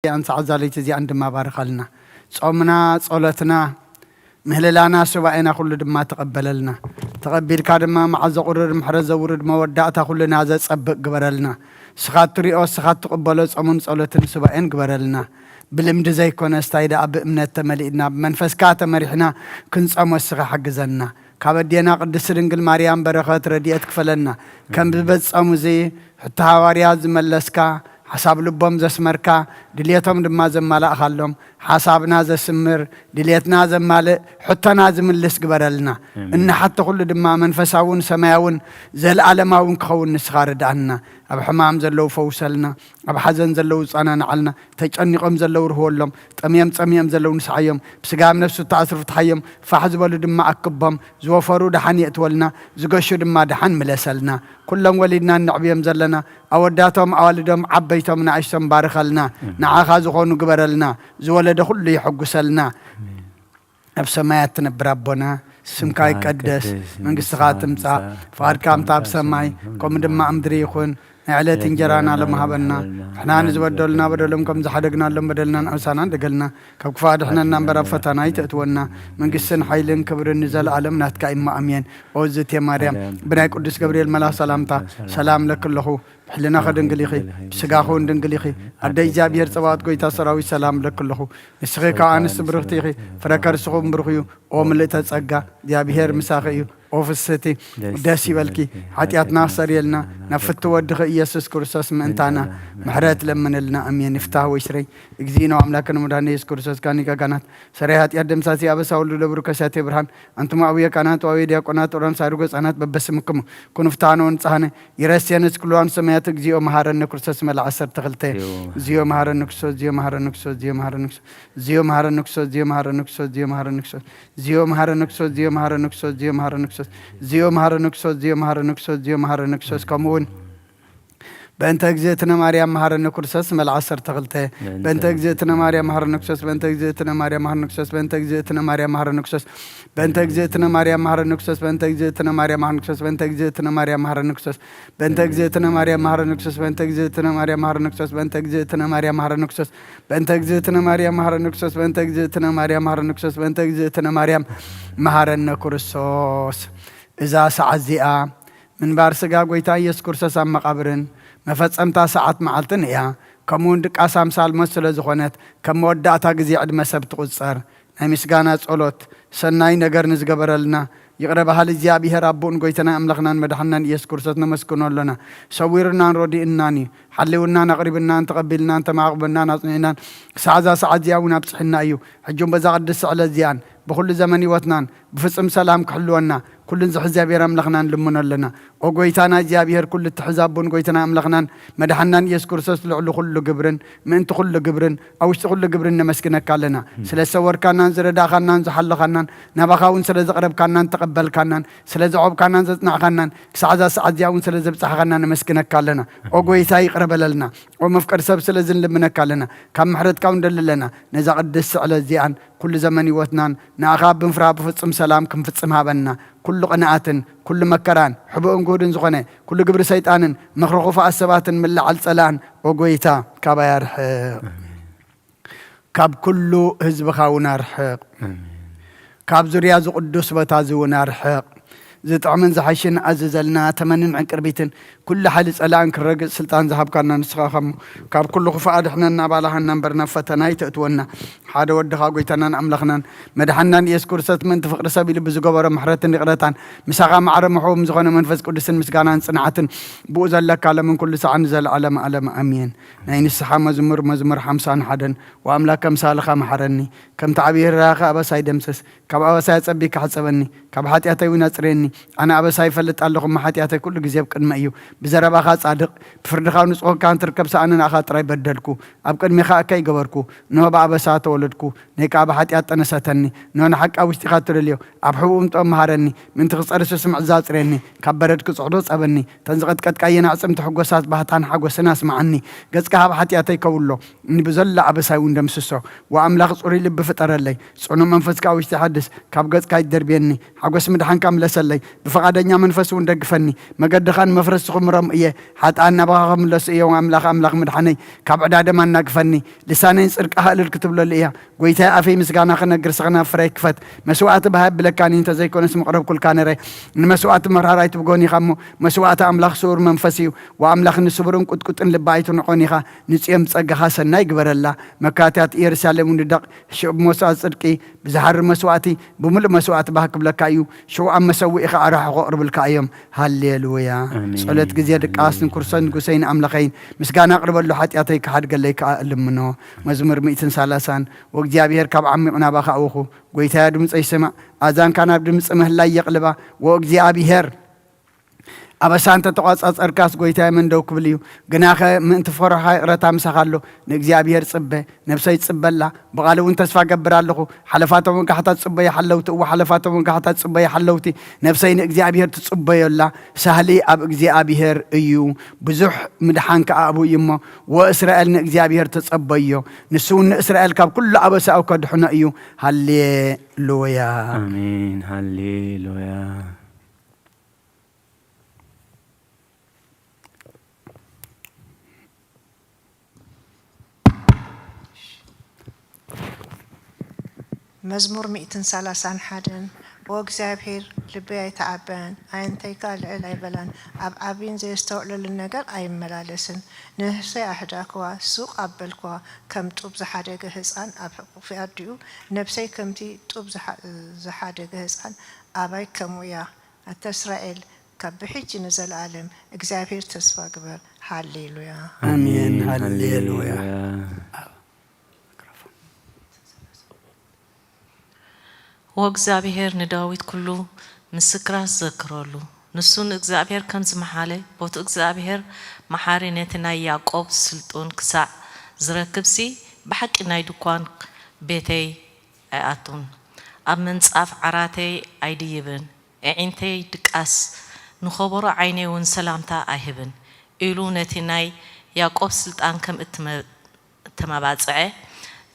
እዚኣን ሰዓት ዛለይቲ እዚኣን ድማ ባርኸልና። ጾምና፣ ጸሎትና፣ ምህልላና፣ ሱባኤና ኩሉ ድማ ተቐበለልና። ተቐቢልካ ድማ መዓልቲ ዘቑርር፣ ምሕረት ዘውርድ፣ መወዳእታ ኩልና ዘጸብቕ ግበረልና። ንስኻ እትሪኦ፣ ንስኻ እትቕበሎ ጾምን ጸሎትን ሱባኤን ግበረልና። ብልምዲ ዘይኮነስ፣ ታይ ደኣ ብእምነት ተመሊእና፣ ብመንፈስካ ተመሪሕና ክንጸሞ ንስኻ ሓግዘና። ካብ ኣዴና ቅድስቲ ድንግል ማርያም በረኸት ረድኤት ክፈለና። ከም ብበዚ ጾም እዚ ሕቶ ሃዋርያ ዝመለስካ፣ ሓሳብ ልቦም ዘስመርካ፣ ድልየቶም ድማ ዘማላእኻሎም፣ ሓሳብና ዘስምር፣ ድልየትና ዘማልእ፣ ሕቶና ዝምልስ ግበረልና። ኣሜን። እንሓቶ ኩሉ ድማ መንፈሳውን ሰማያውን ዘለኣለማውን ክኸውን ንስኻ ርድኣና። ኣብ ሕማም ዘለዉ ፈውሰልና፣ ኣብ ሓዘን ዘለዉ ጸናንዓልና፣ ተጨኒቖም ዘለዉ ርህወሎም፣ ጠምዮም ጸሚኦም ዘለዉ ንስዓዮም፣ ብስጋም ነፍሱ ተኣስሩ ፍትሓዮም፣ ፋሕ ዝበሉ ድማ ኣክቦም፣ ዝወፈሩ ደሓን የእትወልና፣ ዝገሹ ድማ ደሓን ምለሰልና። ኩሎም ወሊድና እነዕብዮም ዘለና፣ ኣወዳቶም፣ ኣዋልዶም፣ ዓበይቶም፣ ንኣሽቶም ባርኸልና። ኣሜን። ንዓኻ ዝኾኑ ግበረልና፣ ዝወለደ ኩሉ የሐጉሰልና። ኣሜን። ኣብ ሰማያት ትነብር ኣቦና፣ ስምካ ስምካ ይቀደስ፣ ይቀደስ፣ መንግስትኻ መንግስትኻ ትምጻእ፣ ትምጻእ፣ ፍቓድካ ፍቓድካ ከምታ ኣብ ከምታ ኣብ ሰማይ፣ ሰማይ፣ ከምኡ ከምኡ ድማ ድማ ኣብ ምድሪ ይኹን። ናይ ዕለት ዕለት እንጀራና እንጀራና ሎም ሃበና፣ ሎም ሃበና፣ ንሕና ንሕና ንዝበደሉና ንዝበደሉና በደሎም ከም ዝሓደግናሎም በደልና ንኣውሳና ንደገልና፣ ካብ ክፉእ ኣድሕነና እምበር ኣብ ፈተና ኣይተእትወና። መንግስትን ሓይልን ክብርን ንዘለኣለም ናትካ እዩ፣ እሞ ኣሜን። ኦ ዝእቲ ማርያም፣ ማርያም፣ ብናይ ቅዱስ ገብርኤል መልኣኽ ሰላምታ ሰላም ሰላም ለኪ ኣለኹ። ብሕልናኺ ድንግል ኢኺ፣ ብስጋኺ እውን ድንግል ኢኺ። ኣደ እግዚኣብሔር ጸባኦት ጎይታ ሰራዊት ሰላም ለኪ ኣለኹ። ንስኺ ካብ ኣንስቲ ብርኽቲ ኢኺ፣ ፍረ ከርስኺ እውን ብሩኽ እዩ። ኦ ምልእተ ጸጋ፣ እግዚኣብሔር ምሳኺ እዩ። ኦ ፍስህቲ፣ ደስ ይበልኪ። ሓጢኣትና ክሰርየልና፣ ናብ ፍትው ወድኺ ኢየሱስ ክርስቶስ ምእንታና ምሕረት ለምንልና። ኣሜን። ይፍታህ ወይ ስረይ። እግዚእነ ወኣምላክነ መድኃኒነ ኢየሱስ ክርስቶስ ካኒ ጋጋናት ሰራይ ኃጢአት ደምሳሲ አበሳ ወልዱ ለብሩ ከሳቴ ብርሃን። አንትሙ አቡየ ካህናት ወአቡየ ዲያቆናት ወራን ሳድጎ ህፃናት በበስምክሙ ኩኑ ፍትሐነ ወንጽሐነ። ይረስየነ እስክሉ ሰማያት። እግዚኦ መሐረነ ክርስቶስ መልአ ዓሰርተ ክልተ። እግዚኦ መሐረነ ክርስቶስ፣ እግዚኦ መሐረነ ክርስቶስ፣ እግዚኦ መሐረነ ክርስቶስ፣ እግዚኦ መሐረነ ክርስቶስ፣ እግዚኦ መሐረነ ክርስቶስ፣ እግዚኦ መሐረነ ክርስቶስ፣ እግዚኦ መሐረነ ክርስቶስ፣ እግዚኦ መሐረነ ክርስቶስ፣ እግዚኦ መሐረነ ክርስቶስ፣ እግዚኦ መሐረነ ክርስቶስ፣ እግዚኦ መሐረነ ክርስቶስ። ከምኡ እውን በእንተ እግዝእትነ ማርያም መሐረነ ክርስቶስ መልአ ዓሰርተ ክልተ። በእንተ እግዝእትነ ማርያም መሐረነ ክርስቶስ፣ በእንተ እግዝእትነ ማርያም መሐረነ ክርስቶስ፣ በእንተ እግዝእትነ ማርያም መሐረነ ክርስቶስ፣ በእንተ እግዝእትነ ማርያም መሐረነ ክርስቶስ፣ በእንተ እግዝእትነ ማርያም መሐረነ ክርስቶስ፣ በእንተ እግዝእትነ ማርያም መሐረነ ክርስቶስ፣ በእንተ እግዝእትነ ማርያም መሐረነ ክርስቶስ፣ በእንተ እግዝእትነ ማርያም መሐረነ ክርስቶስ፣ በእንተ እግዝእትነ ማርያም መሐረነ ክርስቶስ፣ በእንተ እግዝእትነ ማርያም መሐረነ ክርስቶስ፣ በእንተ እግዝእትነ ማርያም መሐረነ ክርስቶስ፣ በእንተ እግዝእትነ ማርያም መሐረነ ክርስቶስ። እዛ ሰዓት እዚኣ ምንባር ስጋ ጎይታ ኢየሱስ ክርስቶስ ኣብ መቓብርን መፈጸምታ ሰዓት መዓልትን እያ። ከምኡውን ድቃስ ኣምሳል ሞት ስለ ዝኾነት፣ ከም መወዳእታ ግዜ ዕድመ ሰብ ትቑጸር። ናይ ምስጋና ጸሎት። ሰናይ ነገር ንዝገበረልና ይቕረ በሃሊ እግዚኣብሔር ኣቦኡን ጎይታና ኣምላኽናን መድሓንናን ኢየሱስ ክርስቶስ ነመስግኖ ኣሎና። ሰዊሩናን ረዲኡናን እዩ። ሓልውናን ኣቕሪብናን ተቐቢልናን ተማቕበናን ኣጽኒዕናን ክሳዕ እዛ ሰዓት እዚኣ እውን ኣብጽሕና እዩ። ሕጂ እውን በዛ ቅድስቲ ዕለት እዚኣን ብኹሉ ዘመን ህይወትናን ብፍጹም ሰላም ክሕልወና ኩሉን ዝሕዚ እግዚኣብሔር ኣምላኽና ንልምኖ ኣለና። ኦ ጎይታና እግዚኣብሔር፣ ኩሉ እትሕዝ ኣቦን ጎይታና ኣምላኽናን መድሓንናን ኢየሱስ ክርስቶስ፣ ልዕሊ ኩሉ ግብርን ምእንቲ ኩሉ ግብርን ኣብ ውሽጢ ኩሉ ግብርን ነመስግነካ ኣለና። ስለ ዝሰወርካናን ዝረዳእኻናን ዝሓለኻናን፣ ናባኻ እውን ስለ ዘቕረብካናን ተቐበልካናን፣ ስለ ዘዕቆብካናን ዘጽናዕካናን፣ ክሳዕ እዛ ሰዓት እዚኣ እውን ስለ ዘብጻሕኻና ነመስግነካ ኣለና። ኦ ጎይታ፣ ይቕረ በለልና። ኦ መፍቀር ሰብ፣ ስለዚ ንልምነካ ኣለና። ካብ ምሕረትካ እውን ንደሊ ኣለና። ነዛ ቅድስቲ ዕለት እዚኣን ኩሉ ዘመን ህይወትናን ንኣኻ ብምፍራህ ብፍጹም ሰላም ክንፍጽም ሃበና። ኩሉ ቅንኣትን ኩሉ መከራን፣ ሕቡእን ግሁድን ዝኾነ ኩሉ ግብሪ ሰይጣንን ምኽሪ ኽፉኣት ሰባትን ምልዓል ጸላእን፣ ኦ ጐይታ፣ ካባይ ኣርሕቕ። ኣሜን። ካብ ኩሉ ህዝብኻ እውን ኣርሕቕ። ኣሜን። ካብ ዙርያ እዚ ቅዱስ ቦታ እዚ እውን ኣርሕቕ። ዝጥዕምን ዝሓሽን ኣዝዘልና፣ ተመንን ዕንቅርቢትን ኩሉ ሓይሊ ጸላእን ክረግጽ ስልጣን ዝሃብካና ንስኻ ኢኻ እሞ፣ ካብ ኩሉ ክፉእ ኣድሕነና፣ ኣባልሃና እምበር ናብ ፈተና ኣይተእትወና። ሓደ ወድኻ ጐይታናን ኣምላኽናን መድሓንናን ኢየሱስ ክርስቶስ ምእንቲ ፍቕሪ ሰብ ኢሉ ብዝገበሮ ምሕረትን ይቕረታን፣ ምሳኻ ማዕረ ምሕውም ዝኾነ መንፈስ ቅዱስን ምስጋናን ጽንዓትን ብኡ ዘለካ ለምን ኩሉ ሰዓን ንዘለዓለመ ዓለም ኣሜን። ናይ ንስሓ መዝሙር፣ መዝሙር ሓምሳን ሓደን። ወኣምላከ ኣምሳልኻ መሓረኒ፣ ከምቲ ዓብዪ ርህራኸ ኣበሳይ ደምስስ፣ ካብ ኣበሳይ ኣጸቢካ ሕጸበኒ፣ ካብ ሓጢኣተይ እውን ኣጽርየኒ። ኣነ ኣበሳይ እፈልጥ ኣለኹ፣ እሞ ሓጢኣተይ ኩሉ ግዜ ኣብ ቅድመይ እዩ። ብዘረባኻ ጻድቕ፣ ብፍርድኻ ንጹህ ክትከውን ትርከብ፣ ሰኣነ ንኣኻ ጥራይ በደልኩ፣ ኣብ ቅድሜኻ እከይ ገበርኩ። እንሆ ብኣበሳ ተወለድኩ፣ ነይ ከኣ ብሓጢኣት ጠነሰተኒ። እንሆ ንሓቂ ኣብ ውሽጢኻ እትደልዮ፣ ኣብ ሕቡእ ምጥኦም መሃረኒ፣ ምእንቲ ክጸርሱ ስምዕዛ ኣጽርየኒ፣ ካብ በረድ ክጽዕዶ ጸበኒ። እተን ዝቐጥቀጥካየን ኣዕጽምቲ ሕጎሳት ባህታን ሓጎስን ኣስምዓኒ። ገጽካ ካብ ሓጢኣተይ ከውሎ፣ ንብዘሎ ኣበሳይ እውን ደምስሶ። ወኣምላኽ ጽሩይ ልቢ ፍጠረለይ፣ ጽኑዕ መንፈስ ከኣ ውሽጢ ሓድስ። ካብ ገጽካ ኣይትደርብየኒ፣ ሓጎስ ምድሓንካ ምለሰለይ። ብፍቓደኛ መንፈስ እውን ደግፈኒ። መገድኻ ንመፍረስቲ ክምሮም እየ። ሓጥኣን ናባኻ ክምለሱ እዮም። ኣምላኽ፣ ኣምላኽ ምድሓነይ፣ ካብ ዕዳ ደም ኣናግፈኒ። ልሳነይ ንጽድቅኻ እልል ክትብለሉ እያ። ጐይታይ፣ ኣፈይ ምስጋና ክነግር፣ ስኽና ፍረይ ክፈት። መስዋእቲ ብሃ የብለካን እዩ፣ እንተዘይኮነስ ምቕረብኩልካ ነረ። ንመስዋእቲ መርሃራይት ብጎኒ ኢኻ እሞ፣ መስዋእቲ ኣምላኽ ስዉር መንፈስ እዩ። ወኣምላኽ ንስቡርን ቁጥቁጥን ልቢ ኣይትንዖን ኢኻ። ንጽዮን ብጸጋኻ ሰናይ ግበረላ። መካትያት ኢየሩሳሌም ንደቕ፣ ሽዑ ብመስዋእቲ ጽድቂ፣ ብዝሃሪ መስዋእቲ፣ ብምሉእ መስዋእቲ ባህ ክብለካ እዩ። ሽዑ ኣብ መሰውኢኻ ኣራሕኾ ኣቕርብልካ እዮም። ሃሌሉያ። ኣሜን። ጸሎት ግዜ ድቃስ፣ ንክርስቶስ ንጉሰይን ኣምላኸይን ምስጋና ኣቕርበሉ፣ ሓጢኣተይ ክሓድገለይ ከኣ እልምኖ። መዝሙር ሚእትን ሰላሳን። ወእግዚኣብሔር፣ ካብ ዓሚቕ ናባኻ ኣውኹ፣ ጐይታየ፣ ድምጸይ ስማዕ። ኣዛንካ ናብ ድምጺ ምህላይ የቕልባ። ወእግዚኣብሔር፣ ኣበሳ እንተ ተቋጻጸርካስ፣ ጐይታየ፣ መን ደው ክብል እዩ? ግናኸ ምእንቲ ፈረኻ ይቕረታ ምሳኻ ኣሎ። ንእግዚኣብሔር ጽበ፣ ነፍሰይ ትጽበላ። ብቓሉ እውን ተስፋ እገብር ኣለኹ። ሓለፋቶም ወጋሕታ ትጽበየ ሓለውቲ፣ እወ፣ ሓለፋቶም ወጋሕታ ትጽበየ ሓለውቲ። ነፍሰይ ንእግዚኣብሔር ትጽበዮ ኣላ። ሳህሊ ኣብ እግዚኣብሔር እዩ፣ ብዙሕ ምድሓን ከኣ ኣብኡ እዩ እሞ፣ ወእስራኤል ንእግዚኣብሔር ተጸበዮ፣ ንሱ እውን ንእስራኤል ካብ ኩሉ ኣበሳኡ ከድሕኖ እዩ። ሃሌሉያ። ኣሜን። ሃሌሉያ። መዝሙር ሚእትን ሰላሳን ሓደን። ኦ እግዚኣብሔር፣ ልበይ ኣይተዓበን፣ ኣዒንተይ ከኣ ልዕል ኣይበላን፣ ኣብ ዓቢን ዘየስተውዕለሉን ነገር ኣይመላለስን። ንነፍሰይ ኣህዳእክዋ፣ ሱቕ ኣበልክዋ፣ ከም ጡብ ዝሓደገ ህጻን ኣብ ሕቑፊ ኣዲኡ፣ ነፍሰይ ከምቲ ጡብ ዝሓ-፣ ዝሓደገ ህጻን ኣባይ ከምኡ እያ። ኣታ እስራኤል፣ ካብ ብሕጂ ንዘለኣለም እግዚኣብሔር ተስፋ ግበር። ሃሌሉያ። ኣሜን። ሃሌሉያ። ወእግዚኣብሔር ንዳዊት ኩሉ ምስክራት ዘክረሉ። ንሱ ንእግዚኣብሔር ከም ዝመሓለ፣ ቦቲ እግዚኣብሔር መሓሪ ነቲ ናይ ያዕቆብ ስልጡን ክሳዕ ዝረክብሲ፣ ብሓቂ ናይ ድኳን ቤተይ ኣይኣቱን፣ ኣብ ምንጻፍ ዓራተይ ኣይድይብን፣ ኣዒንተይ ድቃስ፣ ንኸበሮ ዓይነይ እውን ሰላምታ ኣይህብን ኢሉ ነቲ ናይ ያዕቆብ ስልጣን ከም እተመባጽዐ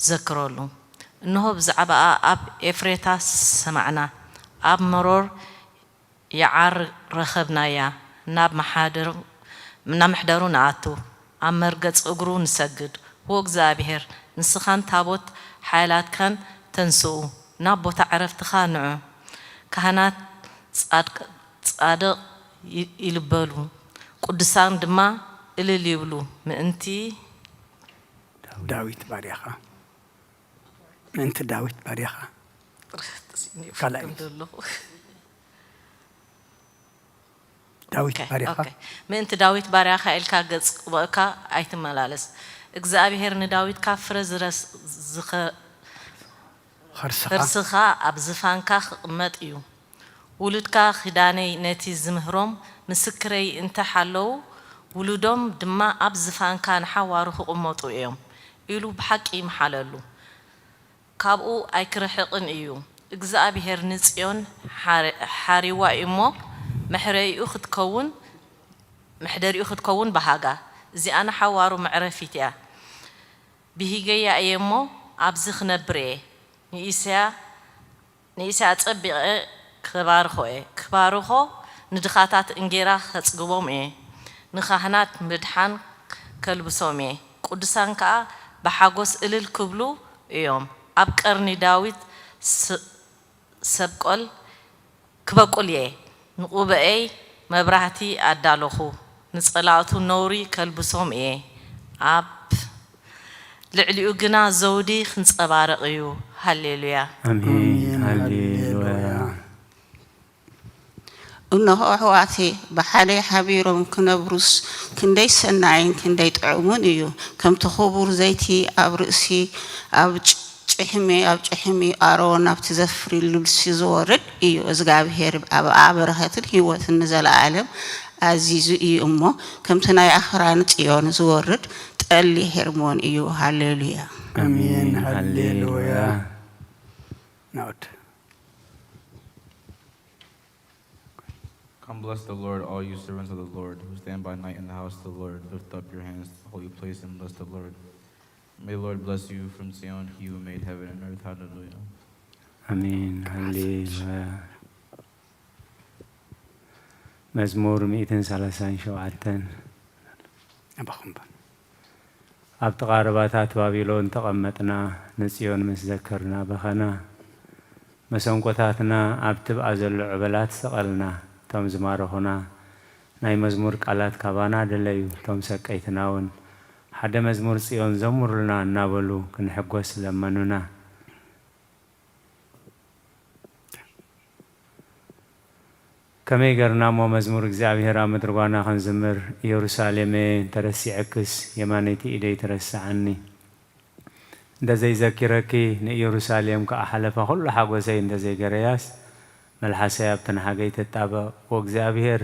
ዘክረሉ። እንሆ ብዛዕባኣ ኣብ ኤፍሬታ ሰማዕና፣ ኣብ መሮር የዓር ረኸብናያ። ናብ መሓደሩ፣ ናብ መሕደሩ ንኣቱ፣ ኣብ መርገጽ እግሩ ንሰግድ። ዎ እግዚኣብሔር፣ ንስኻን ታቦት ሓይላትካን ተንስኡ፣ ናብ ቦታ ዕረፍትኻ ንዑ። ካህናት ጻድቅ ይልበሉ፣ ቅዱሳን ድማ እልል ይብሉ፣ ምእንቲ። ዳዊት ባርያኻ፣ ምእንቲ ዳዊት ባርያኻ። ካልኣይ። ዳዊት ባርያኻ። ምእንቲ ዳዊት ባርያኻ ኢልካ ገጽ ቅበእካ ኣይትመላለስ። እግዚኣብሄር ንዳዊት ካብ ፍረ ኸርስኻ ኣብ ዝፋንካ ክቕመጥ እዩ። ውሉድካ ኪዳነይ ነቲ ዝምህሮም ምስክረይ እንተ ሓለዉ፣ ውሉዶም ድማ ኣብ ዝፋንካ ንሓዋሩ ክቕመጡ እዮም ኢሉ ብሓቂ ይምሓለሉ። ካብኡ ኣይክርሕቕን እዩ። እግዚኣብሄር ንጽዮን ሓሪዋ እዩ'ሞ፣ መሕረይኡ ክትከውን፣ መሕደሪኡ ክትከውን በሃጋ። እዚኣ ንሓዋሩ መዕረፊት እያ። ብሂገያ እየ'ሞ፣ ኣብዚ ክነብር እየ። ንእስያ ንእስያ ኣጸቢቐ ክባርኾ እየ። ክባርኾ፣ ንድኻታት እንጌራ ከጽግቦም እየ። ንኻህናት ምድሓን ከልብሶም እየ። ቅዱሳን ከኣ ብሓጎስ እልል ክብሉ እዮም። ኣብ ቀርኒ ዳዊት ሰብቆል ክበቁል እየ። ንቑበኤይ መብራህቲ ኣዳለኹ፣ ንጸላእቱ ነውሪ ከልብሶም እየ። ኣብ ልዕሊኡ ግና ዘውዲ ክንጸባረቕ እዩ። ሃሌሉያ። ኣሜን። ሃሌሉያ። እንሆ ኣሕዋተይ ብሓደ ሓቢሮም ክነብሩስ ክንደይ ሰናይን ክንደይ ጥዑምን እዩ። ከምቲ ክቡር ዘይቲ ኣብ ርእሲ ኣብ ጭሕሚ ኣብ ጭሕሚ ኣሮን ናብቲ ዘፍሪ ልብሲ ዝወርድ እዩ። እዝጋብሄር ኣብኣ በረኸትን ህይወትን ንዘለኣለም ኣዚዙ እዩ እሞ፣ ከምቲ ናይ ኣኽራን ጽዮን ዝወርድ ጠሊ ሄርሞን እዩ። ሃሌሉያ። ኣሜን። ሃሌሉያ። ናውድ Come bless the Lord, all you servants of the Lord, who stand by night in the house of the Lord. Lift up your hands to the holy place and bless the Lord. May the Lord bless you from Zion, he who made heaven and earth. Hallelujah. ኣሜን። ሃሌሉያ። መዝሙር ሚእትን ሰላሳን ሸውዓተን። ኣባኹም በል። ኣብ ጥቓ ርባታት ባቢሎን ተቐመጥና፣ ንጽዮን ምስ ዘከርና በኸና። መሰንቆታትና ኣብ ትብኣ ዘሎ ዕበላት ሰቐልና። እቶም ዝማረኹና ናይ መዝሙር ቃላት ካባና ደለዩ። እቶም ሰቀይትና እውን ሓደ መዝሙር ጽዮን ዘምሩልና እናበሉ ክንሕጎስ ለመኑና። ከመይ ገርና እሞ መዝሙር እግዚኣብሔር ኣብ ምድሪ ጓና ክንዝምር? ኢየሩሳሌመየ እንተረሲዐክስ የማነይቲ ኢደይ ትረስዓኒ። እንተዘይዘኪረኪ ንኢየሩሳሌም ከኣ ሓለፋ ኩሉ ሓጎሰይ እንተዘይገረያስ መልሓሰይ ኣብቲ ንሓገይ ትጣበቕ። እወ እግዚኣብሔር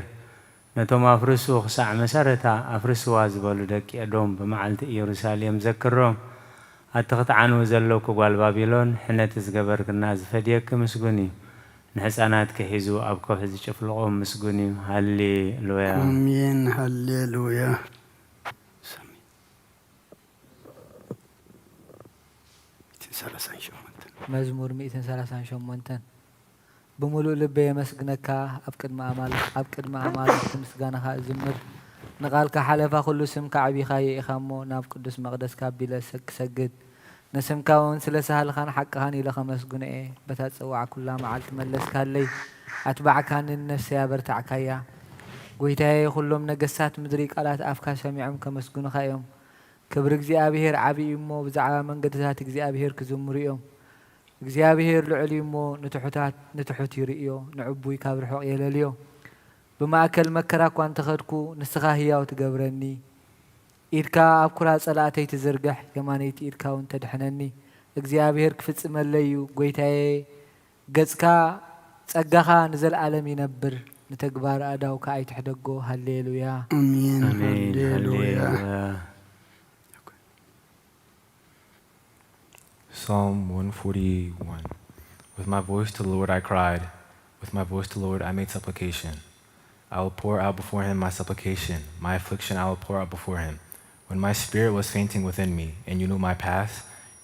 ነቶም ኣፍርሱ ክሳዕ መሰረታ ኣፍርስዋ ዝበሉ ደቂ ኤዶም ብመዓልቲ ኢየሩሳሌም ዘክሮም። ኣቲ ክትዓንዊ ዘለኩ ጓል ባቢሎን፣ ሕነቲ ዝገበርክና ዝፈድየኪ ምስጉን እዩ። ንሕፃናትኪ ሒዙ ኣብ ከውሒ ዝጭፍልቖም ምስጉን እዩ። ሃሌሉያ። ኣሜን። ሃሌሉያ። ሳሚ። ሚእትን ሰላሳን ሸሞንተን። መዝሙር ሚእትን ሰላሳን ሸሞንተን። ብምሉእ ልበይ የመስግነካ፣ ኣብ ቅድሚ ኣማል-፣ ኣብ ቅድሚ ኣማልኽቲ ምስጋናኻ እዝምር። ንቓልካ ሓለፋ ኩሉ ስምካ ኣዕቢኻዮ ኢኻ እሞ፣ ናብ ቅዱስ መቕደስካ ኣቢለ ሰ-፣ ክሰግድ፣ ንስምካ እውን ስለ ሳህልኻን ሓቅኻን ኢለ ከመስግኖ እየ። በታ ዝጸዋዕኩላ መዓልቲ መለስካለይ፣ ኣትባዕካኒ፣ ንነፍሰይ ኣበርታዕካያ። ጐይታየ፣ ኩሎም ነገስታት ምድሪ ቃላት ኣፍካ ሰሚዖም ከመስግኑኻ እዮም። ክብሪ እግዚኣብሄር ዓቢ እዩ እሞ፣ ብዛዕባ መንገድታት እግዚኣብሄር ክዝምሩ እዮም። እግዚኣብሄር ልዑል እዩ እሞ፣ ንትሑታት ንትሑት ይርእዮ፣ ንዕቡይ ካብ ርሑቕ የለልዮ። ብማእከል መከራ እኳ እንተ ኸድኩ፣ ንስኻ ህያው ትገብረኒ። ኢድካ ኣብ ኩራ ጸላእተይ ትዝርግሕ፣ የማነይቲ ኢድካ እውን ተድሕነኒ። እግዚኣብሄር ክፍጽመለይ እዩ፣ ጐይታየ፣ ገጽካ፣ ጸጋኻ ንዘለኣለም ይነብር፣ ንተግባር ኣእዳውካ ኣይትሕደጎ። ሃሌሉያ። ኣሜን። ኣሜን። ሃሌሉያ። ሃሌሉያ። Psalm one forty-one. With my voice to the Lord I cried, with my voice to the Lord I made supplication. I will pour out before him my supplication, my affliction I will pour out before him. When my spirit was fainting within me, and you knew my path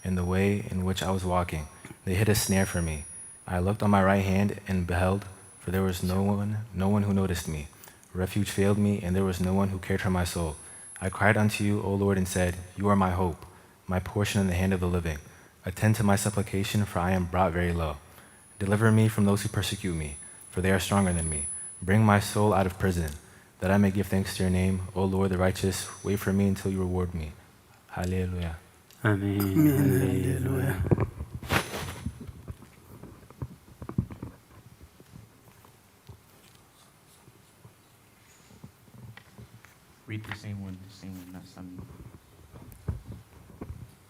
and the way in which I was walking, they hid a snare for me. I looked on my right hand and beheld, for there was no one, no one who noticed me. Refuge failed me, and there was no one who cared for my soul. I cried unto you, O Lord, and said, You are my hope, my portion in the hand of the living. Attend to my supplication, for I am brought very low. Deliver me from those who persecute me, for they are stronger than me. Bring my soul out of prison, that I may give thanks to your name. O Lord, the righteous, wait for me until you reward me. Hallelujah. ኣሜን። ኣሜን። ሃሌሉያ። ሃሌሉያ። Read the same one, the same one, not some.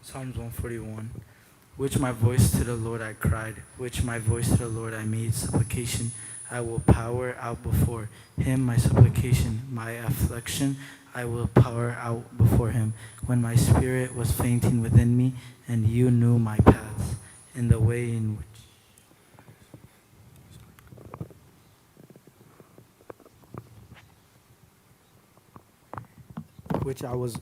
Psalms one forty-one. Which my voice to the Lord I cried, which my voice to the Lord I made supplication. I will pour out before him my supplication, my affliction I will pour out before him. When my spirit was fainting within me, and you knew my paths, and the way in which which I was,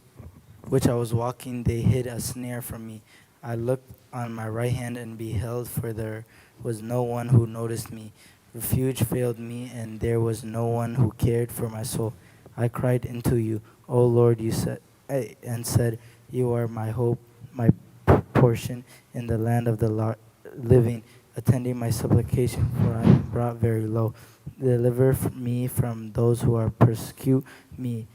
which I was walking, they hid a snare for me. I looked on my right hand and beheld, for there was no one who noticed me. Refuge failed me, and there was no one who cared for my soul. I cried unto you, O Lord, you said, eh, and said, You are my hope, my p-, portion in the land of the lar-, living. Attending my supplication, for I am brought very low. Deliver f-, me from those who are persecute me,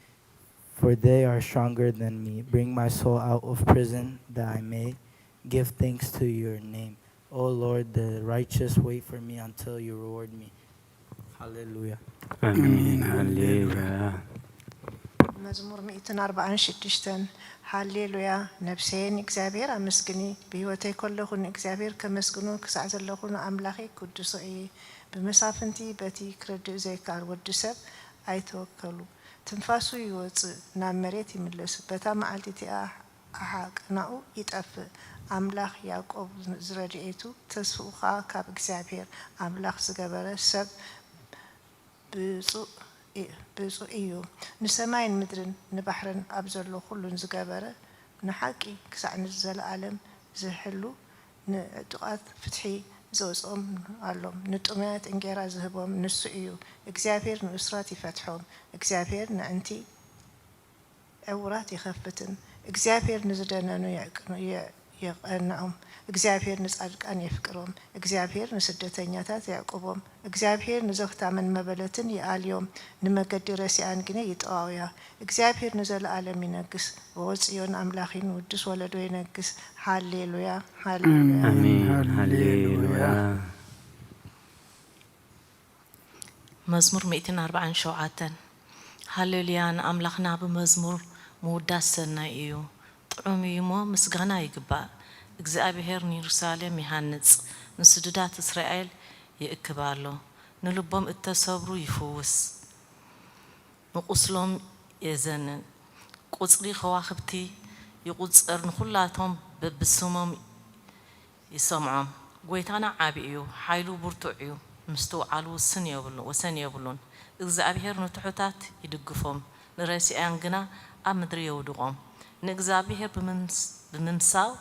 for they are stronger than me. Bring my soul out of prison, that I may give thanks to your name. O Lord, the righteous wait for me until you reward me. Hallelujah. ኣሜን። ኣሜን። ሃሌሉያ። መዝሙር ሚእትን ኣርባዓን ሽዱሽተን። ሃሌሉያ። ነፍሰየ ንእግዚኣብሔር ኣመስግኒ፣ ብህይወተይ ከለኹ ንእግዚኣብሔር ከመስግኖ ክሳዕ ዘለኹ ንኣምላኸይ ክውድሶ እየ። ብመሳፍንቲ በቲ ክርድእ ዘይከኣል ወዲ ሰብ ኣይተወከሉ። ትንፋሱ ይወጽእ፣ ናብ መሬት ይምለስ። በታ መዓልቲ እቲኣ ኣሓ-፣ ቃናኡ ይጠፍእ። ኣምላኽ ያዕቆብ ዝረድኤቱ፣ ተስፍኡ ኸኣ ካብ እግዚኣብሔር ኣምላኽ ዝገበረ ሰብ ብፁእ እ-፣ ብፁእ እዩ። ንሰማይን ምድርን ንባሕርን ኣብ ዘሎ ኹሉን ዝገበረ፣ ንሓቂ ክሳዕ ንዘለኣለም ዝሕሉ፣ ንዕጡቓት ፍትሒ ዘውፅኦም ኣሎም። ንጥሙያት እንጌራ ዝህቦም ንሱ እዩ። እግዚኣብሔር ንእሱራት ይፈትሖም። እግዚኣብሔር ነዕንቲ ዕውራት ይኸፍትን። እግዚኣብሔር ንዝደነኑ የቅን-፣ የ-፣ የቐንዖም። እግዚኣብሔር ንጻድቃን የፍቅሮም። እግዚኣብሔር ንስደተኛታት የዕቁቦም። እግዚኣብሔር ንዘኽታምን መበለትን ይኣልዮም። ንመገዲ ረሲኣን ግነ ይጠዋውያ። እግዚኣብሔር ንዘለኣለም ይነግስ። ኦ ጽዮን ኣምላኺን ውዱስ ወለዶ ይነግስ። ሃሌሉያ፣ ሃሌሉያ። ኣሜን። ኣሜን። ሃሌሉያ። ሃሌሉያ። መዝሙር ሚእትን ኣርባዓን ሸውዓተን። ሃሌሉያ፣ ንኣምላኽና ብመዝሙር ምውዳስ ሰናይ እዩ። ጥዑም እዩ እሞ ምስጋና ይግባእ። እግዚኣብሔር ንየሩሳሌም ይሃንጽ፣ ንስዱዳት እስራኤል ይእክብ ኣሎ። ንልቦም እተሰብሩ ይፍውስ፣ ንቁስሎም የዘንን። ቁጽሪ ከዋኽብቲ ይቁጸር፣ ንኹላቶም በብስሞም ይሰምዖም። ጐይታና ዓቢ እዩ፣ ሓይሉ ብርቱዕ እዩ፣ ምስትውዓሉ ውስን የብሉ-፣ ወሰን የብሉን። እግዚኣብሄር ንትሑታት ይድግፎም፣ ንረሲኣን ግና ኣብ ምድሪ የውድቖም። ንእግዚኣብሄር ብምምስ-፣ ብምምሳው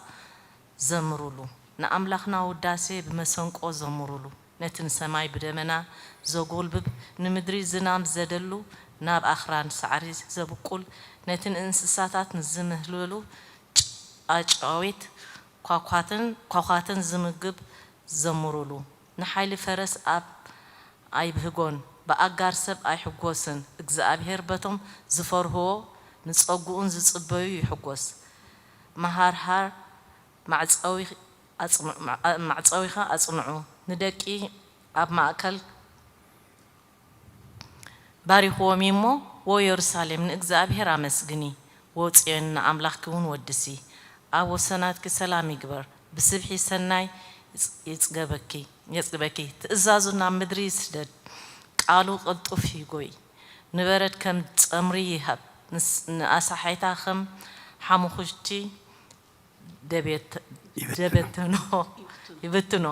ዘምሩሉ፣ ንኣምላኽና ውዳሴ ብመሰንቆ ዘምሩሉ። ነቲ ንሰማይ ብደመና ዘጎልብብ፣ ንምድሪ ዝናም ዘደሉ፣ ናብ ኣኽራን ሳዕሪ ዘብቁል፣ ነቲ ንእንስሳታት ንዝምህልሉ፣ ጫጫዊት ኳኳትን፣ ኳኳትን ዝምግብ ዘምሩሉ። ንሓይሊ ፈረስ ኣብ ኣይብህጎን፣ ብኣጋር ሰብ ኣይሕጎስን። እግዚኣብሄር በቶም ዝፈርህዎ፣ ንጸጉኡን ዝጽበዩ ይሕጎስ። መሃርሃር ማዕጸዊ ኣጽንዑ፣ ማዕ-፣ ማዕጸዊኻ ኣጽንዑ፣ ንደቂ ኣብ ማእከል ባሪኽዎም እዩ እሞ፣ ዎ የሩሳሌም ንእግዚኣብሄር ኣመስግኒ፣ ዎ ጽዮን ንኣምላኽኪ እውን ወድሲ። ኣብ ወሰናትኪ ሰላም ይግበር፣ ብስብሒ ሰናይ ይጽ-፣ ይጽገበኪ፣ የጽግበኪ። ትእዛዙ ናብ ምድሪ ይስደድ፣ ቃሉ ቅልጡፍ ይጎይ። ንበረድ ከም ጸምሪ ይሃብ፣ ንስ-፣ ንኣሳሓይታ ከም ሓሙኹሽቲ ደቤት-፣ ይብትኖ። ደበትኖ፣ ይብትኖ።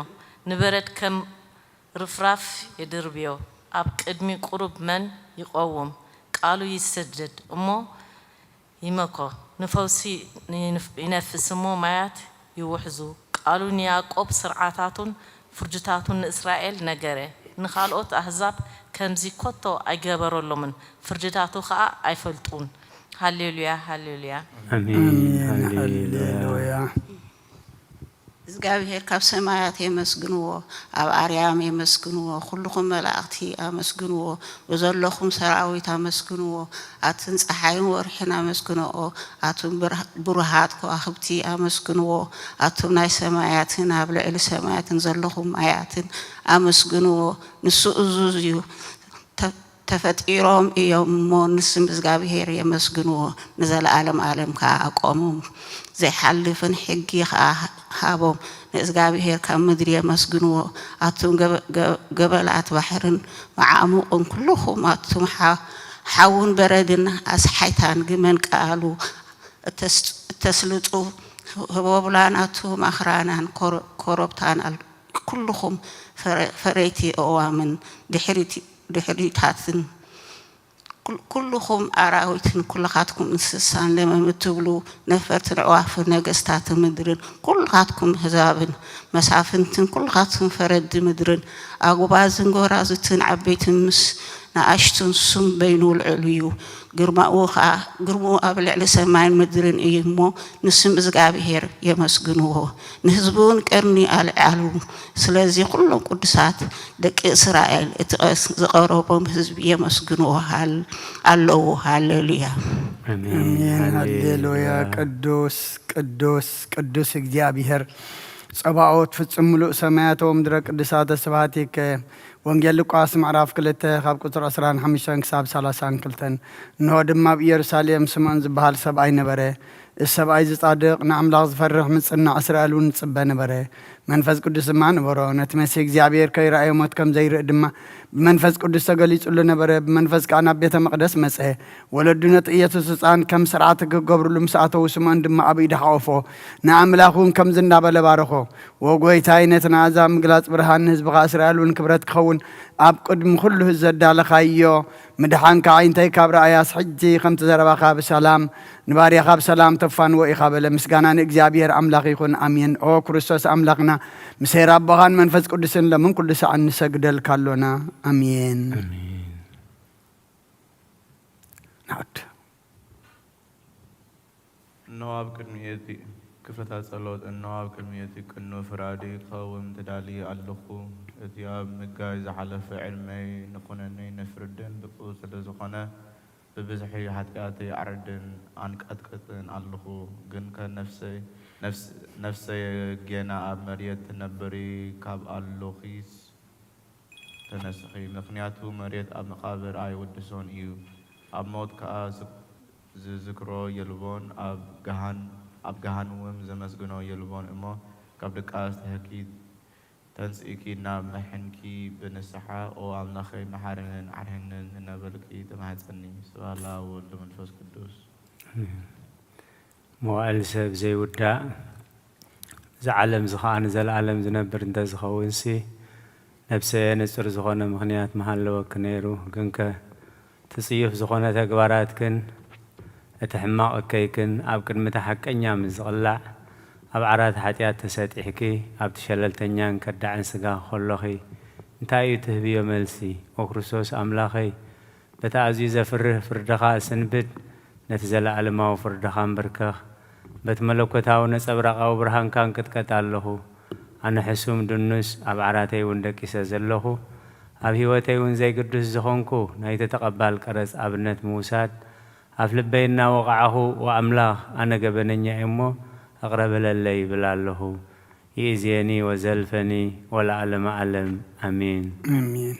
ንበረድ ከም ርፍራፍ የድርብዮ። ኣብ ቅድሚ ቁሩብ መን ይቐውም? ቃሉ ይሰደድ እሞ ይመኮ። ንፈውሲ ይንፍ-፣ ይነፍስ እሞ ማያት ይውሕዙ። ቃሉ ንያዕቆብ ስርዓታቱን ፍርድታቱን ንእስራኤል ነገረ። ንኻልኦት ኣህዛብ ከምዚ ኮቶ ኣይገበረሎምን፣ ፍርድታቱ ኸኣ ኣይፈልጡን። ሃሌሉያ፣ ሃሌሉያ። ኣሜን። ኣሜን። ኣሜን። ሃሌሉያ። ሃሌሉያ። እግዚኣብሔር ካብ ሰማያት የመስግንዎ፣ ኣብ ኣርያም የመስግንዎ፣ ኩልኹም መላእኽቲ ኣመስግንዎ፣ ብዘለኹም ሰራዊት ኣመስግንዎ፣ ኣትን ጸሓይን ወርሕን ኣመስግንኦ፣ ኣቱም ብርህ-፣ ብሩሃት ከዋኽብቲ ኣመስግንዎ፣ ኣቱም ናይ ሰማያትን ኣብ ልዕሊ ሰማያትን ዘለኹም ማያትን ኣመስግንዎ፣ ንሱ እዙዝ እዩ። ተ-፣ ተፈጢሮም እዮም እሞ ንስም እግዚኣብሔር የመስግንዎ፣ ንዘለዓለም ዓለም ከኣ ኣቆሞም። ዘይሓልፍን ሕጊ ከኣ ሃቦም። ንእግዚኣብሔር ካብ ምድሪ የመስግንዎ። ኣቱም ገበ-፣ ገ-፣ ገበላት ባሕርን መዓሙቕን ኩልኹም ኣቱም ሓ-፣ ሓውን በረድን ኣስሓይታን ግመን ቃሉ እተስ-፣ እተስልጡ ህቦብላን ኣቱም ኣኽራናን ኮረ-፣ ኮረብታን ኣል-፣ ኩልኹም ፈረ-፣ ፈረይቲ ኣእዋምን ድሕሪቲ-፣ ድሕሪታትን ኩል-፣ ኩልኹም ኣራዊትን ኩልኻትኩም እንስሳን ለመም እትብሉ ነፈርትን ኣዕዋፍን ነገስታት ምድርን ኩልኻትኩም ህዛብን መሳፍንትን ኩልኻትኩም ፈረድቲ ምድርን ኣጉባዝን ጎራዙትን ዓበይትን ምስ ንኣሽቱን ስም በይኑ ልዑል እዩ። ግርማኡ ኸኣ፣ ግርማኡ ኣብ ልዕሊ ሰማይን ምድርን እዩ እሞ ንስም እግዚኣብሔር የመስግንዎ። ንህዝቡ እውን ቀርኒ ኣልዓሉ። ስለዚ ኩሎም ቅዱሳት ደቂ እስራኤል እቲ ቀስ-፣ ዝቐረቦም ህዝቢ የመስግንዎ ሃል-፣ ኣለዉ። ሃሌሉያ። ኣሜን። ኣሜን። ሃሌሉያ። ሃሌሉያ። ቅዱስ፣ ቅዱስ፣ ቅዱስ እግዚኣብሔር ጸባኦት ፍጹም ምሉእ ሰማያት ወምድረ ቅዱሳተ ስብሐቲከ። ወንጌል ሉቃስ ምዕራፍ ክልተ ካብ ቁጽሪ ዕስራን ሓሙሽተን ክሳብ ሰላሳን ክልተን። እንሆ ድማ ኣብ ኢየሩሳሌም ስምዖን ዝበሃል ሰብኣይ ነበረ። እዚ ሰብኣይ እዚ ጻድቕ፣ ንኣምላኽ ዝፈርሕ፣ ምጽናዕ እስራኤል እውን ይጽበ ነበረ። መንፈስ ቅዱስ ድማ ነበሮ። ነቲ መሲሕ እግዚኣብሔር ከይረኣዮ ሞት ከም ዘይርኢ ድማ ብመንፈስ ቅዱስ ተገሊጹሉ ነበረ። ብመንፈስ ከኣ ናብ ቤተ መቕደስ መጸ። ወለዱ ነቲ ኢየሱስ ህጻን ከም ስርዓት ክገብሩሉ ምስ ኣተዉ፣ ስምዖን ድማ ኣብ ኢዱ ሓቖፎ። ንኣምላኽ እውን ከምዚ እንዳበለ ባረኾ። "ወ ጎይታይ፣ ነቲ ንኣህዛብ ምግላጽ ብርሃን፣ ንህዝብኻ እስራኤል እውን ክብረት ክኸውን ኣብ ቅድሚ ኩሉ ህዝቢ ዘዳለኻዮ ምድሓንካ ኣዒንተይ ካብ ረኣያስ፣ ሕጂ ከምቲ ዘረባኻ ብሰላም ንባርያኻ ብሰላም ተፋንዎ ኢኻ በለ። ምስጋና ንእግዚኣብሔር ኣምላኽ ይኹን፣ ኣሜን። ኦ ክርስቶስ ኣምላኽና፣ ምስ ኄር ኣቦኻን መንፈስ ቅዱስን ለምን ኩሉ ሰዓት ንሰግደልካ ኣሎና፣ ኣሜን። ኣሜን። ንዓድ። እነሆ ኣብ ቅድሚ እቲ ክፈታ ጸሎት፣ እነሆ ኣብ ቅድሚ እቲ ቅኑዕ ፍራዲ ክኸውን ተዳልየ ኣለኹ። እቲ ኣብ ምጋይ ዝሓለፈ ዕድመይ ንኹነነይ ንፍርድን ብቑ ስለ ዝኾነ፣ ብብዝሒ ሓጢኣተይ ኣዕርድን ኣንቀጥቅጥን ኣለኹ። ግንከ ነፍሰይ፣ ነፍስ-፣ ነፍሰየ ጌና ኣብ መሬት ትነብሪ ካብ ኣሎኺስ ተነስኺ፣ ምኽንያቱ መሬት ኣብ መቓብር ኣይውድሶን እዩ፣ ኣብ ሞት ከኣ ዝ-፣ ዝዝክሮ የልቦን፣ ኣብ ገሃን-፣ ኣብ ገሃንውም ዘመስግኖ የልቦን እሞ፣ ካብ ድቃስ ተህኪ ተንስእኪ ናብ መሕንኪ ብንስሓ፣ ኦ ኣምላኸይ፣ መሓረንን ዓርሕንን እናበልኪ ተማሕጸኒ። ስብሐት ለኣብ ወወልድ ወመንፈስ ቅዱስ። መዋእል ሰብ ዘይውዳእ፣ እዚ ዓለም እዚ ኸዓ ንዘለኣለም ዝነብር እንተዝኸውንሲ፣ ነብሰየ ንጹር ዝኾነ ምኽንያት ምሃለወኪ ነይሩ። ግንከ፣ እቲ ጽዩፍ ዝኾነ ተግባራትክን እቲ ሕማቕ እከይክን ኣብ ቅድሚ እቲ ሓቀኛ ምስ ዝቕላዕ፣ ኣብ ዓራት ሓጢኣት ተሰጢሕኪ፣ ኣብቲ ሸለልተኛን ከዳዕን ስጋ ከሎኺ፣ እንታይ እዩ ትህብዮ መልሲ? ኦ ክርስቶስ ኣምላኸይ፣ በቲ ኣዝዩ ዘፍርህ ፍርድኻ ስንብድ፣ ነቲ ዘለኣለማዊ ፍርድኻ እንብርከኽ፣ በቲ መለኮታዊ ነጸብራቓዊ ብርሃንካ እንቅጥቀጥ ኣለኹ። ኣነ ሕሱም ድኑስ፣ ኣብ ዓራተይ እውን ደቂሰ ዘለኹ፣ ኣብ ህይወተይ እውን ዘይግዱስ ዝኾንኩ፣ ናይቲ ተቐባል ቀረጽ ኣብነት ምውሳድ፣ ኣፍ ልበይ እናወቓዕኹ፣ "ወኣምላኽ፣ ኣነ ገበነኛ እየ እሞ፣ እቕረ በለለይ" ይብል ኣለኹ። ይእዜኒ ወዘልፈኒ ወለዓለመ ዓለም። ኣሜን። ኣሜን።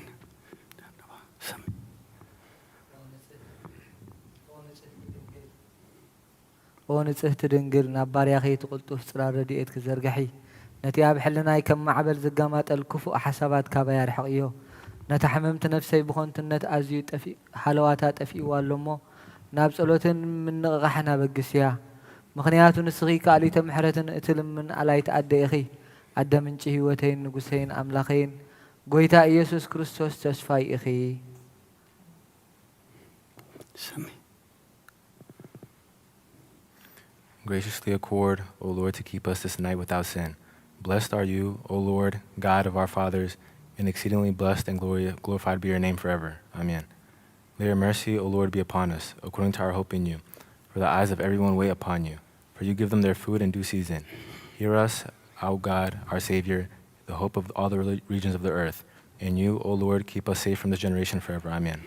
ኦ ንጽህቲ ድንግል፣ ናብ ባርያኺ እቲ ቅልጡፍ ጽላል ረድኤትኪ ዘርግሒ። ነቲ ኣብ ሕልናይ ከም ማዕበል ዝገማጠል ክፉእ ሓሳባት ካባይ ኣርሕቕዮ። ነታ ሕምምቲ ነፍሰይ ብኸንቱነት ኣዝዩ ጠፊ-፣ ሃለዋታ ጠፊእዋ ኣሎ እሞ፣ ናብ ጸሎትን ምንቕቓሕን ኣበግስያ። ምኽንያቱ ንስኺ ካልኢተ ምሕረትን እትልምን ኣላይት ኣደ ኢኺ። ኣደ ምንጪ ህይወተይን ንጉሰይን ኣምላኸይን፣ ጐይታ ኢየሱስ ክርስቶስ ተስፋይ ኢኺ። ስሚ። Graciously accord, O Lord, to keep us this night without sin. Blessed are you, O Lord, God of our fathers, and exceedingly blessed and glori-, glorified be your name forever. Amen. Let your mercy, O Lord, be upon us, according to our hope in you. For the eyes of everyone wait upon you, for you give them their food in due season. Hear us, O God, our Savior, the hope of all the reli-, regions of the earth. And you, O Lord, keep us safe from this generation forever. Amen.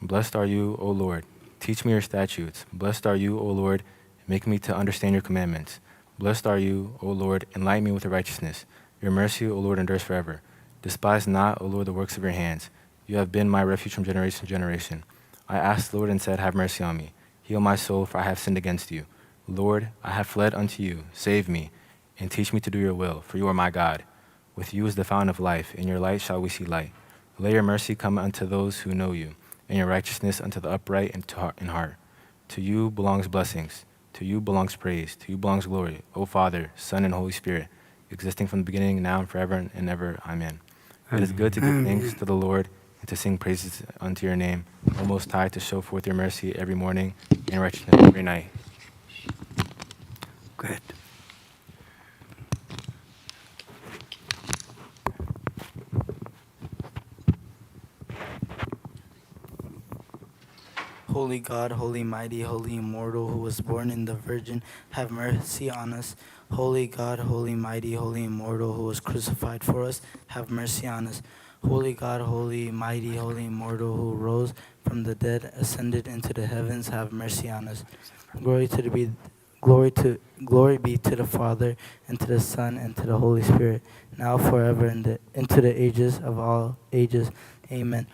Blessed are you, O Lord. Teach me your statutes. Blessed are you, O Lord. Make me to understand your commandments. Blessed are you, O Lord. Enlighten me with your righteousness. Your mercy, O Lord, endures forever. Despise not, O Lord, the works of your hands. You have been my refuge from generation to generation. I asked the Lord and said, "Have mercy on me. Heal my soul, for I have sinned against you." Lord, I have fled unto you. Save me, and teach me to do your will, for you are my God. With you is the fountain of life, in your light shall we see light. Let your mercy come unto those who know you, and your righteousness unto the upright in, to heart, in heart. To you belongs blessings. To you belongs praise. To you belongs glory, O Father, Son, and Holy Spirit, existing from the beginning, now, and forever, and ever. Amen. It is good to give Amen. Thanks to the Lord and to sing praises unto your name, O Most High, to show forth your mercy every morning and righteousness every night. Good. Holy God, holy mighty, holy immortal, who was born in the Virgin, have mercy on us. Holy God, holy mighty, holy immortal, who was crucified for us, have mercy on us. Holy God, holy mighty, holy immortal, who rose from the dead, ascended into the heavens, have mercy on us. Glory to the be Glory to, glory be to the Father, and to the Son, and to the Holy Spirit, now forever, and the, into the ages of all ages. Amen.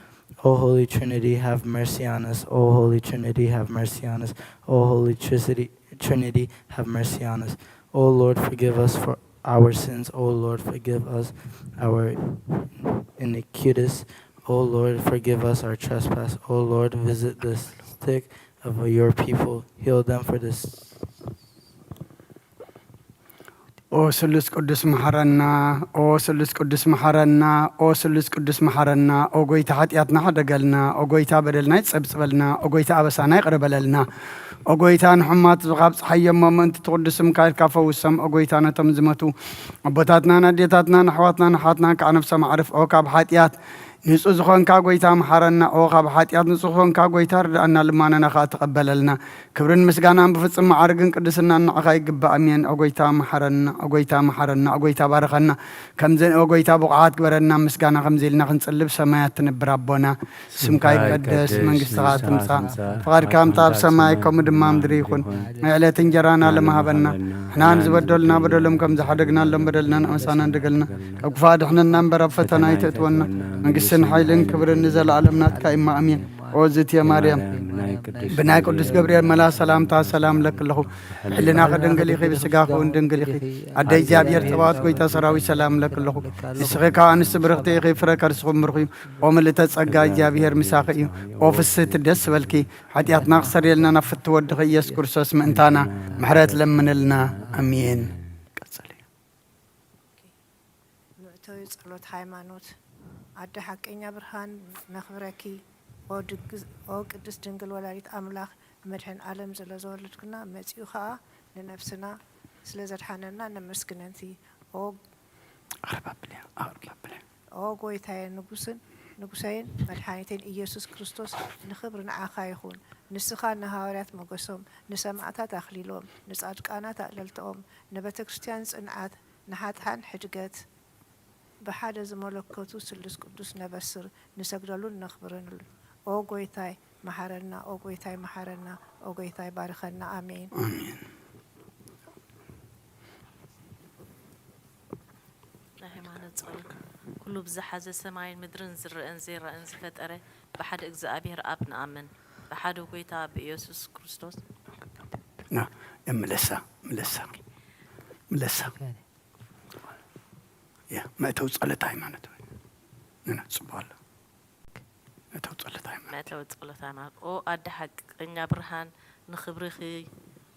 O Holy Trinity, have mercy on us. O Holy Trinity, have mercy on us. O Holy Trinity, Trinity, have mercy on us. O Lord, forgive us for our sins. O Lord, forgive us our iniquities. O Lord, forgive us our trespass. O Lord, visit the sick of your people. Heal them for this. ኦ ስሉስ ቅዱስ መሓረና፣ ኦ ስሉስ ቅዱስ መሓረና፣ ኦ ስሉስ ቅዱስ መሓረና፣ ኦ ጎይታ ሓጢኣትና ሕደገልና፣ ኦ ጎይታ በደልና ይጸብጽበልና፣ ኦ ጎይታ ኣበሳና ይቕረ በለልና። ኦ ጎይታ ንሕሙማት ዝኻብ ጸሓዮም እሞ ምእንቲ ትቕዱስ ስምካ ኢልካ ፈውሶም። ኦ ጎይታ ነቶም ዝመቱ ኣቦታትናን ኣዴታትናን ኣሕዋትናን ኣሓትናን ከዓ ነፍሶም ኣዕርፍኦ ካብ ሓጢኣት ንጹህ ዝኾንካ ጎይታ መሓረና። ኦ ካብ ሓጢኣት ንጹህ ዝኾንካ ጎይታ ርድኣና፣ ልማናና ከዓ ተቐበለልና። ክብርን ምስጋናን ብፍጹም ማዕርግን ቅድስናን ንዓኻ ይግባእ። ኣሜን። ኦ ጎይታ መሓረና፣ ኦ ጎይታ መሓረና፣ ኦ ጎይታ ባርኸና። ከምዘን ኦ ጎይታ ብቑዓት ግበረና። ምስጋና ከምዚ ኢልና ክንጽልብ ሰማያት ትነብር ኣቦና፣ ስምካ ይቀደስ፣ መንግስትኻ ትምጻእ፣ ፍቓድካ ከምታ ኣብ ሰማይ ከምኡ ድማ ምድሪ ይኹን። ናይ ዕለት እንጀራና ለመሃበና፣ ንሕና ንዝበደሉና በደሎም ከም ዝሓደግናሎም በደልና ንኣመሳና እንደገልና፣ ካብ ክፉእ ኣድሕነና እምበር ኣብ ፈተና ኣይተእትወና፣ መንግስትን ሓይልን ክብርን ንዘለኣለም ናትካ እማ ኣሜን። ኦ ዝትየ ማርያም፣ ብናይ ቅዱስ ገብርኤል መልኣኽ ሰላምታ ሰላም ለኪ ኣለኹ። ብሕልናኺ ድንግል ኢኺ፣ ብስጋኺ እውን ድንግል ኢኺ። ኣደ እግዚኣብሔር ጸባኦት ጎይታ ሰራዊት ሰላም ለኪ ኣለኹ። ንስኺ ካብ ኣንስቲ ብርኽቲ ኢኺ፣ ፍረ ከርስኺ ብሩኽ እዩ። ኦ ምልእተ ጸጋ እግዚኣብሔር ምሳኺ እዩ። ኦ ፍስህቲ ደስ በልኪ። ሓጢኣትና ክሰርየልና ናብ ፍትው ወድኺ ኢየሱስ ክርስቶስ ምእንታና ምሕረት ለምንልና። ኣሜን። ቀጽሊ። መእተዊ ጸሎት ሃይማኖት። ኣደ ሓቀኛ ብርሃን ነኽብረኪ። ኦ ድግ-፣ ኦ ቅድስት ድንግል ወላዲት ኣምላኽ መድሕን ዓለም ስለ ዘወለድክና መጺኡ ኸኣ ንነፍስና ስለ ዘድሓነና ነመስግነኪ። ኦ ኣቕርብ ኣብልያ፣ ኣቕርብ ኣብልያ። ኦ ጎይታየ ንጉስን ንጉሰይን መድሓኒተይን ኢየሱስ ክርስቶስ ንኽብሪ ንዓኻ ይኹን። ንስኻ ንሃዋርያት ሞገሶም፣ ንሰማዕታት ኣኽሊሎም፣ ንጻድቃናት ኣእለልትኦም፣ ንቤተ ክርስቲያን ጽንዓት፣ ንሓጥሓን ሕድገት፣ ብሓደ ዝመለከቱ ስሉስ ቅዱስ ነበስር፣ ንሰግደሉን ነኽብረሉን። ኦ ጎይታይ መሓረና፣ ኦ ጎይታይ መሓረና፣ ኦ ጎይታይ ባርኸና። ኣሜን። ኣሜን። ናይ ሃይማኖት ጸሎት። ኩሉ ብዝሓዘ ሰማይን ምድርን ዝረአን ዘይረአን ዝፈጠረ ብሓደ እግዚኣብሔር ኣብ ንኣምን፣ ብሓደ ጎይታ ብኢየሱስ ክርስቶስ። ና፣ ምለሳ፣ ምለሳ፣ ምለሳ። ያ፣ መእተዊ ጸሎት ሃይማኖት። ና፣ ና፣ ጽቡቕ ኣሎ። መእተዊ ጸሎት ሃይማኖት። መእተዊ ጸሎት ሃይማኖት። ኦ ኣደ ሓቀኛ ብርሃን፣ ንኽብርኺ፣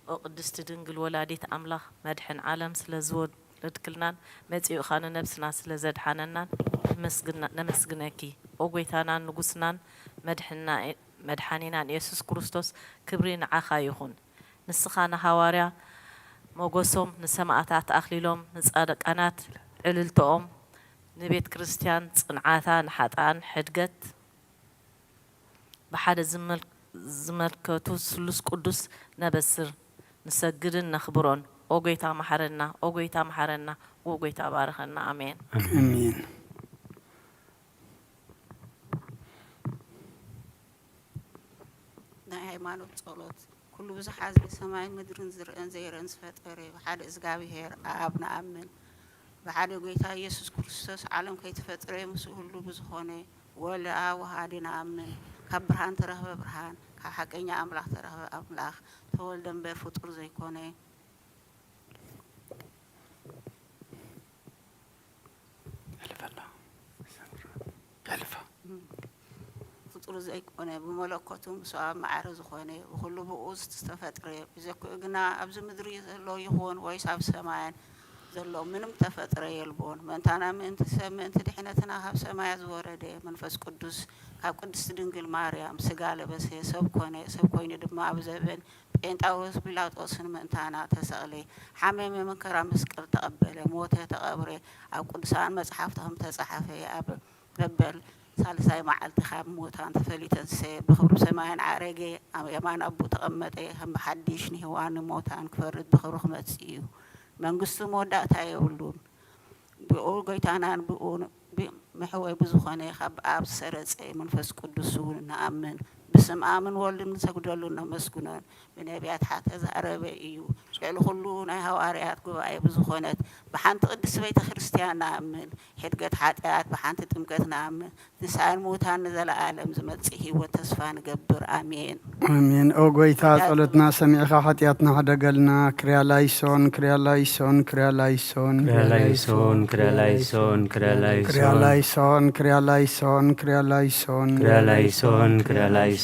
ኦ ቅድስቲ ድንግል ወላዲት ኣምላኽ መድሕን ዓለም ስለ ዝወለድክልናን መጺኡ ኸኣ ንነብስና ስለ ዘድሓነናን ነመስግና-፣ ነመስግነኪ። ኦ ጎይታናን ንጉስናን መድሕና-፣ መድሓኒናን ኢየሱስ ክርስቶስ፣ ክብሪ ንዓኻ ይኹን። ንስኻ ንሃዋርያ ሞገሶም፣ ንሰማእታት ኣኽሊሎም፣ ንጻድቃናት ዕልልትኦም፣ ንቤት ክርስቲያን ጽንዓታ፣ ንሓጥኣን ሕድገት፣ ብሓደ ዝመል-፣ ዝመልከቱ ስሉስ ቅዱስ ነበስር፣ ንሰግድን ነኽብሮን። ኦ ጎይታ መሓረና፣ ኦ ጎይታ መሓረና፣ ኦ ጎይታ ባርኸና። ኣሜን። ኣሜን። ናይ ሃይማኖት ጸሎት። ኩሉ ብዝሓዘ ሰማይን ምድርን ዝርእን ዘይርእን ዝፈጠረ ብሓደ እግዚኣብሔር ኣብ ንኣምን። ብሓደ ጎይታ ኢየሱስ ክርስቶስ ዓለም ከይተፈጥረ ምስኡ ህሉ ብዝኾነ ወልድ ኣብ ወሃዲ ንኣምን። ካብ ብርሃን ተረኽበ ብርሃን፣ ካብ ሓቀኛ ኣምላኽ ተረኽበ ኣምላኽ፣ ተወልደ እምበር ፍጡር ዘይኮነ። ሕልፈላ። ሕልፋ። ፍጡር ዘይኮነ፣ ብመለኮቱ ምስኡ ኣብ ማዕረ ዝኾነ፣ ብኹሉ ብኡ ዝተፈጥረ፣ ብዘክኡ ግና ኣብዚ ምድሪ ዘሎ ይኹን ወይስ ኣብ ሰማያን ዘሎ ምንም ተፈጥረ የልቦን። ምእንታና ምእንቲ ሰብ፣ ምእንቲ ድሕነትና ካብ ሰማያ ዝወረደ መንፈስ ቅዱስ ካብ ቅድስቲ ድንግል ማርያም ስጋ ለበሰ፣ ሰብ ኮነ፣ ሰብ ኮይኑ ድማ ኣብ ዘበን ጴንጣዎስ ጲላጦስን ምእንታና ተሰቕለ፣ ሓመመ፣ መከራ መስቀል ተቐበለ፣ ሞተ፣ ተቐብረ፣ ኣብ ቅዱሳን መጽሓፍቲ ከም ተጻሓፈ ኣብ መበል ሳልሳይ መዓልቲ ካብ ሙታን ተፈሊጠ፣ ዝሰ-፣ ብኽብሪ ሰማያን ዓረገ፣ ኣብ የማን ኣቦ ተቐመጠ፣ ከም ብሓድሽ ንህያዋን ንሙታን ክፈርድ ብኽብሪ ክመጽእ እዩ። መንግስቱ መወዳእታ የብሉን። ብኡ ጎይታናን ብኡ ብ-፣ መሕወይ ብዝኾነ ካብ ኣብ ዝሰረጸ መንፈስ ቅዱስ እውን ንኣምን። ብስም ኣምን ወልድን ንሰግደሉን ነመስግኖን። ብነቢያት ሓተዛረበ እዩ። ልዕሊ ኩሉ ናይ ሃዋርያት ጉባኤ ብዝኾነት ብሓንቲ ቅድስቲ ቤተ ክርስቲያን ንኣምን። ሕድገት ሓጢኣት ብሓንቲ ጥምቀት ንኣምን። ትንሳኤን ሙታን ንዘለኣለም ዝመጽእ ህይወት ተስፋ ንገብር። ኣሜን። ኣሜን። ኦ ጎይታ፣ ጸሎትና ሰሚዕኻ ሓጢኣትና ሕደገልና። ክርያ ላይሶን፣ ክርያ ላይሶን፣ ክርያ ላይሶን። ክርያ ላይሶን፣ ክርያ ላይሶን፣ ክርያ ላይሶን። ክርያ ላይሶን፣ ክርያ ላይሶን፣ ክርያ ላይሶን። ክርያ ላይሶን፣ ክርያ ላይሶን።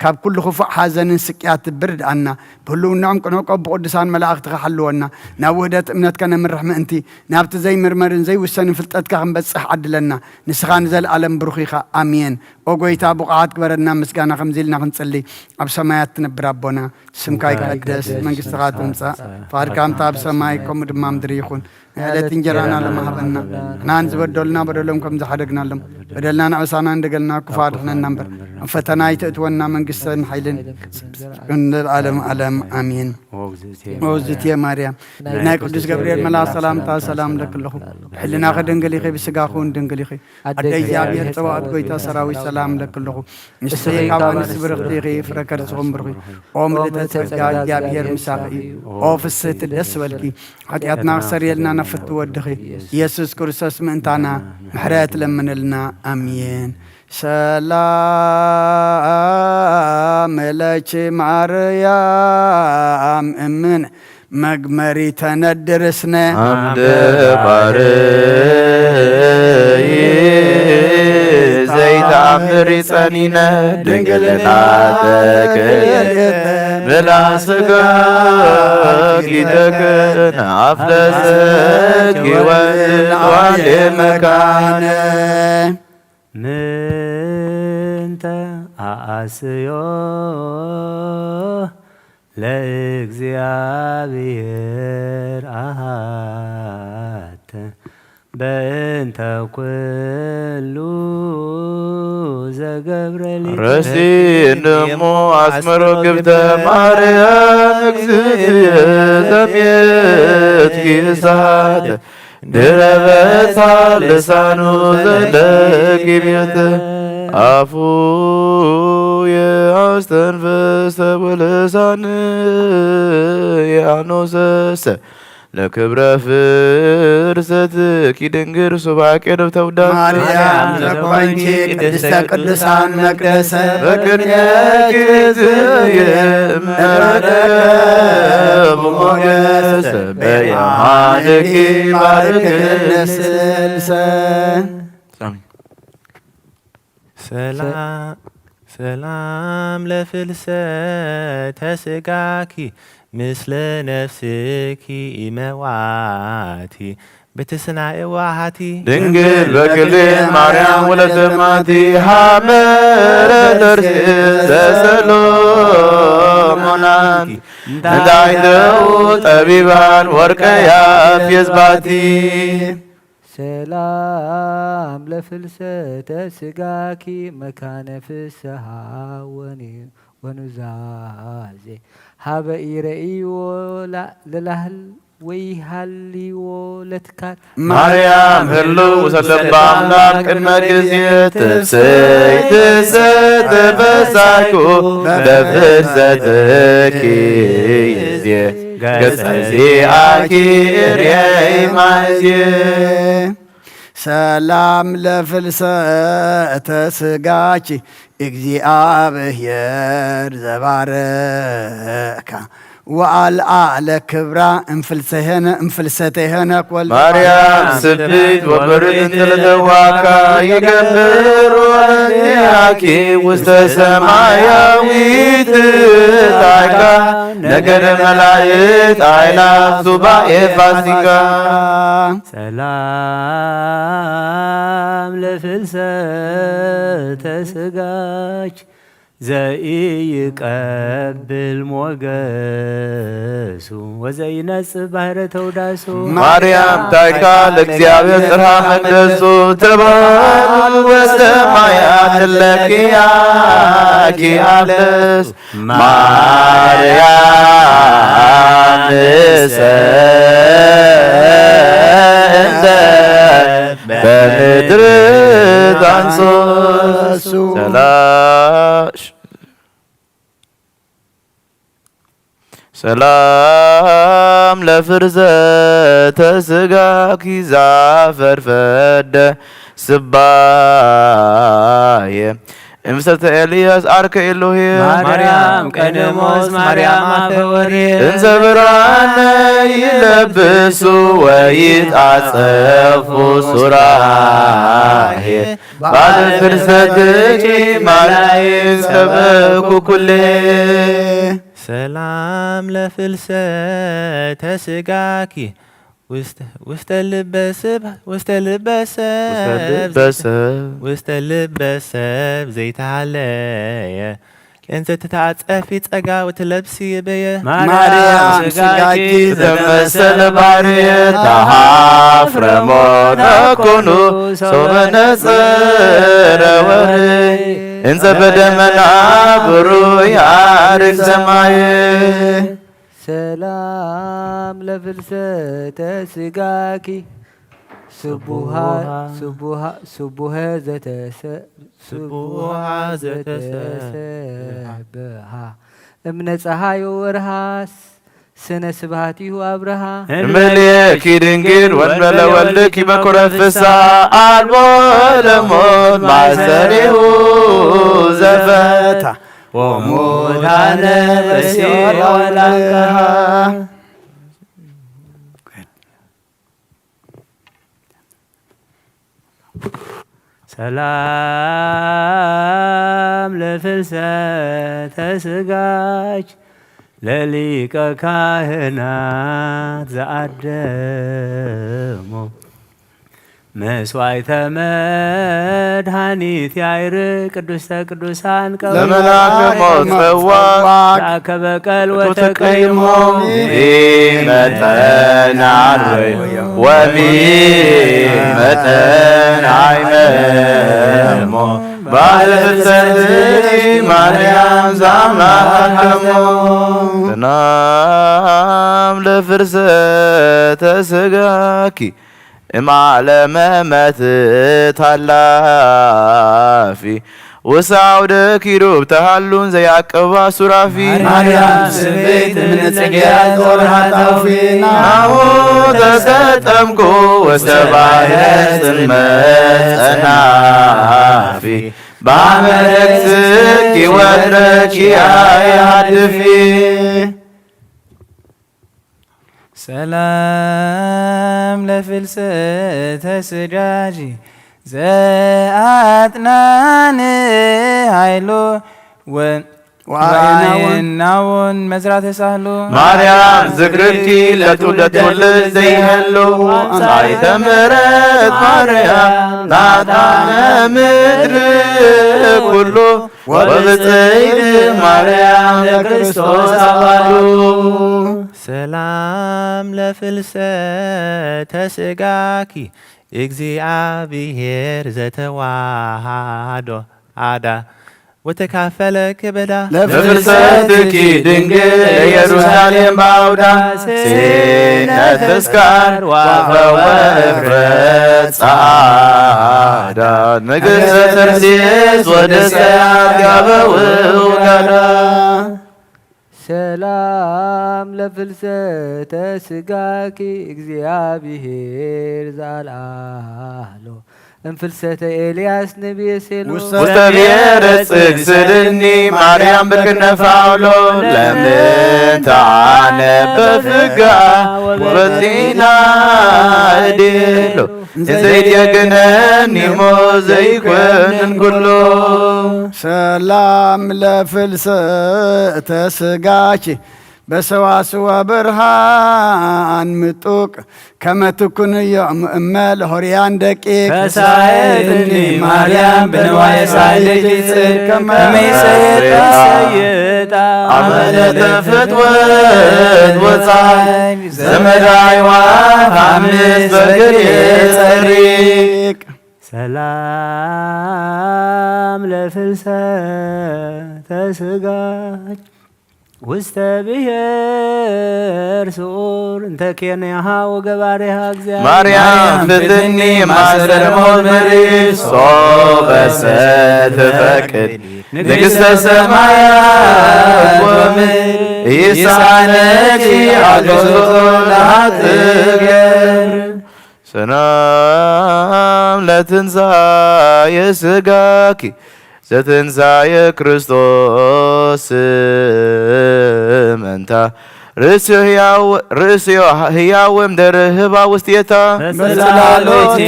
ካብ ኩሉ ክፉእ ሓዘንን ስቅያት ብርድኣና። ብህልውናኦም ክንዕቆብ ብቕዱሳን መላእኽትኻ ሓልወና። ናብ ውህደት እምነት ከነምርሕ ምእንቲ፣ ናብቲ ዘይምርመርን ዘይውሰንን ፍልጠትካ ክንበጽሕ ዓድለና። ንስኻ ንዘለኣለም ብሩኽ ኢኻ። ኣሜን። ኦ ጎይታ፣ ብቑዓት ግበረና ምስጋና ከምዚ ኢልና ክንጽሊ። ኣብ ሰማያት ትነብር ኣቦና፣ ስምካ ይቀደስ፣ መንግስትኻ ትምጻእ፣ ፍቓድካ ከምታ ኣብ ሰማይ ከምኡ ድማ ምድሪ ይኹን። ዕለት እንጀራና ለማህበና፣ ንሕና ንዝበደሉና በደሎም ከም ዝሓደግናሎም፣ በደልና ንዕሳና እንደገልና ክፉ ኣድሕነና እምበር፣ ኣብ ፈተና ኣይትእትወና፣ መንግስትን ሓይልን ንለዓለም ዓለም ኣሜን። ኦዝትየ ማርያም፣ ናይ ቅዱስ ገብርኤል መልኣክ ሰላምታ ሰላም ለክለኹ፣ ብሕልናኺ ድንግል ኢኺ፣ ብስጋኹ እውን ድንግል ኢኺ። ኣደ እግዚኣብሔር ጸባኦት ጎይታ ሰራዊት ሰላም ለክለኹ፣ ንስኺ ካብ ኣንስቲ ብርኽቲ ኢኺ፣ ፍረ ከርስኹም ብሩኽ እዩ። ኦ ምልእተ ጸጋ እግዚኣብሔር ምሳኺ እዩ። ኦ ፍስህቲ ደስ በልኪ፣ ሓጢኣትና ክሰርየልና ናብ ፍትው ወድኺ ኢየሱስ ክርስቶስ ምእንታና ምሕረት ለምንልና። ኣሜን። ሰላም ለኪ ማርያም እምን መግመሪተ ነድር እስነ። ኣምደ ባርይ ዘይተኣምሪ ጸኒነ ድንግልና ተክል ብላ ስጋኪ ተክል ኣፍለሰኪ ወልድ ዋሌ መካነ። ምንተ ኣኣስዮ ለእግዚኣብሔር ኣሃተ በእንተ ኩሉ ዘገብረ ሊተ። ረሲ እንሞ ኣስመሮ ግብተ ማርያም እግዝእትየ ዘምየትኪ እሳት ድረበታ ልሳኑ ዘለኪ ቤት ኣፉ የአስተንፍሰ ወልሳን የአኖሰሰ ለክብረ ፍርሰትኪ ድንግል ሱባቄ ደብተውዳ ማርያም ዘኮንኪ ቅድስተ ቅዱሳን መቅደሰ በቅድሜኪ ዝየ መረብ ሞገስ በየማንኪ ባርክን ስልሰ። ሰላ-፣ ሰላም ለፍልሰተ ስጋኪ ምስለ ነፍስኪ ኢመዋቲ ብትስና የዋሃቲ። ድንግል በክሌ ማርያም ወለተ ማቲ ሃመረ ደርሲ ዘሰሎሞናን እንታይ ደው ጠቢባን ወርቀ ያፌዝ ባቲ። ሰላም ለፍልሰተ ስጋኪ መካነ ፍስሃ ወኒ-፣ ወኑዛዜ ሃበ ኢረእይዎ ላ-፣ ለላህል ወይሃልይዎ ለትካል። ማርያም ህልው ሰለባ ኣምላክ ቅድመ ግዜ ትፍስሕቲ ሰተበሳይኩ በፍልሰትኪ ግዜ ገጸ ዚኣኪ ርየይ ማእዜ። ሰላም ለፍልሰተ ስጋኪ እግዚኣብሔር ዘባረካ ወኣልዓለ ክብራ እንፍልሰ ሄነ-፣ እንፍልሰተ ሄኖክ ወልደ ማርያም ስብሕት ወብርክት ለዘዋካ ይገብር ወለዚኣኪ ውስተ ሰማያዊት ጣይካ ነገደ መላእክት ኣእላፍ ሱባኤ ፋሲካ። ሰላም ለፍልሰተ ስጋኪ ዘኢይቀብል ሞገሱ ወዘኢነጽ ባህረ ተውዳሱ። ማርያም ታይካ ለእግዚኣብሔር ጽርሃ መቅደሱ ተባህሉ በሰማያት ለኪ ያኪ አለስ ማርያም ሰ-፣ እንተ በምድር ታንሶሱ። ሰላም ሰላም ለፍርዘተ ስጋኪ ዛፈርፈደ ስባየ እምሰተ ኤልያስ ዓርከ ኤሎሄ። ማርያም ቀደሞስ ማርያም ኣፈወርየ። እንዘ ብርሃነ ይለብሱ ወይትዓጸፉ ሱራሄ። ባለ ፍልሰትኪ ማርያም ሰበኩ ኩሌ። ሰላም ለፍልሰተ ስጋኪ ውስተ ልበ ስብ ውስተ ልበ ሰብ በሰብ ውስተ ልበ ሰብ ዘይተሃለየ እንተ ትታጸፊ ጸጋ ወትለብሲ በየ ማርያም ስጋኪ ዘመሰለ ባርየ ተሃፍረሞ ተኮኑ ሶበ ነጸረ ወርይ እንዘ በደመና ብሩይ ያርግ ሰማየ። ሰላም ለፍልሰተ ስጋኪ ስቡሃ ስቡሃ ስቡሀ ዘተሰ ስቡሃ ዘተሰ ዘተሰብሃ እምነ ጸሃዮ ወርሃስ ስነ ስብሃቲሁ ኣብርሃ እምልየኪ ድንግል ወንበለ ወልድኪ በኩረ ፍሳ ኣልቦ ለሞት ማሰሪሁ ዘፈታ ወሙታነ በሲኦል አንቀሃ። ሰላም ለፍልሰተ ስጋች ለሊቀ ካህናት ዘአደሞ መስዋዕተ መድኃኒት ያይር ቅዱስተ ቅዱሳን ቀ ለመልአከ ሞት ጸዋዕ ተአከበ ቀል ወተቀይሞ ተቀይሞ መጠን አርበይ ወቢ መጠን አይመሞ ባለ ፍልሰትኪ ማርያም ዛማከሞ ሰላም ለፍልሰተ ስጋኪ እምዓለመ መትት ሃላፊ ውሳውደ ኪሩብ ተሃሉን ዘያቀባ ሱራፊ ማርያም ስብእት እምነ ጽጌያት ጾርሃ ጣውፊ ናሁ ተሰጠምኩ ውስተ ባሕረ ጽልመት ጸናፊ በአመ ረክስኪ ወረኪ አያድፊ ሰላም ለፍልሰተ ስጋጂ ዘአጥናን ኃይሎ ወአየናውን መዝራተ ሳህሎ ማርያም ዝክርኪ ለትውለድ ትውልድ ዘይህሉ ኣምሳይተ ምሕረት ማርያም ናጣነ ምድር ኩሉ ወብፅዕት ማርያም ለክርስቶስ ኣባሉ ሰላም ለፍልሰተ ስጋኪ እግዚአብሔር ዘተዋሃዶ አዳ ወተካፈለ ክበዳ ለፍልሰትኪ ድንግል ኢየሩሳሌም ባውዳ ሴነት ተስካር ዋኸወ እፍረት ጸዓዳ ንግሥተ ተርሴስ ወደሰያት ጋበው ጋዳ ሰላም ለፍልሰተ ስጋኪ እግዚአብሔር ዘአልዓሎ እምፍልሰተ ኤልያስ ነቢየ ሴሎ ውስተ ብሔረ ጽግ ስልኒ ማርያም ብክነ ፋውሎ ለምንተ አነ በፍጋ ወበጤና እዴሎ ዘይትየግነኒ ሞ ዘይኮንን ኩሎ ሰላም ለፍልሰተ ስጋኪ በሰዋስወ ብርሃን ምጡቅ ከመ ትኩንዮም እመ ለሆርያን ደቂቅ ከሳየትኒ ማርያም ብንዋየ ሳይልኪ ጽድቅ ከመ ይሰየጣ አመለተ ፍትወት ወፃይ ዘመዳይዋ ሐምስ በግል የጸሪቅ ሰላም ለፍልሰተ ስጋች ውስተ ብሔር ስዑር እንተ ኬንያሃ ወገባሬሃ እግዚአብሔር ማርያም ፍትኒ ማሰረ ሞት መሪር ሶበሰ ትፈቅድ ንግሥተ ሰማያት ወምድር ይሳነኪ አግዞ ለሃትገር ሰላም ለትንሣኤ ስጋኪ ዘትንሳኤ ክርስቶስ ምእንታ ርእስዮ ህያው ርእስዮ ህያው እምድር ህባ ውስጥየታ። በጸሎትኪ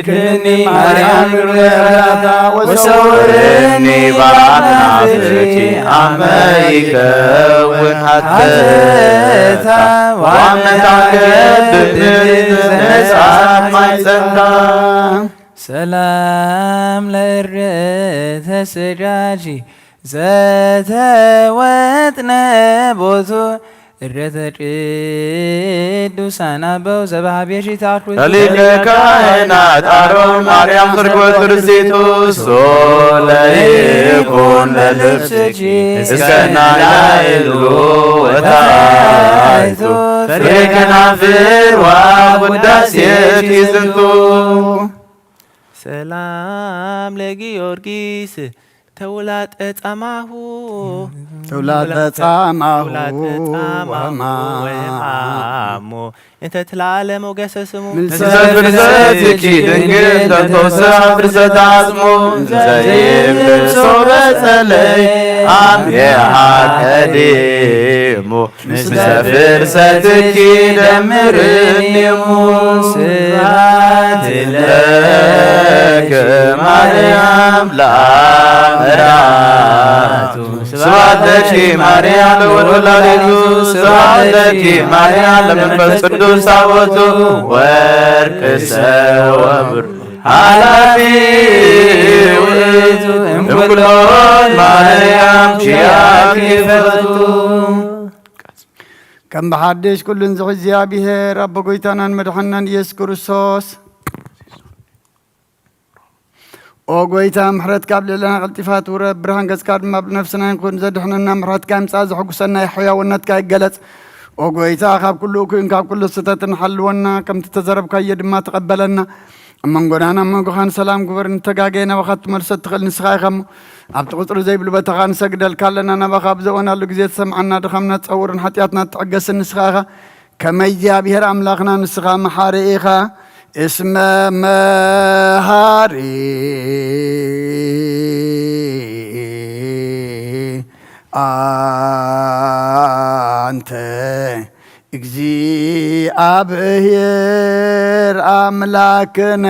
ክድኒ ማርያም እርዳታ ወሰውርኒ ባናፍርኪ ኣመ ይከውን ሓተታ ዋመታገብ ብመጻት ማይጸንታ። ሰላም ለእርእ ተስዳጂ ዘተወጥነ ቦቱ እረተ ቅዱሳን ኣበው ዘባሃብየ ሽታኩ ሊቀ ካህናት ኣሮን ማርያም ዝርግበት ርሲቱ ሶለ ይኩን ለልብስኪ እስከ ናይላይሉ ወታይቱ ፍሬ ከናፍር ዋብ ውዳሴኪ ዝንቱ። ሰላም ለጊዮርጊስ ተውላጠ ጻማሁ ተውላጠ ጻማሁ ተውላጠ ጻማሁ ወማ ወሃሞ እንተ ትላለ ሞገሰ ስሙ ምሰ ፍርሰትኪ ድንግል ተንተውሰ ፍርሰት ኣጽሙ ዘይብል ሶበ ጸለይ ኣምየሃ ቀዲሙ ምስለ ፍርሰትኪ ደምርኒ እሙ። ስብሐት ለኪ ማርያም ለአብ መራቱ። ስብሐት ለኪ ማርያም ለወላዲቱ። ስብሐት ለኪ ማርያም ለመንፈስ ቅዱስ ታቦቱ። ወርቅሰ ወብሩር ኃላፊ ውእቱ እምኩሎን ማርያም ኪያኪ ፈቱ። ከም ብሓድሽ ኩሉን ዝሕ እግዚኣብሔር ኣቦ ጎይታናን መድሓናን ኢየሱስ ክርስቶስ። ኦ ጎይታ፣ ምሕረትካ ኣብ ልዕለና ቀልጢፋ ትውረድ፣ ብርሃን ገጽካ ድማ ኣብ ነፍስና ይኹን። ዘድሕነና ምሕረትካ ይምጻእ፣ ዘሐጉሰና ሕያውነትካ ይገለጽ። ኦ ጎይታ፣ ካብ ኩሉ እኩይን ካብ ኩሉ ስህተትን ሓልወና፣ ከምቲ ተዘረብካዮ ድማ ተቐበለና። ኣብ መንጎናን ኣብ መንጎኻን ሰላም ግበር። ንተጋገየ ናባኻ ትመልሶ እትኽእል ንስኻ ኢኻ እሞ፣ ኣብቲ ቁጽሪ ዘይብሉ ቦታኻ ንሰግደልካ ኣለና። ናባኻ ኣብ ዘእወናሉ ግዜ ትሰምዓና፣ ድኻምና ትጸውርን ሓጢኣትና ትዕገስን ንስኻ ኢኻ። ከመ እግዚኣብሔር ኣምላኽና ንስኻ መሓሪ ኢኻ። እስመ መሃሪ ኣንተ እግዚኣብሔር ኣምላክነ።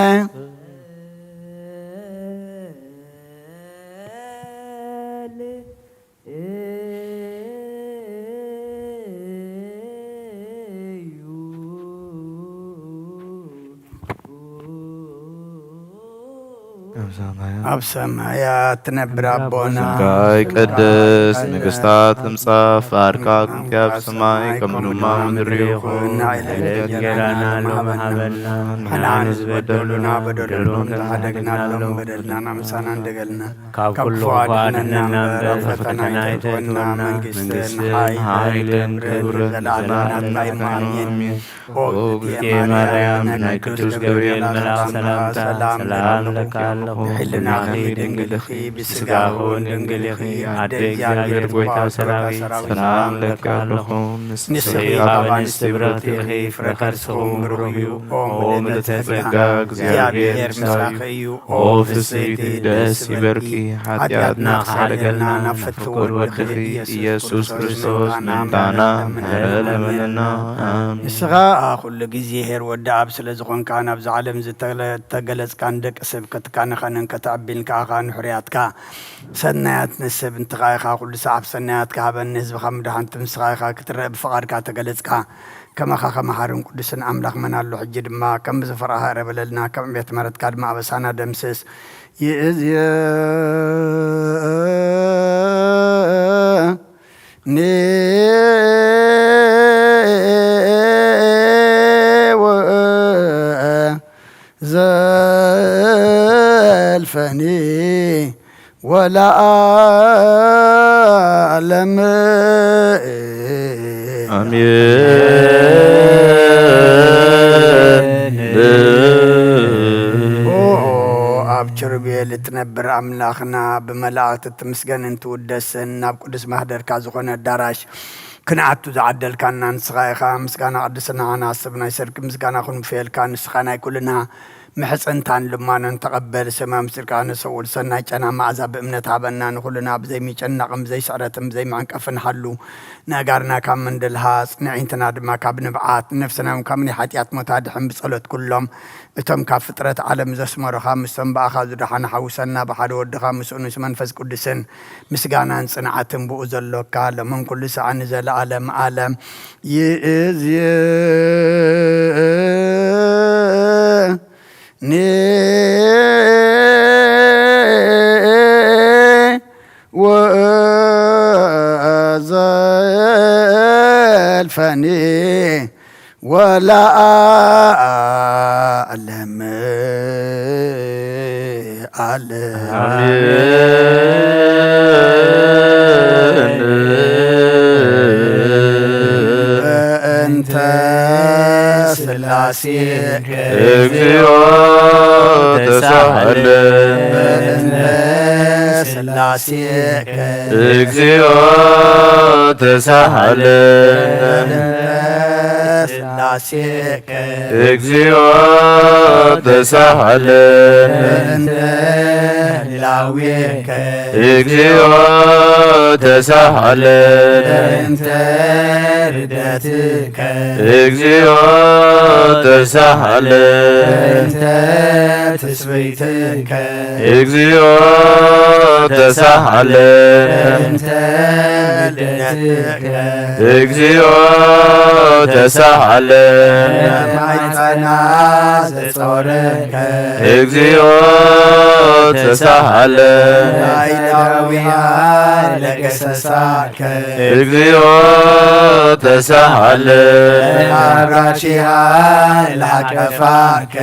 ኣብ ሰማያት ትነብር ኣቦና። ስምካ ይቀደስ፣ መንግስታ ትምጻእ፣ ፍቃድካ ትኩን ኣብ ሰማይ ከም ድማ ምድሪ ይኹን። ዕለት እንጀራና ሎሚ ሃበና፣ ንሕና ንዝበደሉና በደሎም ከም ዝሓደግናሎም በደልናን ኣምሳናን ደገልና ካብ ኩሉ ክፉእ ኣድሕነና እምበር፣ ኣብ ፈተና ኣይተእትወና፣ መንግስትን ሓይልን ክብርን ዘለዓለም ናትካ እዩ። ኣሜን። ኦ እግዝእትየ ማርያም፣ ናይ ቅዱስ ገብርኤል መልኣክ ሰላምታ ሰላም እለኪ ኣለኹ። ብሕልናኺ ድንግል ኢኺ፣ ብስጋኺ እውን ድንግል ኢኺ። ኣደ እግዚኣብሔር፣ ጎይታ ሰራዊት፣ ሰላም እለኪ ኣለኹ። ንስኺ ካብ ኣንስቲ ብርኽቲ ኢኺ፣ ፍረ ከርስኺ እውን ብሩኽ እዩ። ኦ ምልእተ ጸጋ፣ እግዚኣብሔር ምሳኺ እዩ። ኦ ፍስሕቲ፣ ደስ ይበልኪ፣ ሓጢኣትና ክሓደገልና ናብ ፍትው ወድኺ ኢየሱስ ክርስቶስ ምእንታና ምሕረት ለበለና። ኣሜን። ንስኻ ኩሉ ግዜ ኄር ወዲ ኣብ ስለ ዝኾንካ፣ ናብዛ ዓለም ዝተገለ-፣ ተገለጽካን ደቂ ሰብ ከተካንኸንን ከተዕቢን ከኣ ንሕሩያትካ ሰናያት ንሰብ እንትኻ ኢኻ። ኩሉ ሰዓብ ሰናያትካ ሃበኒ፣ ህዝብኻ ምድሓንቲ ንስኻ ኢኻ። ክትረአ ብፍቓድካ ተገለጽካ። ከማኻ ከመ ሓርን ቅዱስን ኣምላኽ መን ኣሎ? ሕጂ ድማ ከም ዝፈራህኻ ርእ በለልና፣ ከም ዕቤት ምሕረትካ ድማ ኣበሳና ደምስስ። ይእዝየኒ ወዘልፈኒ ወለዓለም። ኣሜን። ኦ ኣብ ኪሩቤል እትነብር ኣምላኽና፣ ብመላእኽቲ እትምስገንን ትውደስን፣ ናብ ቅዱስ ማህደርካ ዝኾነ ኣዳራሽ ክንኣቱ ዝዓደልካና ንስኻ ኢኻ። ምስጋና ቅድስና ንዓና ሰብ ናይ ሰርኪ ምስጋና ክንውፍየልካ፣ ንስኻ ናይ ኩልና ምሕጽንታን ልማኖን ተቐበል። ሰማይ ምስጢርካ ንሰውል ሰናይ ጨና መኣዛ ብእምነት ሃበና። ንኹልና ብዘይምጭናቕን ብዘይስዕረትን ብዘይምዕንቀፍን ሃሉ። ነጋርና ካብ ምንድልሃጽ፣ ንዕንትና ድማ ካብ ንብዓት፣ ነፍስና እውን ካብ ናይ ሓጢኣት ሞት ኣድሕን ብጸሎት ኩሎም እቶም ካብ ፍጥረት ዓለም ዘስመሩኻ ምስቶም ብኣኻ ዝደሓኑ ሓውሰና ብሓደ ወድኻ ምስኡ ንስ መንፈስ ቅዱስን ምስጋናን ጽንዓትን ብኡ ዘሎካ ሎምን ኩሉ ሰዓት ንዘለኣለም ዓለም ይእዝዝ። ኒ ወዘልፈኒ ወለዓለም ዓለም። በእንተ ስላሴ እግዚኦ ተሳሃለ። በእንተ ስላሴ እግዚኦ ተሳሃለ። ስላሴ እግዚኦ ተሳሃለ። በእንተ ህላዌከ እግዚኦ ተሳሃለ። በእንተ ርደትከ እግዚኦ ተሳሃለ። በእንተ ትስብእትከ እግዚኦ ተሳሃለ። በእንተ ልደትከ እግዚኦ ተሳሃለ። ማይፀና ዘጾረከ እግዚኦ ተሳሃለ። ናይዳዊያ ለገሰሳከ እግዚኦ ተሳሃለ። አብራቺሃ ላቀፋከ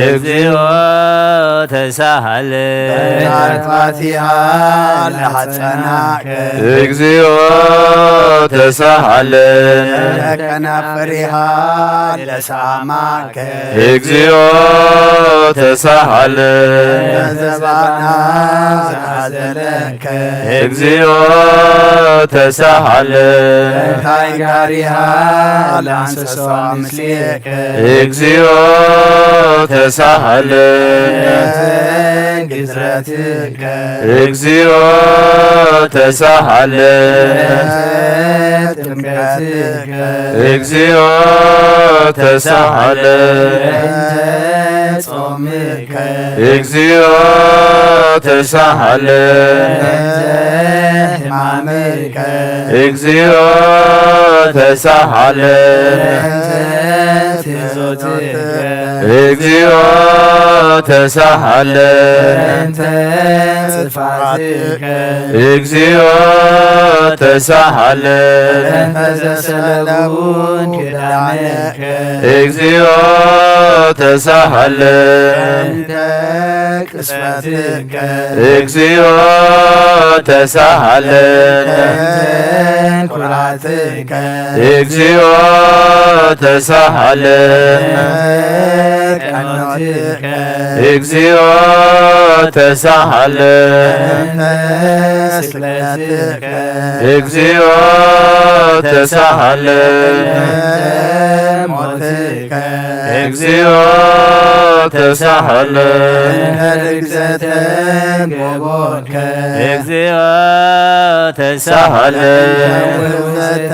እግዚኦ ተሳሃለ። ናጥፋቲሃ ላጸናከ እግዚኦ ተሳሃለ። ከናፍሪሃ ለሳማከ እግዚኦ ተሳሃለ። ዘባና ዘሓዘለከ እግዚኦ ተሳሃለ። ታይጋሪሃ ላንሰሶ ምስሌከ እግዚኦ ተሳሃለ። ግዝረትከ እግዚኦ ተሳሃለ። ጥምቀትከ እግዚኦ ተሳሃለ። ጾምከ እግዚኦ ተሳሃለ። ሕማምከ እግዚኦ ተሳሃለ። ትዞትከ እግዚኦ ተሳሃለ። ጥፋትከ እግዚኦ ተሳሃለ። ፈዘሰለቡን ግዳመከ እግዚኦ ተሳሃለ። ቅስፈትከ እግዚኦ ተሳሃለ። ኩራትከ እግዚኦ ተሳሃለ። ቀኖትከ እግዚኦ ተሳሃለ። ስቅለትከ እግዚኦ ተሳሃለ። ሞትከ እግዚኦ ተሳሃለ። ርግዘተ ገቦከ እግዚኦ ተሳሃለ። ውህዘተ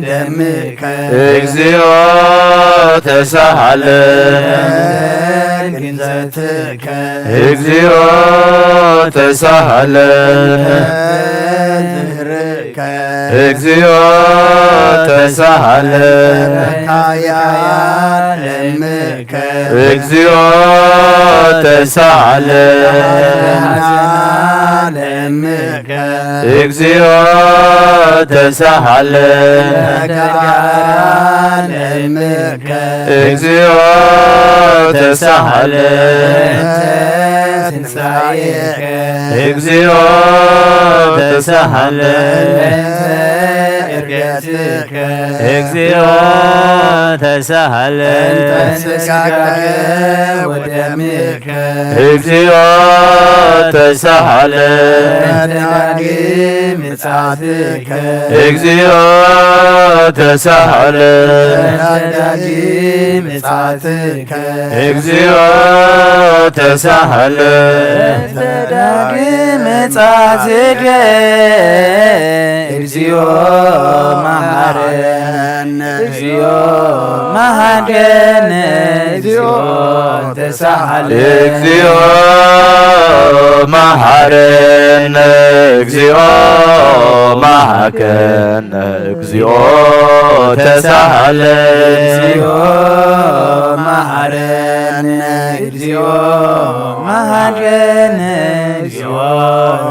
ደምከ እግዚኦ ተሳሃለ። ግንዘትከ እግዚኦ ተሳሃለ። ዝህርከ እግዚኦ ተሳሃለ። ካያ ለምከ እግዚኦ ተሳሃለ። ለምከ እግዚኦ ተሳሃለ። ለምከ እግዚኦ ተሳሃለ። ትንሳኤከ እግዚኦ ተሳሃለ። ገጽከ እግዚኦ ተሳሃለ። እንተ ስጋከ ወደምከ እግዚኦ ተሳሃለ። ዳግም ምጽኣትከ እግዚኦ ተሳሃለ። ዳግም ምጽኣትከ እግዚኦ ተሳሃለ። ዳግም ምጽኣትከ እግዚኦ መሃረነ። እግዚኦ መሃረነ። እግዚኦ ተሳሃለ። እግዚኦ መሃረነ። እግዚኦ መሃከነ። እግዚኦ ተሳሃለ። እግዚኦ መሃረነ። እግዚኦ መሃረነ። እግዚኦ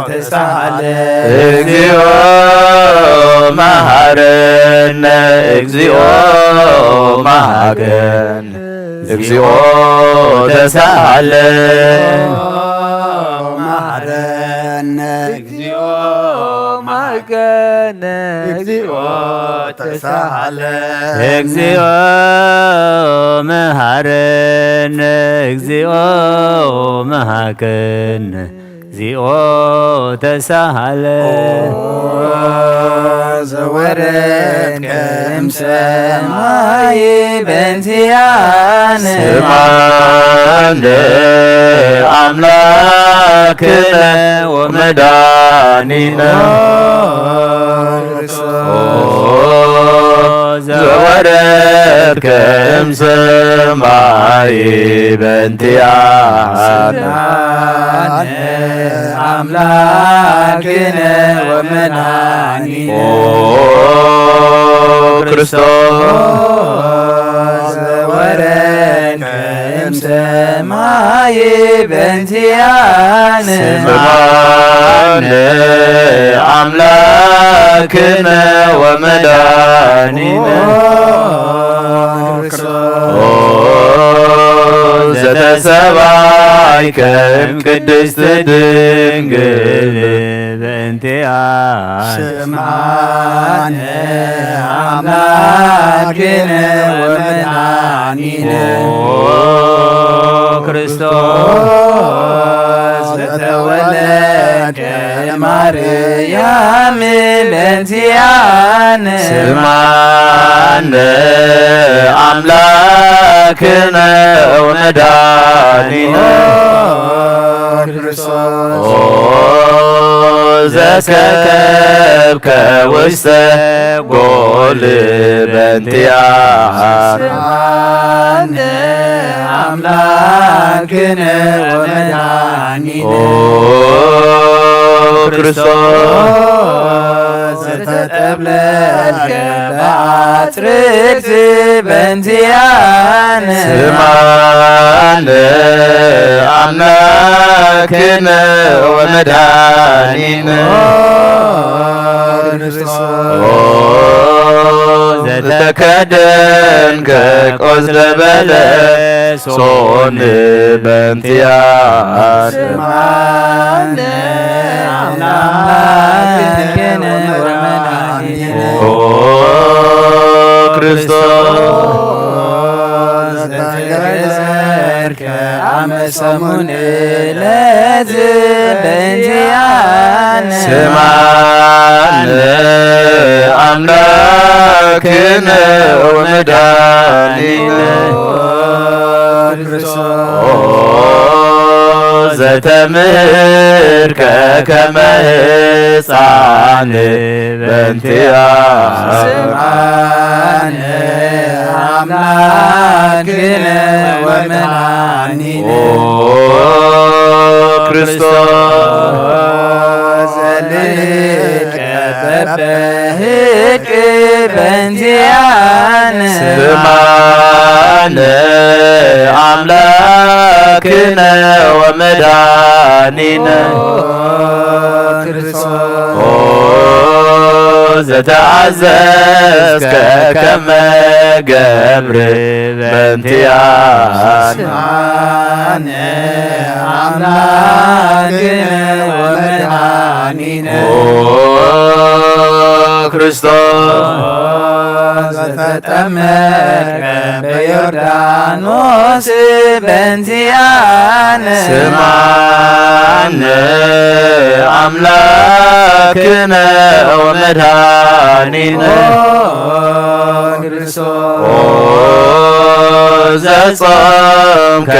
ተሳሃለ። እግዚኦ መሃረነ። እግዚኦ መሃረነ። እግዚኦ ተሳሃለ። መሃረነ። እግዚኦ መሃረነ። እግዚኦ ተሳሃለ። እግዚኦ መሃረነ። እግዚኦ መሃረነ። እግዚኦ ተሳሃለ። ኦ ዘወረድከ እምሰማይ በእንቲኣነ። ስምዓነ ኣምላክነ ወመድኃኒነ። ኦ ዘወረድከ እምሰማይ በእንቲኣነ። ስምዓነ ኣምላክነ ወመድኃኒነ። ኦ ክርስቶስ ዘወረድከ እምሰማይ በእንቲኣነ። ስምዓነ ኣምላክነ ወመድኃኒነ። ኦ ክርስቶስ ኦ ዘተሰባይከ እምቅድስት ድንግል በእንቲኣነ። ስምዓነ ኣምላክነ ወመድኃኒነ። ኦ ክርስቶስ ዘተወለድከ ማርያም በእንቲኣነ። ስምዓነ ኣምላክነ ወመድኃኒነ። ኦ ክርስቶስ ኦ ዘሰከብከ ውስተ ጎል በእንቲኣነ። ስምዓነ ኣምላክነ ወመድኃኒነ። ኦ ክርስቶስ ዘተጠብለልከ ብኣጽርግቲ በእንቲኣነ። ስምዓነ ኣምላክነ ወመድኃኒነ። ኦ ክርስቶስ ኦ ዘተከደንከ ቆጽለ በለስ ኦን በእንቲኣነ። ስምዓነ ኣምላክነ ወመድኃኒነ። ኦ ክርስቶስ ዘተገዘርከ ኣመ ሰሙን ዕለት በእንቲኣነ። ስምዓነ ኣምላክነ ወመድኃኒነ። ኦ ክርስቶስ ኦ ዘተምህርከ ከመ ሕፃን በእንቲኣነ። ስምዓነ ኣምላክነ ወመድኃኒነ። ኦ ክርስቶስ ዘልህቀ በበህቅ በእንቲኣነ። ስምዓነ ኣምላክነ ወመድኃኒነ። ኦ ዘተኣዘዝከ ከመ ገብር በእንቲኣነ። ስምዓነ ኣምላክነ ወመድኃኒነ። ኦ ክርስቶስ ዘተጠመቀ በዮርዳኖስ በእንቲኣነ ስማነ ኣምላክነ ወመድኃኒነ። ኦ ዘጾምከ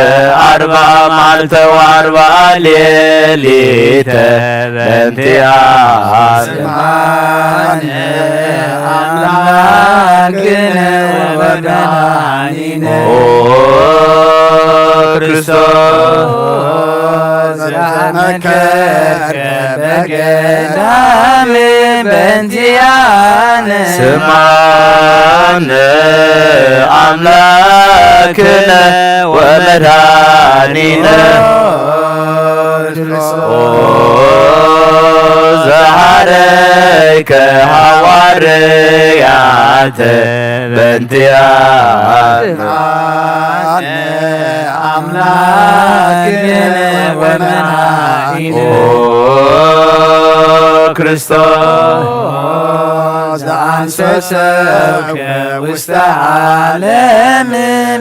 ኣርብዓ መዓልተ ወኣርብዓ ሌሊተ በእንቲኣነ ስማነ ኣምላክነ ወመድኃኒነ። ኦ ክርስቶስ ዘተመከርከ በገዳም በእንቲኣነ ስማነ ኣምላክነ ወመድኃኒነ። ኦ ዘሐረይከ ሃዋርያተ በእንቲኣነ ኣምላክነ ወመድኃኒነ። ኦ ክርስቶስ ዘአንሶ ሰብከ ውስተ ዓለም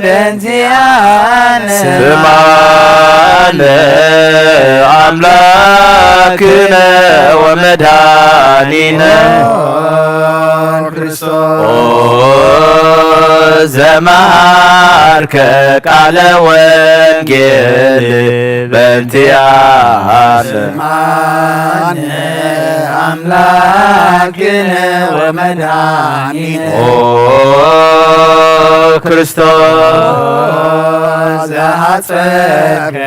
በእንቲኣነ ስማነ ኣምላክነ ወመድኃኒነ። ኦ ዘመሃርከ ቃለ ወንጌል በእንቲኣነ ስማነ ኣምላክነ ወመድኃኒነ። ኦ ክርስቶስ ዘሐጸብከ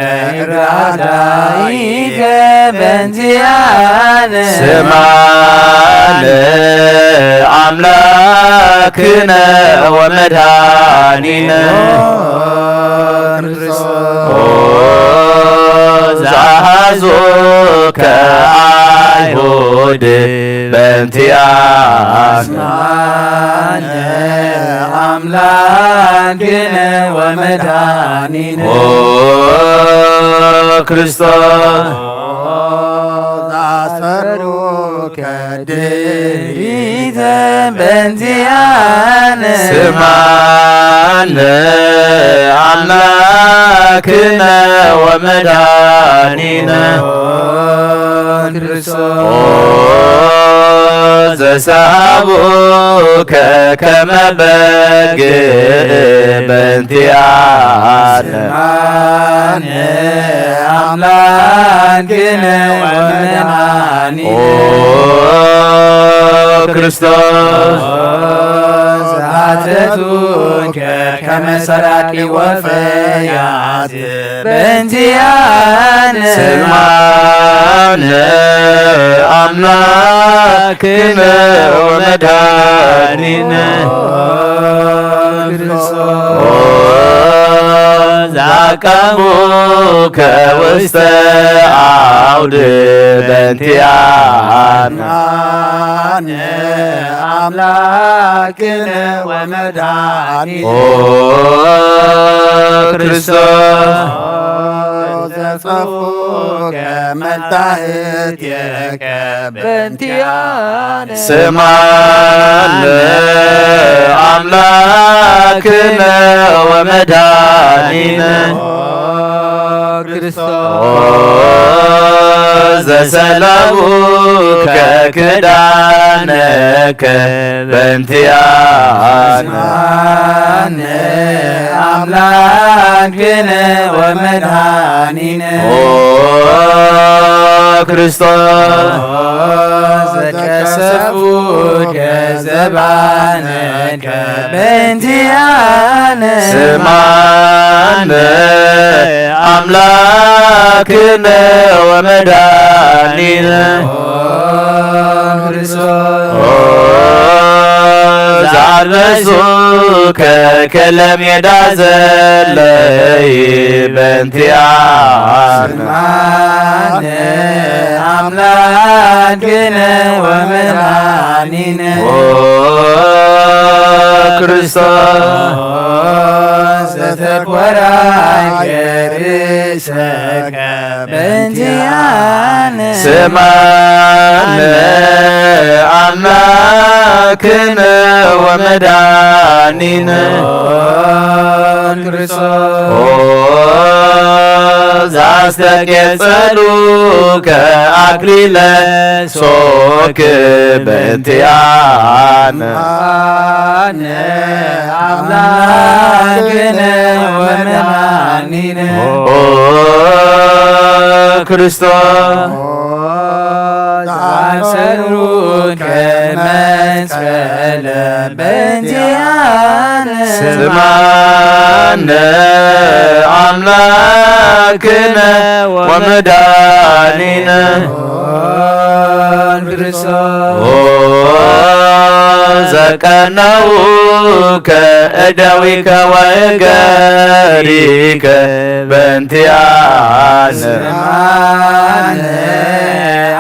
ራዳኢከ በእንቲኣነ ስማነ ኣምላክነ ወመድኃኒነ። ኦ ዘሐዙከ አይሁድ በእንቲኣነ ስማነ ኣምላክነ ወመድኃኒነ። ኦ ክርስቶስ ዘአሰሩከ ድሪተ በእንቲኣነ ስማነ ኣምላክነ ወመድኃኒነ። ኦ ዘሰሃቡከ ከመ በግ በእንቲኣነ ስማነ ኣምላክነ ወመድኃኒነ። ኦ ክርስቶስ ዘሐተቱከ ከመ ሰራቂ ወፈያት በእንቲኣነ ስማነ ኣምላክነ ወመድኃኒነ። ኦ ዘአቀሙከ ውስተ አውድ በእንቲኣነ ስማነ ኣምላክነ ወመድኃኒነ። ኦ ክርስቶስ ዘጸፉከ መልታህትከ በእንቲኣነ ስማነ ኣምላክነ ወመድኃኒነ። ኦ ክርስቶስ ኦ ዘሰለቡከ ክዳነከ በእንቲኣነ ስማነ ኣምላክነ ወመድኃኒነ። ኦ ክርስቶስ ኦ ዘቀሰፉከ ዘባነከ በእንቲኣነ ስማነ ኣምላክነ ወመድኃኒነ። ኦ ክርስቶስ ኦ ዘአልበሱከ ከለሜዳ ዘለይ በእንቲኣነ ስማነ ኣምላክነ ወመድኃኒነ። ኦ ክርስቶስ ዘተኮራየ ርእሰከ በእንቲኣነ። ስማነ ኣምላክነ ወመድኃኒነ። ኦ ክርስቶስ። ኦ ዘአስተቄጸሉከ አክሊለ ሶክ በእንቲአነ። አነ አምላክነ ወመድኃኒነ። ኦ ክርስቶስ። ኦ ዘአሰሩከ መስቀለ በእንቲአነ። ስማነ አምላክነ ወመድኃኒነ። ኦ ክርስቶስ። ኦ ዘቀነውከ እደዊከ ወእገሪከ በእንቲአነ። ስማነ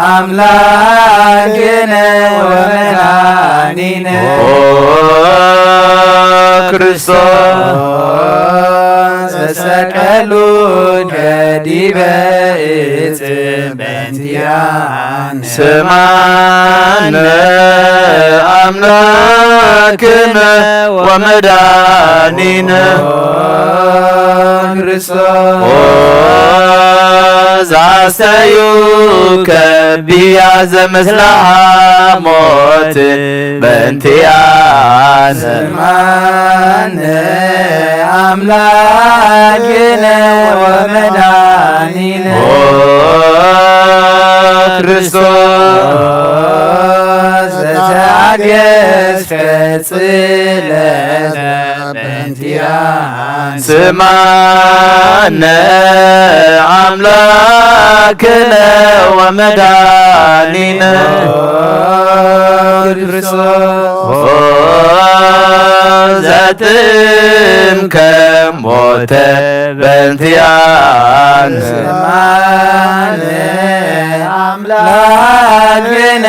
አምላክነ ወመድኃኒነ። ኦ ክርስቶስ። ዘሰቀሉከ ዲበ እጽ በእንቲአነ። ስማነ አምላክነ ወመድኃኒነ። ኦ ክርስቶስ። ኦ ዘአስተዩከ ቢያዘ ምስለ ሐሞት በእንቲአነ። ስማነ አምላክነ ወመድኃኒነ። ኦ ክርስቶስ። ዘተአገስከ ጽለተ በእንቲአነ። ስማነ አምላክነ ወመድኃኒነ። ኦ ክርስቶስ። ኦ ዘጥምከ ሞተ በእንቲአነ። ስማነ አምላክነ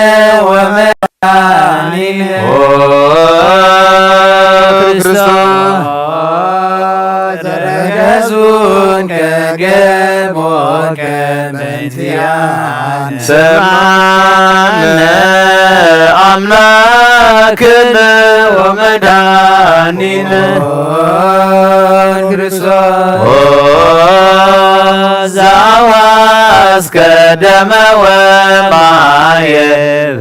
ወመድኃኒነ። ኦ ክርስቶስ። ዘረገጹከ ገቦከ በእንቲአነ። ስማነ አምላክነ ወመድኃኒነ። ኦ ክርስቶስ። ኦ ዘአዋስከ ደመ ወማየ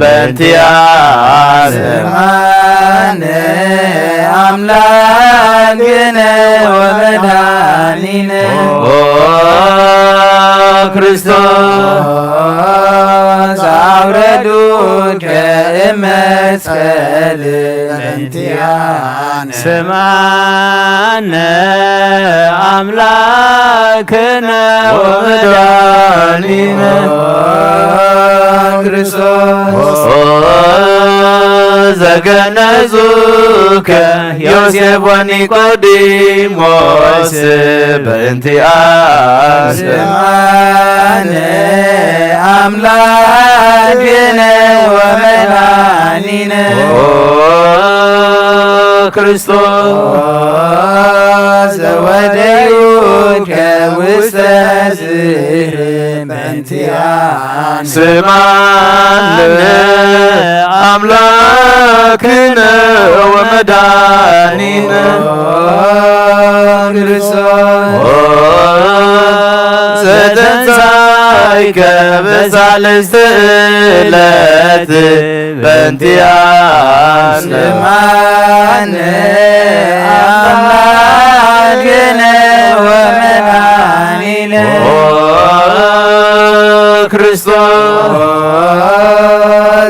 በእንቲአነ። ስማነ አምላክነ ወመድኃኒነ። ኦ ክርስቶስ። ዘአውረዱከ እመስቀል በእንቲአነ። ስማነ አምላክነ ወመድኃኒነ። ኦ ክርስቶስ። ኦ ዘገነዙከ ዮሴፍ ወኒቆዲሞስ በእንቲአነ። ስማነ አምላክነ ወመድኃኒነ። ኦ ክርስቶስ። ዘወደዩከ ውስተ ዝህር በእንቲአነ። ስማነ አምላክነ ወመድኃኒነ። ኦ ክርስቶስ። ኦ ዘተንሳይከ በሳልስት ዕለት በእንቲአነ። ስማነ አምላክነ ወመድኃኒነ። ኦ ክርስቶስ። ኦ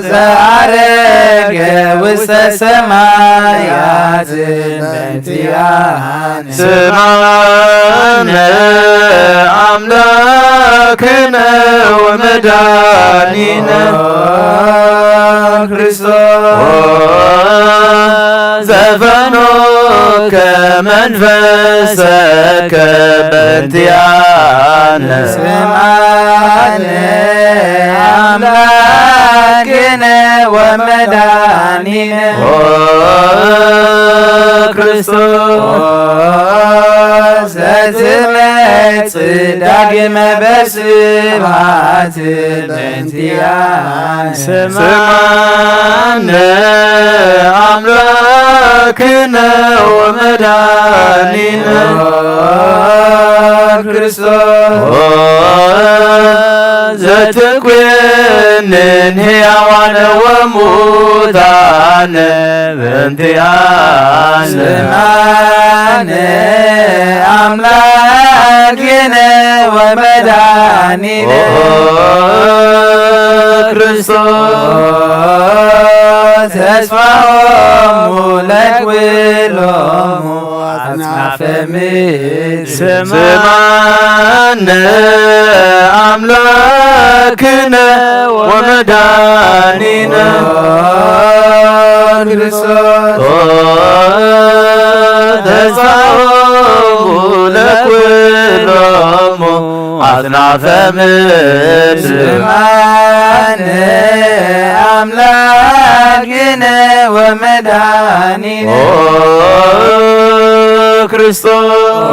ዘዐረገ ውስተ ሰማያት በእንቲአነ። ስማነ አምላክነ ወመድኃኒነ። ኦ ክርስቶስ። ኦ ዘፈኖከ መንፈሰከ በእንቲአነ። ስማነ አምላክነ ወመድኃኒነ። ኦ ክርስቶስ። ኦ ዘትመጽእ ዳግመ በስብሐት በእንቲኣነ። ስምዓነ ኣምላክነ ወመድኃኒነ ኦ ክርስቶስ። ኦ ዘትኩንን ሕያዋነ ወሙታነ በእንቲኣነ። ስምዓነ ኣምላክነ ወመድኃኒነ ኦ ክርስቶስ። ተስፋሆሙ ለኩሎሙ ኣጽናፈ ምድር። ስምዓነ ኣምላክነ ወመድኃኒነ ኦ ክርስቶስ። ኦ ተስፋሆሙ ለኩሎሙ ኣጽናፈ ምድር። ስምዓነ ኣምላክነ ወመድኃኒነ ኦ ክርስቶስ። ኦ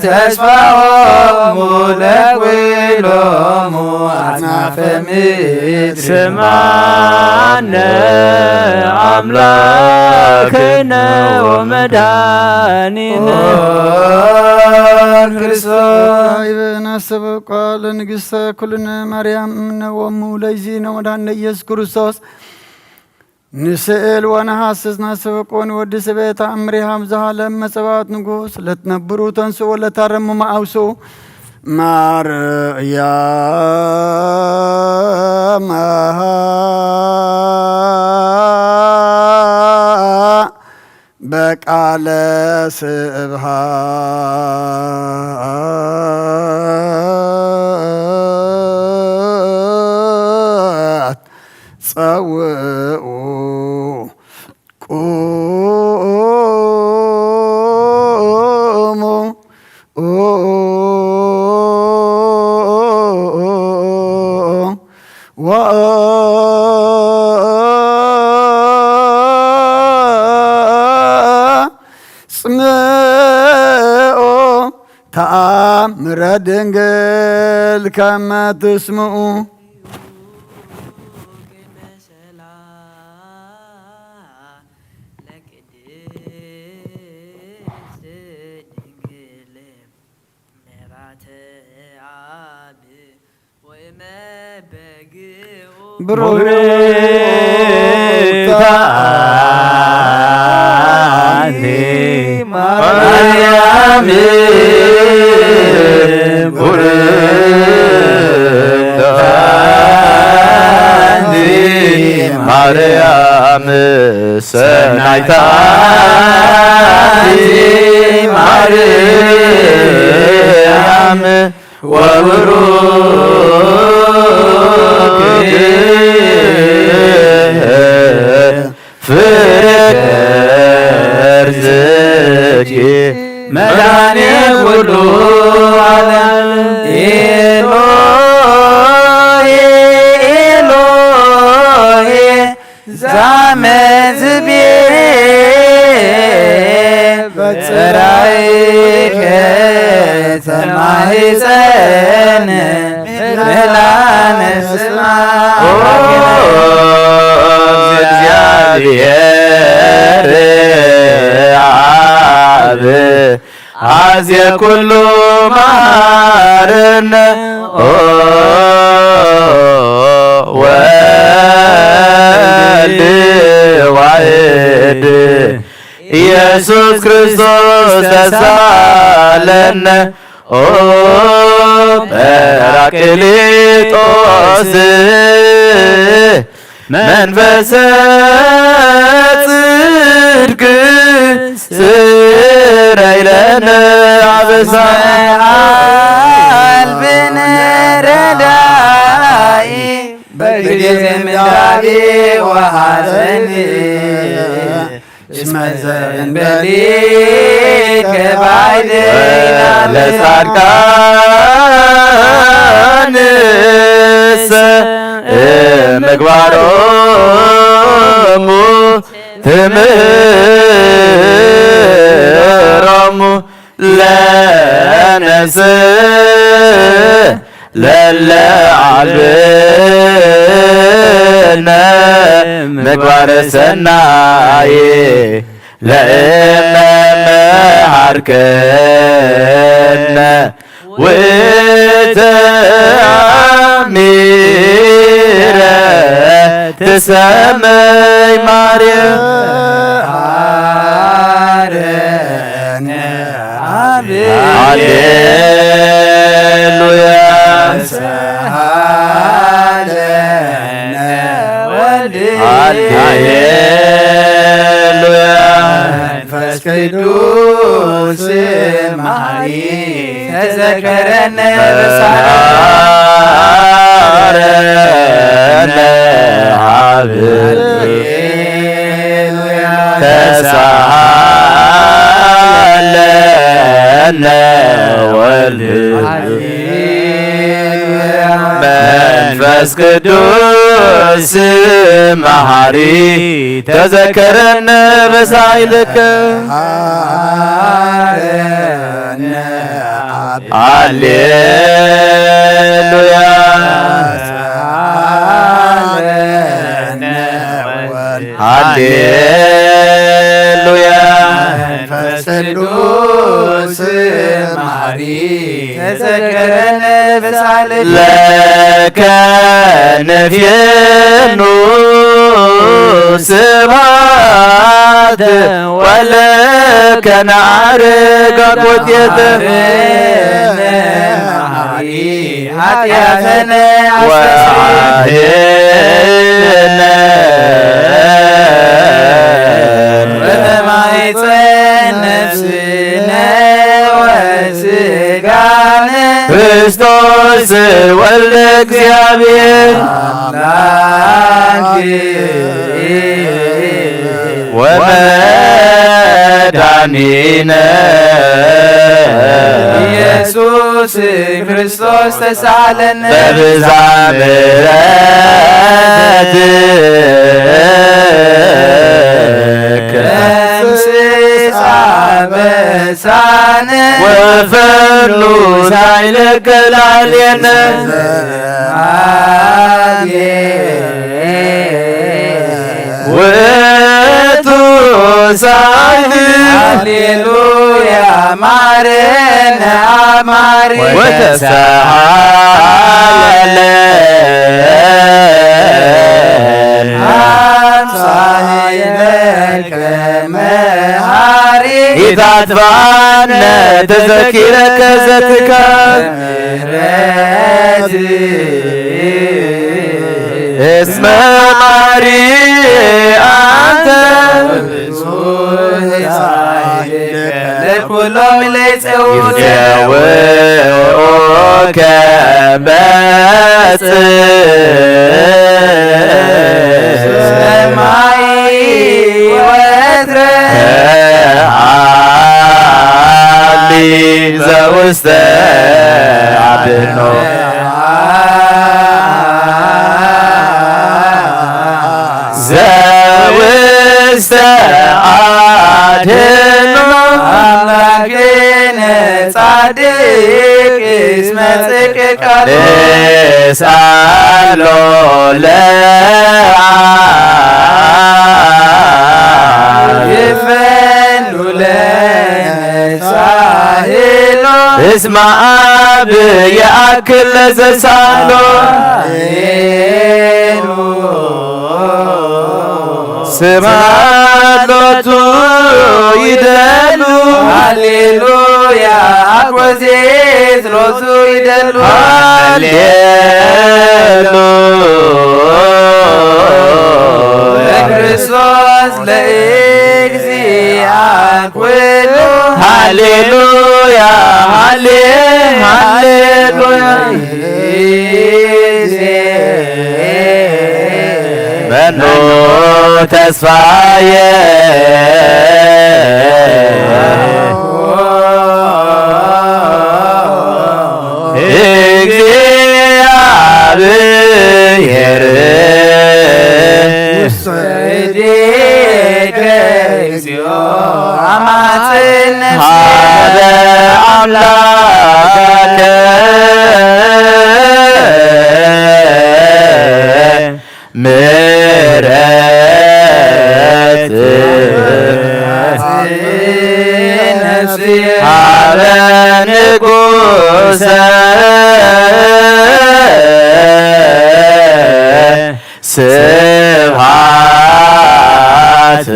ተስፋሆሙ ለኩሎሙ ኣጽናፈ ምድር። ስምዓነ ኣምላክነ ወመድኃኒነ ኦ ክርስቶስ። ይበናሰበ ቃል ንግሥተ ኩልነ ማርያም እምነ ወሙ ለይዚ ነወዳነ ኢየሱስ ክርስቶስ። ንስእል ወነሐስስ ናሰበቆ ንወዲ ሰበ ተኣምሪሃ ብዝሃ ለመጸባኦት ንጉስ ለትነብሩ ተንስኡ ለታረሙ መኣውሱ ማርያም በቃለ ስብሃት ጸውኡ ቁሙ ወጽምኦ ተኣምረ ድንግል ከመ ትስምኡ። ብሩክታ ኣንቲ ማርያም፣ ብሩክታ ኣንቲ ማርያም፣ ሰናይታ ኣንቲ ማርያም፣ ወብሩክ ፍሬ ከርሥኪ መድኃኔ ኩሉ ዓለም። ኤሎሄ ኤሎሄ ዛመ ዝቤ በጽራይከ ተማሂጸነ ምህላነ ስማ። ኦ እግዚአብሔር አብ አዜ ኩሉ መሐረነ ኦ ወልድ ዋሕድ ኢየሱስ ክርስቶስ ተሳለነ ኦ ጰራቅሊጦስ መንፈሰ ጽድቅ ስረይ ለነ አበሳ። አልብነ ረዳኢ በጊዜ ምንዳቤ ወሐዘን እስመ ዘእንበሌከ ባይደይና ለጻድቃንሰ ምግባሮሙ ትምህሮሙ ለነፍስ ለለዓልብነ ምግባረ ሰናይ ለእመ መሃርከነ ወተአሚረ ትሰመይ ማርያም። ሃሌሉያ። ሃሌሉያ። መንፈስ ቅዱስ መሐሪ ተዘከረነ በሳለ ተሳለነ ወልድ መንፈስ ቅዱስ መሐሪ ተዘከረነ በሳይልከ። ሃሌሉያ። ሃሌሉያ። መንፈስ ቅዱስ መሐሪ ተዘከረነ በሳልከ። ለከ ንፌኑ ስብሐት ወለከ ነዐርግ አኮቴተ። ኃጢአተነ አስተስርይ ወአድኅነነ ወተማይጸን ነፍስነ ወስጋነ ክርስቶስ ወልደ እግዚአብሔር አምላክ ወመድኃኒነ ኢየሱስ ክርስቶስ ተሳለነ። በብዛ ምሕረትከ ደምስስ አበሳነ ወፈኑ ሳይለከ ላዕሌነ። ውእቱ ሳይል ሃሌሉያ ማረነ አማረ ወተሳሃለ አምሳይለከ መሃሪ ኢታጥፋነ ተዘኪረከ ዘትካ ምሕረት እስመ ማሪ አንተ ለኩሎም ለይጸውዑ ይጸውዑከ በጽ ሰማይ ወትረ አሊ ዘውስተ አድኖ ዘውስተ አድኖ አምላክነ ጻድቅ እስመ ጽድቅ ቃሉ ንስአሎ ለአብ ይፈኑ ለነ ሳህሎ እስመ አብ የአክል ለዘሳሎ ስብሐት ሎቱ ይደሉ ሃሌሉያ አኮዜ ሎቱ ይደሉ ሃሌሉያ ለክርስቶስ ለእግዚአ ኩሉ ሃሌሉያ ሃሌ ሃሌሉያ መኑ ተስፋየ እግዚአብሔር ውስተ እዴከ እግዚኦ አማጽን ነፍሴ ሀበ ላከ ምሕረት ሃበ ንጉሰ ስብሐት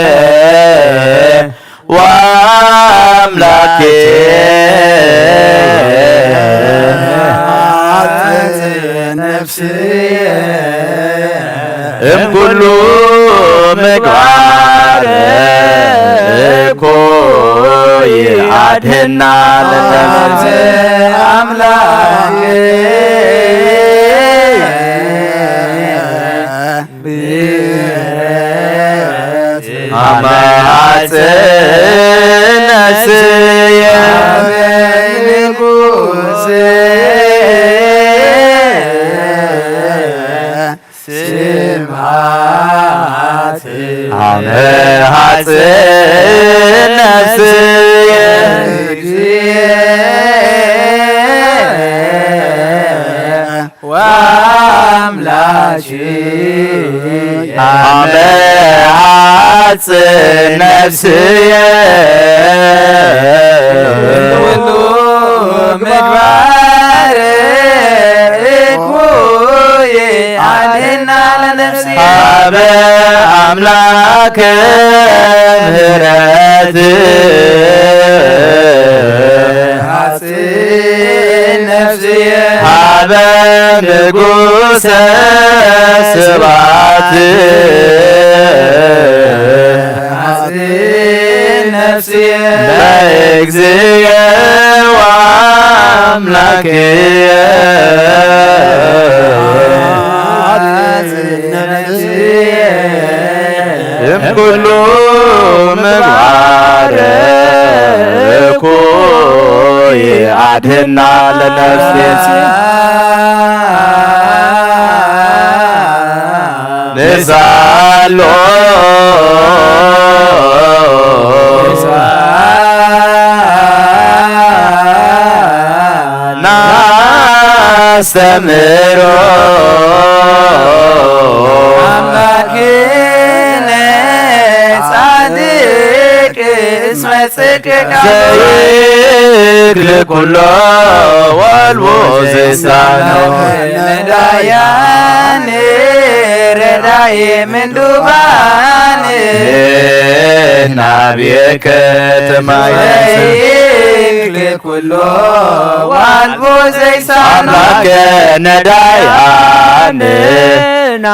ለእግዚእ ወአምላኬ ነፍስየ እምኩሉ ምግባር እኩይ አድህና ለነፍስ አምላኬ አመ ሐጽነ ስየ ስብሐት አመ ሐጽነ ስየ ወአምላኪ አመ ሐጽን ነፍስየ ኩሉ ምግባር እኩይ አድህና ለነፍስየ ሀበ አምላክ ምህረት ነፍስየ ሀበ ንጉሰ ስብሐት ነፍስየ በእግዚእየ ወአምላክየ እምኩሉ ምግባር እኩይ አድህና ለነፍስየ ንሳሎ ናስተምሮ አምላክነ ጻድቅ እስመ ጽድቅ ቃሉ ዘይክል ኩሎ ወልቦ ዘይሳኖ ነዳያን ረዳኢ ምንዱባን ናብየከ ተማየሰ ዘይክል ኩሎ ዋልቦ ዘይሳኖ አምላከ ነዳያን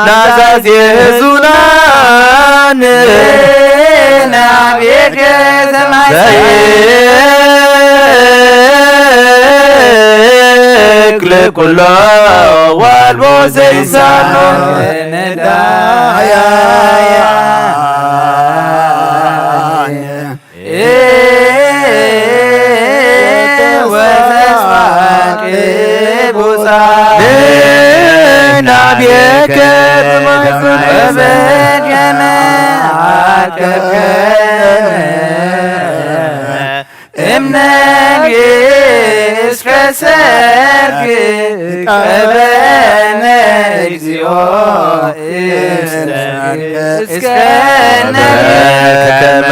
ናዛዜ ህዙናን ናብየከ ተማየሰ ዘይክል ኩሎ ዋልቦ ዘይሳኖ ነዳያን ወተስፋ ቅቡጻን ናብየከ በማይኩን በበደመ አቀብከነ እምነግ እስከ ሰርክ ቀበነ እግዚኦ እስከ ከመ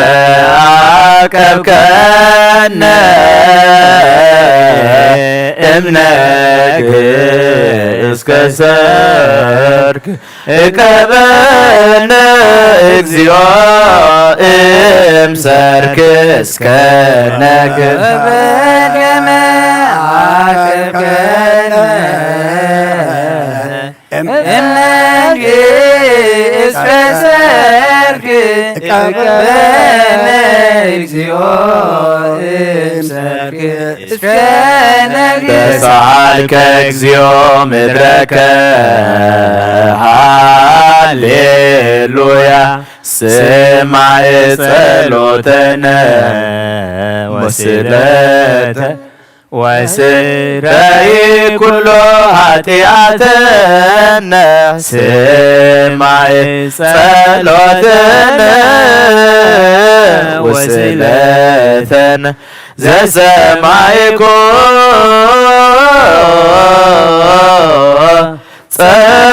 አቀብከነ እምነግ እስከ ሰርክ እቀበነ እግዚኦ እምሰርክ እስከ ነግህ በደመ አቅርበነ እምነግህ እስከ ሰርክ እቀበነ እግዚኦ እምሰርክ እስከ ነግህ ተሳልከ እግዚኦ ምድረከ ሃሌሉያ ስማዕ ጸሎተነ ወስእለተ ወስረይ ኩሎ ኃጢኣተነ ስማይ ጸሎተነ ወስለተነ ዘሰማይኮ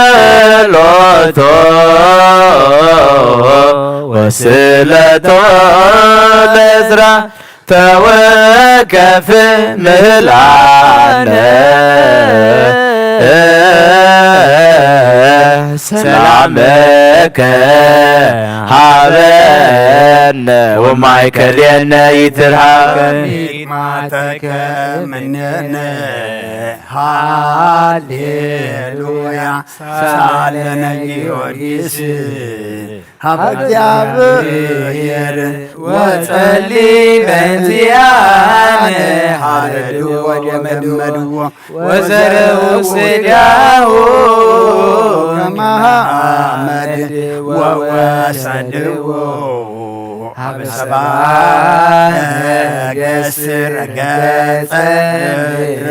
ጸሎቶ ወስለቶ ለዝራ ተወከፍ ምህላነ ሰላመከ ሃበነ ወማእከሌነ ይትርሃበ። ማተከ ምኔነ ሃሌሉያ ሳለነ ጊዮርጊስ ሀበ እግዚአብሔር ወጸሊ በእንቲአነ ሀረዱ ወደመድዎ ወዘረው ስጋሁ ከመ ሐመድ ወወሰድዎ ሀበ ሰብአ ነገሥት ረገጸ ምድረ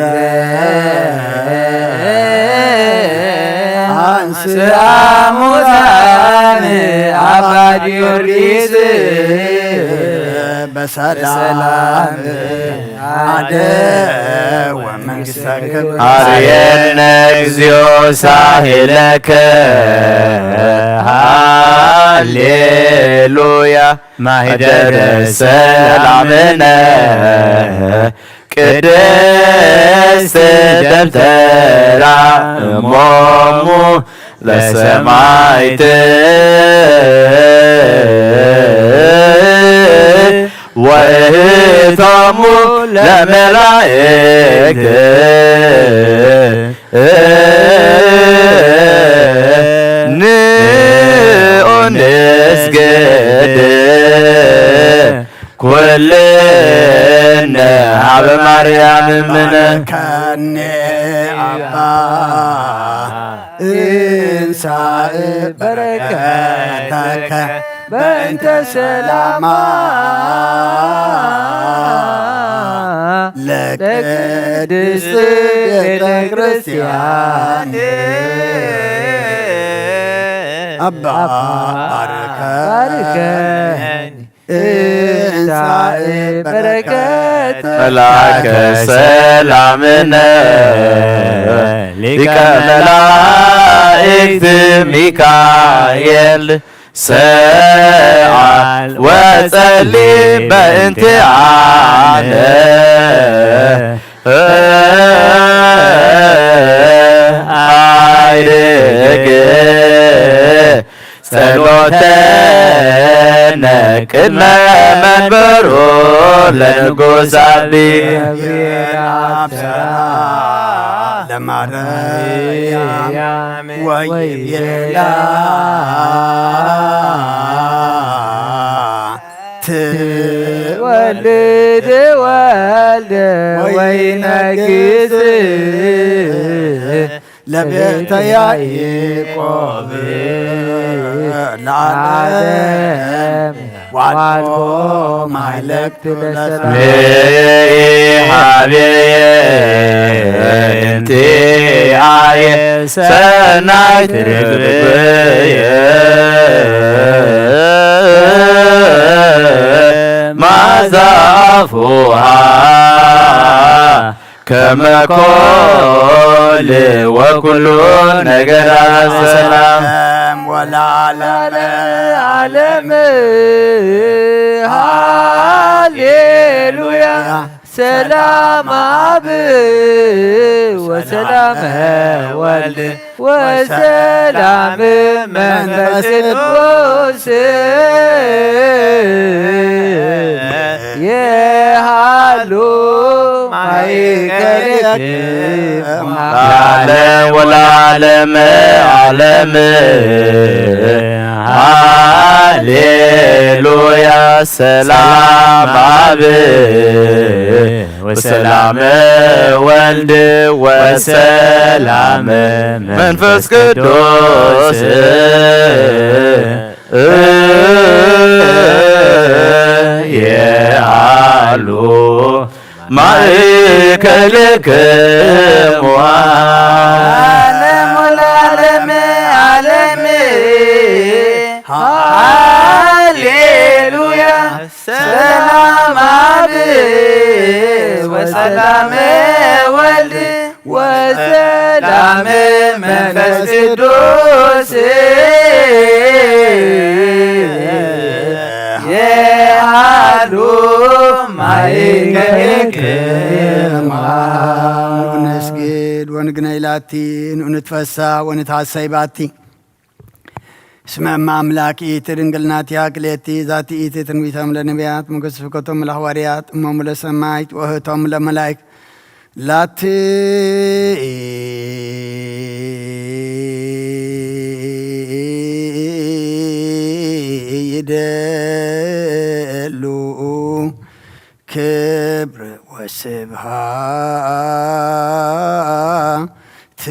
አንስአ ሙታነ አባ ጊዮርጊስ በሰላም አደ ወመንግሥተ ክብር አርየነ እግዚኦ ሳህለከ ሃሌሉያ ማህደረ ሰላምነ ቅድስት ደብተራ እሞሙ ለሰማይት ወእህቶሙ ለመላእክት ንዑ ንስግድ ኩልነ ሀበ ማርያም እምነ ከኔ አባ እንሳእ በረከተከ በእንተ ሰላማ ለቅድስት ቤተ ክርስቲያን አባ ባርከ እንሳእ በረከት መልአከ ሰላምነ ሊቀ መላእክት ሚካኤል ሰአል ወጸሊ በእንቲአነ አይርግ ጸሎተነ ቅድመ መንበሩ ለንጉሥ አቢ ለማርያም ወይቤላ ትወልድ ወልደ ወይነግስ ለቤተ ያዕቆብ ለዓለም ዋልቦ ማይለክት ለሰላም ሀቤየ እንቲአየ ሰናይት ርግብየ ማዛፉሃ ከመ ኮል ወኩሉ ነገራ ሰላም ወለዓለመ ዓለም ሃሌሉያ። ሰላም አብ ወሰላም ወልድ ወሰላም መንፈስ ቅዱስ የሃሉ ማእከልክሙ ለዓለም ወለዓለመ ዓለም። ሃሌሉያ። ሰላም አብ ወሰላም ወልድ ወሰላም መንፈስ ቅዱስ የሃሉ ማእከልክምዋ። ዓለሙ ለዓለመ ዓለም። ሃሌሉያ። ሰላም አብ ወሰላም ወልድ ወሰላም መንፈስ ቅዱስ የሃሉ ማእከልክማ። ንስግድ ወንግነይ ላቲ፣ ንትፈሳ ወንትሐሰይ ባቲ። እስመ እመ አምላክ ይእቲ ድንግል ናቲሃ ክልኤቲ፣ ዛቲ ይእቲ ትንቢቶም ለነቢያት፣ መጎስ ስብከቶም ለሐዋርያት፣ እሞሙ ለሰማይት፣ ወህቶም ለመላይክ፣ ላቲ ይደሉ ክብር ወስብሃት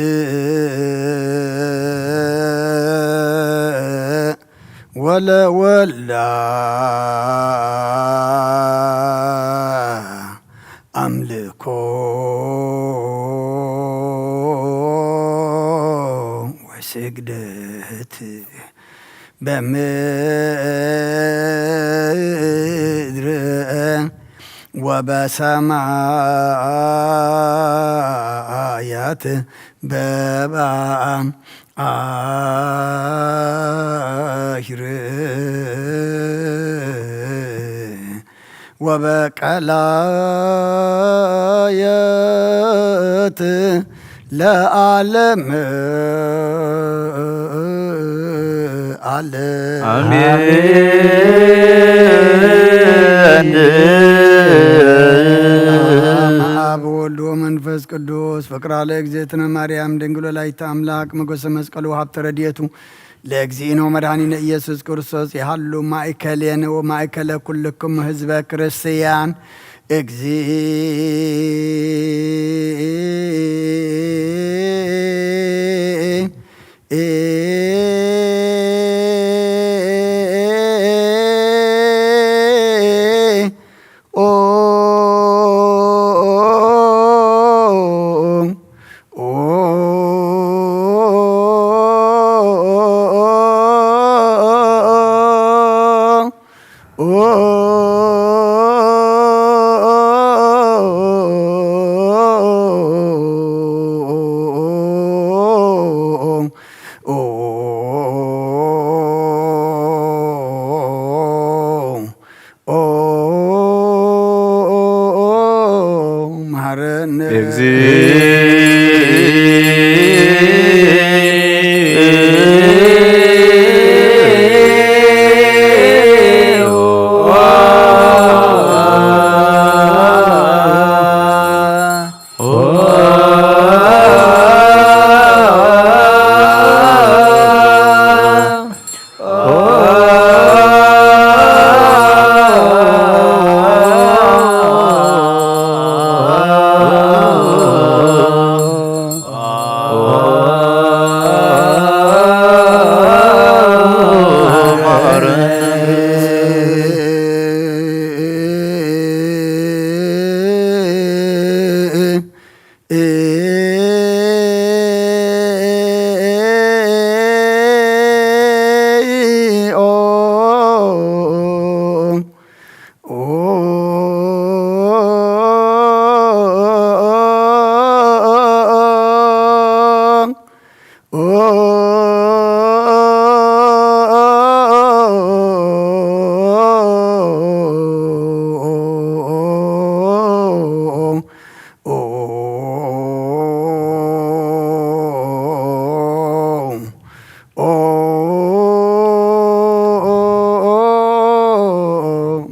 ወለወላ አምልኮ ወስግደት በምድር ወበሰማያት በባሕር ወበቀላያት ለዓለም ዓለም። አሜን። አብ ወልድ ወመንፈስ ቅዱስ ፍቅራ ለእግዝእትነ ማርያም ድንግል ወላዲተ አምላክ ሞገሰ መስቀሉ ሀብተ ረድኤቱ ለእግዚእነ ወመድኃኒነ ኢየሱስ ክርስቶስ ይሃሉ ማእከሌነ ወማእከለ ኩልክሙ ህዝበ ክርስቲያን። እግዚእ ኦ መሐረነ።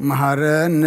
መሐረነ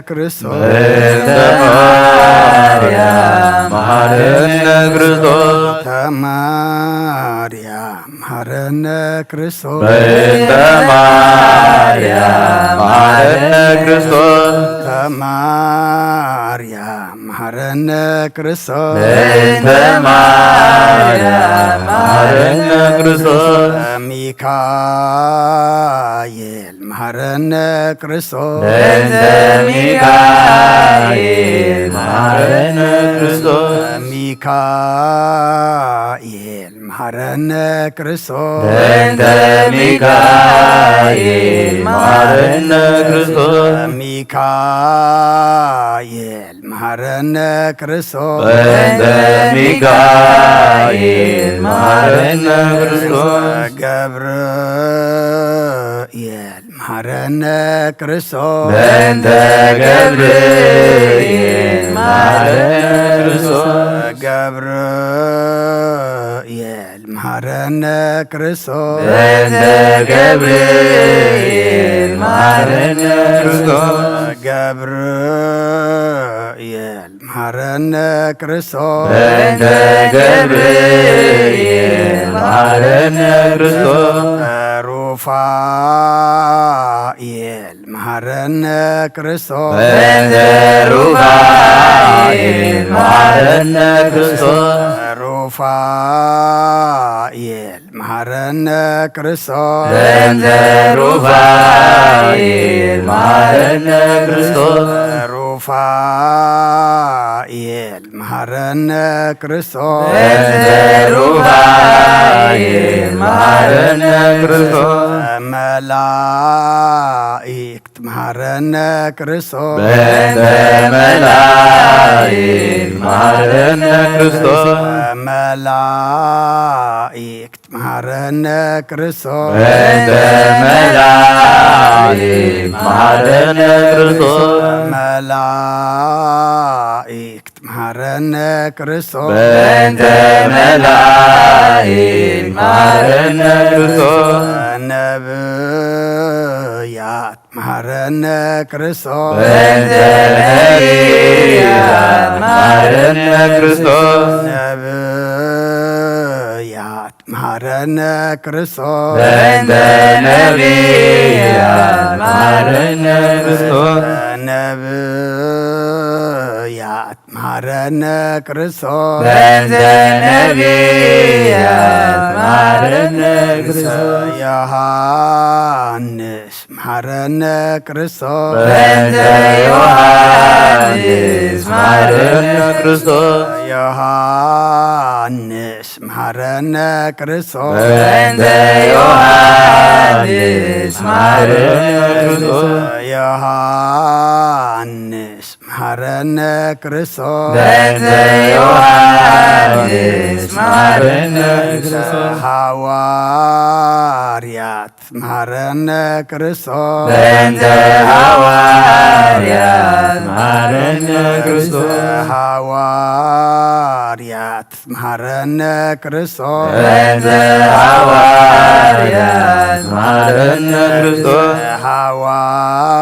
ክርስቶስ በእንተ ማርያም መሐረነ ክርስቶስ። በእንተ ማርያም መሐረነ ክርስቶስ በእንተ ማርያም መሐረነ ክርስቶስ። በእንተ ማርያም መሐረነ ክርስቶስ በእንተ ማርያም መሐረነ ክርስቶስ። ሚካኤል መሐረነ ክርስቶስ በእንተ ሚካኤል መሐረነ ክርስቶስ። ሚካኤል መሐረነ ክርስቶስ በእንተ ሚካኤል መሐረነ ክርስቶስ። ሚካኤል መሐረነ ክርስቶስ በእንተ ሚካኤል መሐረነ ክርስቶስ። ገብርኤል መሐረነ ክርስቶስ በእንተ ገብርኤል መሐረነ ክርስቶስ። ገብርኤል መሐረነ ክርስቶስ በእንተ ገብርኤል መሐረነ ክርስቶስ። ገብርኤል መሐረነ ክርስቶስ በእንተ ገብርኤል መሐረነ ክርስቶስ። ሩፋኤል መሐረነ ክርስቶስ በእንተ ሩፋኤል መሐረነ ክርስቶስ። ሩፋኤል መሐረነ ክርስቶስ በእንተ ሩፋኤል መሐረነ ክርስቶስ። ሩፋኤል መሐረነ ክርስቶስ በእንተ ሩፋኤል መሐረነ ክርስቶስ። መላእክት መሐረነ ክርስቶስ በእንተ መላእክት መሐረነ ክርስቶስ። መላእክት መሐረነ ክርስቶስ በእንተ መላእክት መሐረነ ክርስቶስ። መላእክት መሐረነ ክርስቶስ በእንተ መላእክት መሐረነ ክርስቶስ። ነብያት መሐረነ ክርስቶስ በእንተ ነቢያት መሐረነ ክርስቶስ። ነብያት መሐረነ ክርስቶስ በእንተ ነቢያት መሐረነ ክርስቶስ። ነብያት መሐረነ ክርስቶስ በእንተ ነቢያት መሐረነ ክርስቶስ። ዮሐንስ መሐረነ ክርስቶስ በእንተ ዮሐንስ መሐረነ ክርስቶስ። ዮሐንስ መሐረነ ክርስቶስ በእንተ ዮሐንስ መሐረነ ክርስቶስ። ዮሐንስ መሐረነ ክርስቶስ በእንተ ዮሐንስ መሐረነ ክርስቶስ። ሐዋርያት መሐረነ ክርስቶስ በእንተ ሐዋርያት መሐረነ ክርስቶስ። ሐዋርያት መሐረነ ክርስቶስ በእንተ ሐዋርያት መሐረነ ክርስቶስ።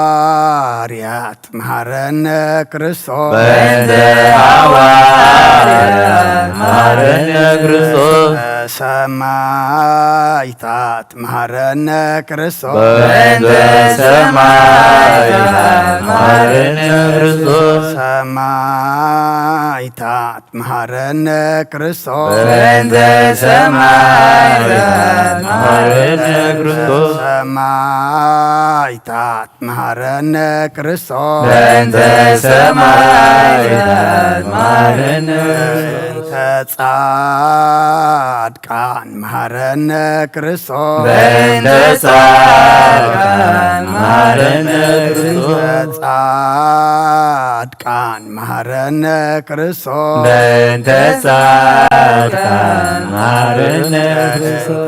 ሐዋርያት መሐረነ ክርስቶስ በእንተ ሐዋርያት መሐረነ ክርስቶስ። ሰማዕታት መሐረነ ክርስቶስ በእንተ ሰማዕታት መሐረነ ክርስቶስ። ሰማዕታት መሐረነ ክርስቶስ በእንተ ሰማዕታት መሐረነ ክርስቶስ። ሰማዕታት መሐረነ ክርስቶስ በእንተ ሰማዕታት መሐረነ በእንተ ጻድቃን መሐረነ ክርስቶስ በእንተ ጻድቃን መሐረነ ክርስቶስ። ጻድቃን መሐረነ ክርስቶስ በእንተ ጻድቃን መሐረነ ክርስቶስ።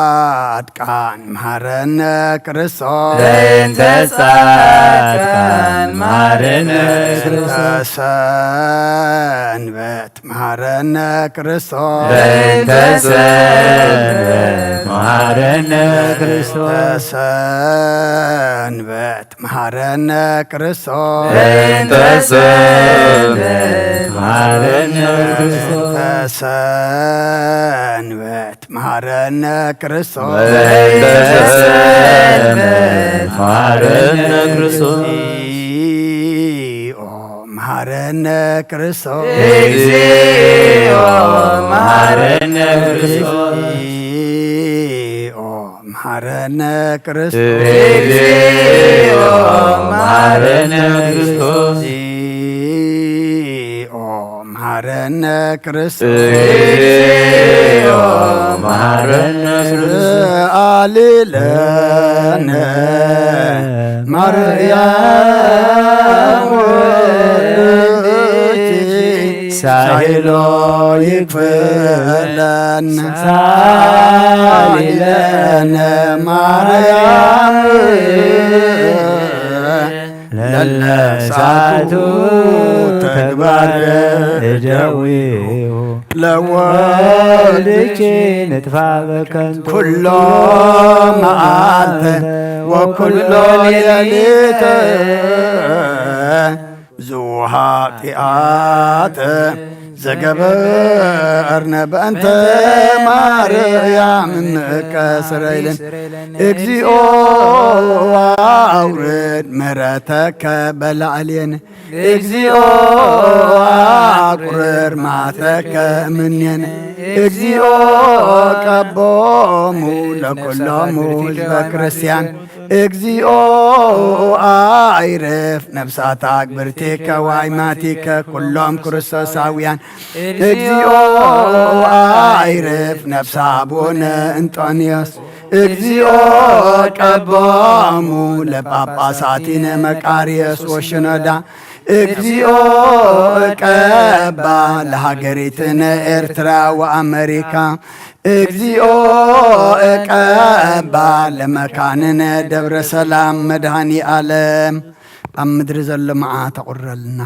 ጻድቃን መሐረነ ክርስቶስ በእንተ ጻድቃን መሐረነ ክርስቶስ። ሰንበት መሐረነ ክርስቶስ በእንተ ሰንበት መሓረነ ክርስቶስ። ሰንበት መሓረነ ክርስቶስ። እንተ ሰንበት መሓረነ ክርስቶስ። ሰንበት መሓረነ ክርስቶስ። እንተ ሰንበት መሓረነ ክርስቶስ። ኦ መሓረነ ክርስቶስ። እግዚኦ መሓረነ ክርስቶስ። ኦ መሓረነ ክርስቶስ። እግዚኦ መሓረነ ክርስቶስ። ኦ መሓረነ ክርስቶስ። እግዚኦ መሓረነ ክርስቶስ። ኣልለነ ማርያም ወልድኪ ሳይሎ ይክፈለና። ሳይለነ ማርያም ለለሳቱ ተግባር እደዊሁ ለወልድኪ ንጥፋ በከንቱ ኩሎ መዓልተ ወኩሎ ሌሊተ ዝውሃብ ጢኣተ ዘገበርነ በእንተ ማርያም እምከ ስረይልን። እግዚኦ ኣውርድ ምሕረተከ በላዕሌን። እግዚኦ ኣቁርር መዓተከ እምኔን። እግዚኦ ቀቦሙ ለኩሎሙ ህዝበ ክርስቲያን። እግዚኦ ኣይርፍ ነፍሳት ኣግብርቲከ ወኣይማቲከ ኩሎም ክርስቶሳውያን። እግዚኦ ኣይርፍ ነፍሳ ኣቡነ እንጦንዮስ። እግዚኦ ቀቦሙ ለጳጳሳቲነ መቃርዮስ ወሽኖዳ። እግዚኦ ቀባ ለሃገሪትነ ኤርትራ ወኣመሪካ። እግዚኦ ቀባ ለመካንነ ደብረ ሰላም መድኃኒ ዓለም። ኣብ ምድሪ ዘሎ መዓት ኣቑረልና፣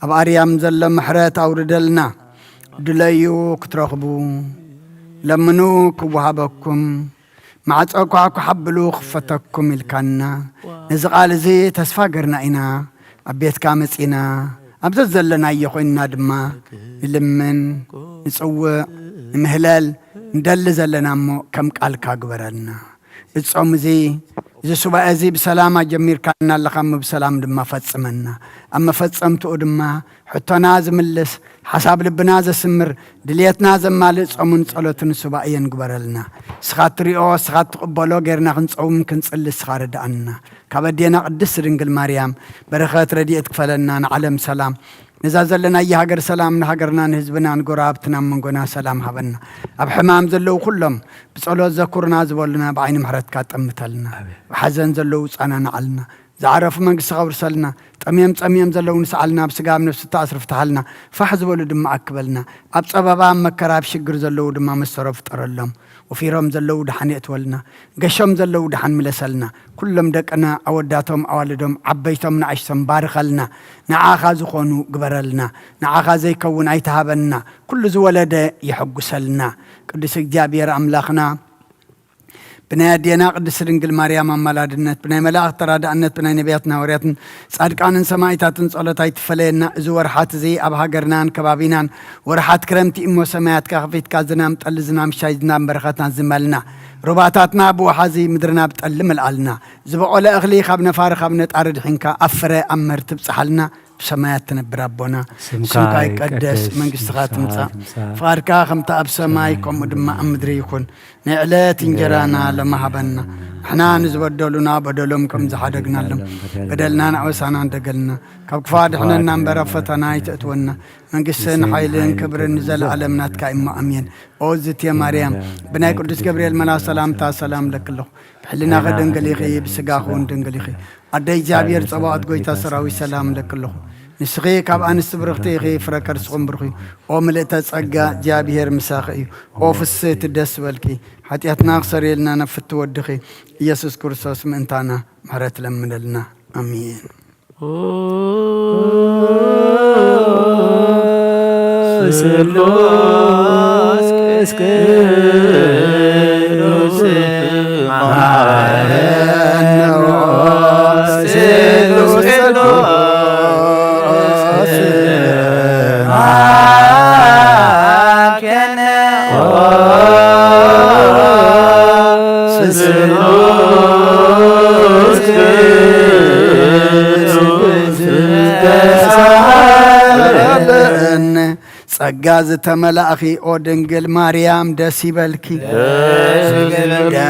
ኣብ ኣርያም ዘሎ ምሕረት ኣውርደልና። ድለዩ ክትረኽቡ፣ ለምኑ ክወሃበኩም፣ ማዕጾ ኳዕኳዕ ኣብሉ ክፈተኩም ኢልካና። ነዚ ቃል እዚ ተስፋ ገርና ኢና ኣብ ቤትካ መጺና፣ ኣብ ዘዘለናዮ ኮይንና ድማ ንልምን፣ ንጽውዕ፣ ንምህለል ንደሊ ዘለና እሞ ከም ቃልካ ግበረልና። እዚ ጾም እዚ፣ እዚ ሱባኤ እዚ ብሰላም ኣጀሚርካና ኣለኻ እሞ ብሰላም ድማ ፈጽመና። ኣብ መፈጸምትኡ ድማ ሕቶና ዝምልስ፣ ሓሳብ ልብና ዘስምር፣ ድልየትና ዘማልእ ጾምን ጸሎትን ሱባኤን ግበረልና። ንስኻ እትሪኦ፣ ንስኻ እትቕበሎ ጌርና ክንጸውም ክንጽሊ ንስኻ ርድኣና። ካብ ኣዴና ቅድስት ድንግል ማርያም በረኸት ረድኤት ክፈለና። ንዓለም ሰላም፣ ነዛ ዘለናያ ሃገር ሰላም፣ ንሃገርና ንህዝብና ንጎረባብትና ኣብ መንጎና ሰላም ሃበና። ኣብ ሕማም ዘለዉ ኩሎም ብጸሎት ዘኩርና ዝበሉና ብዓይኒ ምሕረትካ ጠምተልና። ኣብ ሓዘን ዘለዉ ጻናናዓልና። ዝዓረፉ መንግስቲ ከውርሰልና። ጠምዮም ጸሚኦም ዘለዉ ንስዓልና። ኣብ ስጋ ኣብ ነፍሲ እተኣስሩ ፍትሓልና። ፋሕ ዝበሉ ድማ ኣክበልና። ኣብ ጸበባ ኣብ መከራ ኣብ ሽግር ዘለዉ ድማ መሰሮ ፍጠረሎም። ወፊሮም ዘለዉ ደሓን የእትወልና። ገሾም ዘለዉ ደሓን ምለሰልና። ኩሎም ደቅና ኣወዳቶም ኣዋልዶም ዓበይቶም ንኣሽቶም ባርኸልና። ንዓኻ ዝኾኑ ግበረልና። ንዓኻ ዘይከውን ኣይትሃበና። ኩሉ ዝወለደ የሐጉሰልና። ቅዱስ እግዚኣብሔር ኣምላኽና ብናይ ኣዴና ቅድስት ድንግል ማርያም ኣማላድነት፣ ብናይ መላእኽቲ ተራዳእነት፣ ብናይ ነቢያትን ሃዋርያትን ጻድቃንን ሰማዕታትን ጸሎት ኣይትፈለየና። እዚ ወርሓት እዚ ኣብ ሃገርናን ከባቢናን ወርሓት ክረምቲ እሞ ሰማያትካ ከፊትካ ዝናም ጠሊ፣ ዝናም ሻይ፣ ዝናም በረኸትና ዝመልና። ሩባታትና ብወሓዚ ምድርና ብጠሊ ምልኣልና። ዝበቖለ እኽሊ ካብ ነፋሪ ካብ ነጣሪ ድሒንካ ኣብ ፍረ ኣብ መህርቲ ብጽሓልና። ብሰማያት ትነብር ኣቦና፣ ስምካ ስምካ ይቀደስ፣ ይቀደስ፣ መንግስትኻ መንግስትኻ ትምጻእ፣ ትምጻእ፣ ፍቓድካ ከምቲ ኣብ ሰማይ ከምኡ ድማ ኣብ ምድሪ ይኹን። ንዕለት እንጀራና ሎሚ ሃበና፣ ንሕና ንዝበደሉና በደሎም ከም ዝሓደግናሎም፣ በደልና ንኣበሳና እንደገልና፣ ካብ ክፉእ ኣድሕነና እምበር ኣብ ፈተና ኣይተእትወና። መንግስትን ሓይልን ክብርን ንዘለኣለም ናትካ እሞ ኣሜን። ኦ ዝትየ ማርያም፣ ብናይ ቅዱስ ገብርኤል መልኣኽ ሰላምታ ሰላም እለኪ ኣለኹ። ብሕልናኺ ድንግል ኢኺ፣ ብስጋኺ እውን ድንግል ኢኺ። ኣደ እግዚኣብሔር ጸባኦት፣ ጎይታ ሰራዊት፣ ሰላም እለኪ ኣለኹ። ንስኺ ካብ ኣንስቲ ብርኽቲ ኢኺ፣ ፍረ ከርስኹም ብሩኽ እዩ። ኦ ምልእተ ጸጋ፣ እግዚኣብሔር ምሳኺ እዩ። ኦ ፍስህቲ፣ ደስ በልኪ። ሓጢኣትና ክሰርየልና ነፍቲ ወድኺ ኢየሱስ ክርስቶስ ምእንታና ምሕረት ለምነልና። ኣሜን። ስሉስ ቅዱስ መሐረነ ስሉስ ቅዱስ መሐረነ ስሉስ ቅዱስ ተሳሃለነ። ጸጋ ዝተመላእኺ ኦ ድንግል ማርያም ደስ ይበልኪ፣ ደስ ይበልኪ፣ ደስ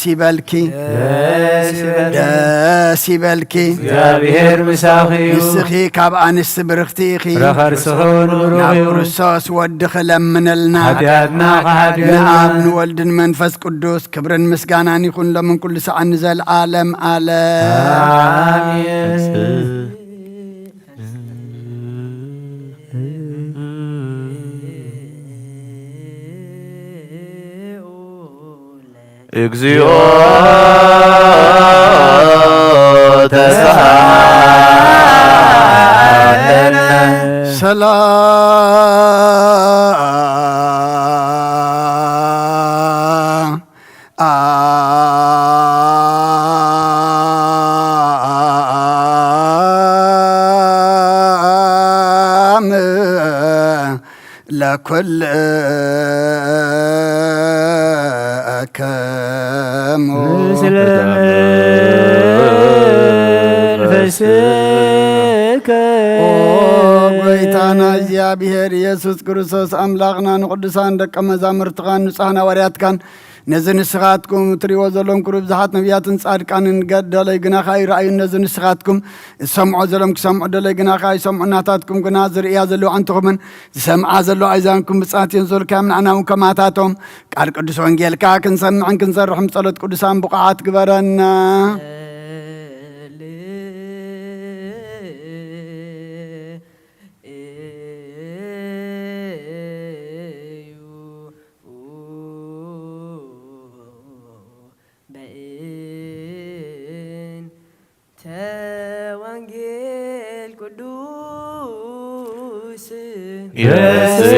ይበልኪ፣ ደስ ይበልኪ፣ ደስ ይበልኪ። እግዚኣብሔር ምሳኺ እዩ። ንስኺ ካብ ኣንስቲ ብርኽቲ ኢኺ፣ ፍረ ከርስኺ እውን ብሩኽ ናብ እዩ። ክርስቶስ ወድኺ ለምነልና። ሓጢኣትና ክሓድገልና። ንኣብ ንወልድን መንፈስ ቅዱስ ክብርን ምስጋናን ይኹን ሎምን ኩሉ ሰዓት ንዘለዓለም ዓለም። ኣሜን። እግዚኦ ተሳሃለነ። ሰላም ለኩልክሙ ምስለ መንፈስከ። ኦ ጎይታና እግዚኣብሔር ኢየሱስ ክርስቶስ ኣምላኽና ንቅዱሳን ደቀ መዛሙርትኻን ንጹሓን ሃዋርያትካን ነዚ ንስኻትኩም እትርእይዎ ዘለኹም ክብሪ ብዙሓት ነቢያትን ጻድቃንን ገደለይ ግናኻ ኣይረኣዩን። ነዚ ንስኻትኩም ዝሰምዖ ዘለኹም ክሰምዑ ደለይ ግናኻ ኣይሰምዑን። ናታትኩም ግና ዝርእያ ዘለዋ ኣዕንትኹምን ዝሰምዓ ዘለዋ ኣእዛንኩም ብጻት እየን ዝበልካዮም ንዓና እውን ከማታቶም ቃል ቅዱስ ወንጌልካ ክንሰምዕን ክንሰርሕን ብጸሎት ቅዱሳን ብቑዓት ግበረና። በእንተ ወንጌል ቅዱስ ኢየሱስ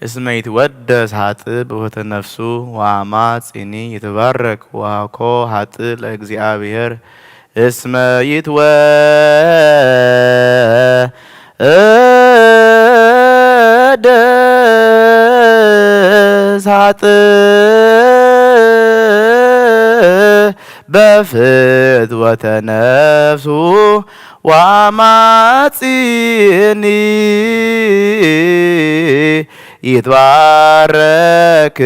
እስመ ይትወደስ ሀጥ በውእተ ነፍሱ ወአማጺኒ ይትባረክ ወሃኮ ሀጥ ለእግዚአብሔር። እስመ ይትወደስ ሀጥ በፍትወተ ነፍሱ ወአማጺኒ ይትባረክ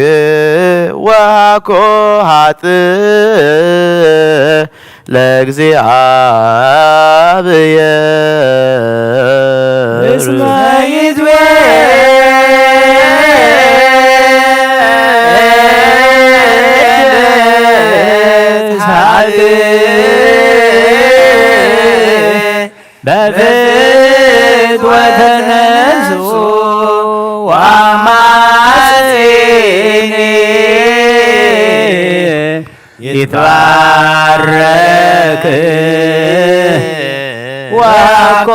ወሃኮ ሀጥ ለእግዚአብሔር። እስመ ይትወደስ ሀጥ በፍትወተ ነፍሱ ወአማጺኒ ይትባረክ ወሃኮ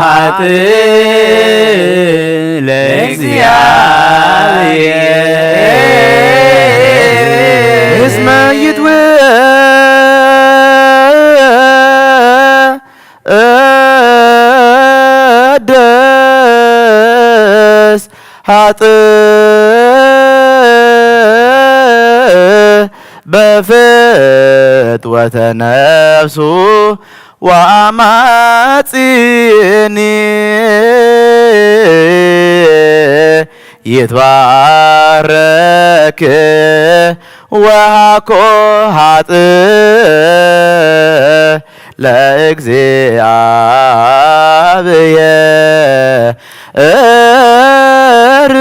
ሀጥ ለእግዚአብሔር። እስመ ይትወ እደስ ሀጥ በፍትወተ ነፍሱ ወአማጺኒ ይትባረክ ወሃኮ ሀጥ ለእግዚአብሔር።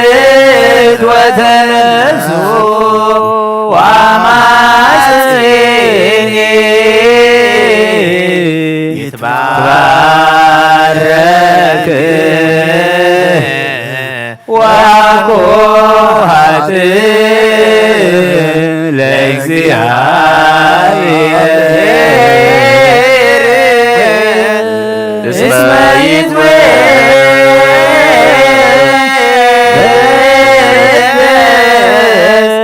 በፍትወተ ነፍሱ እግዚኣብሔር እስመ ይትወደስ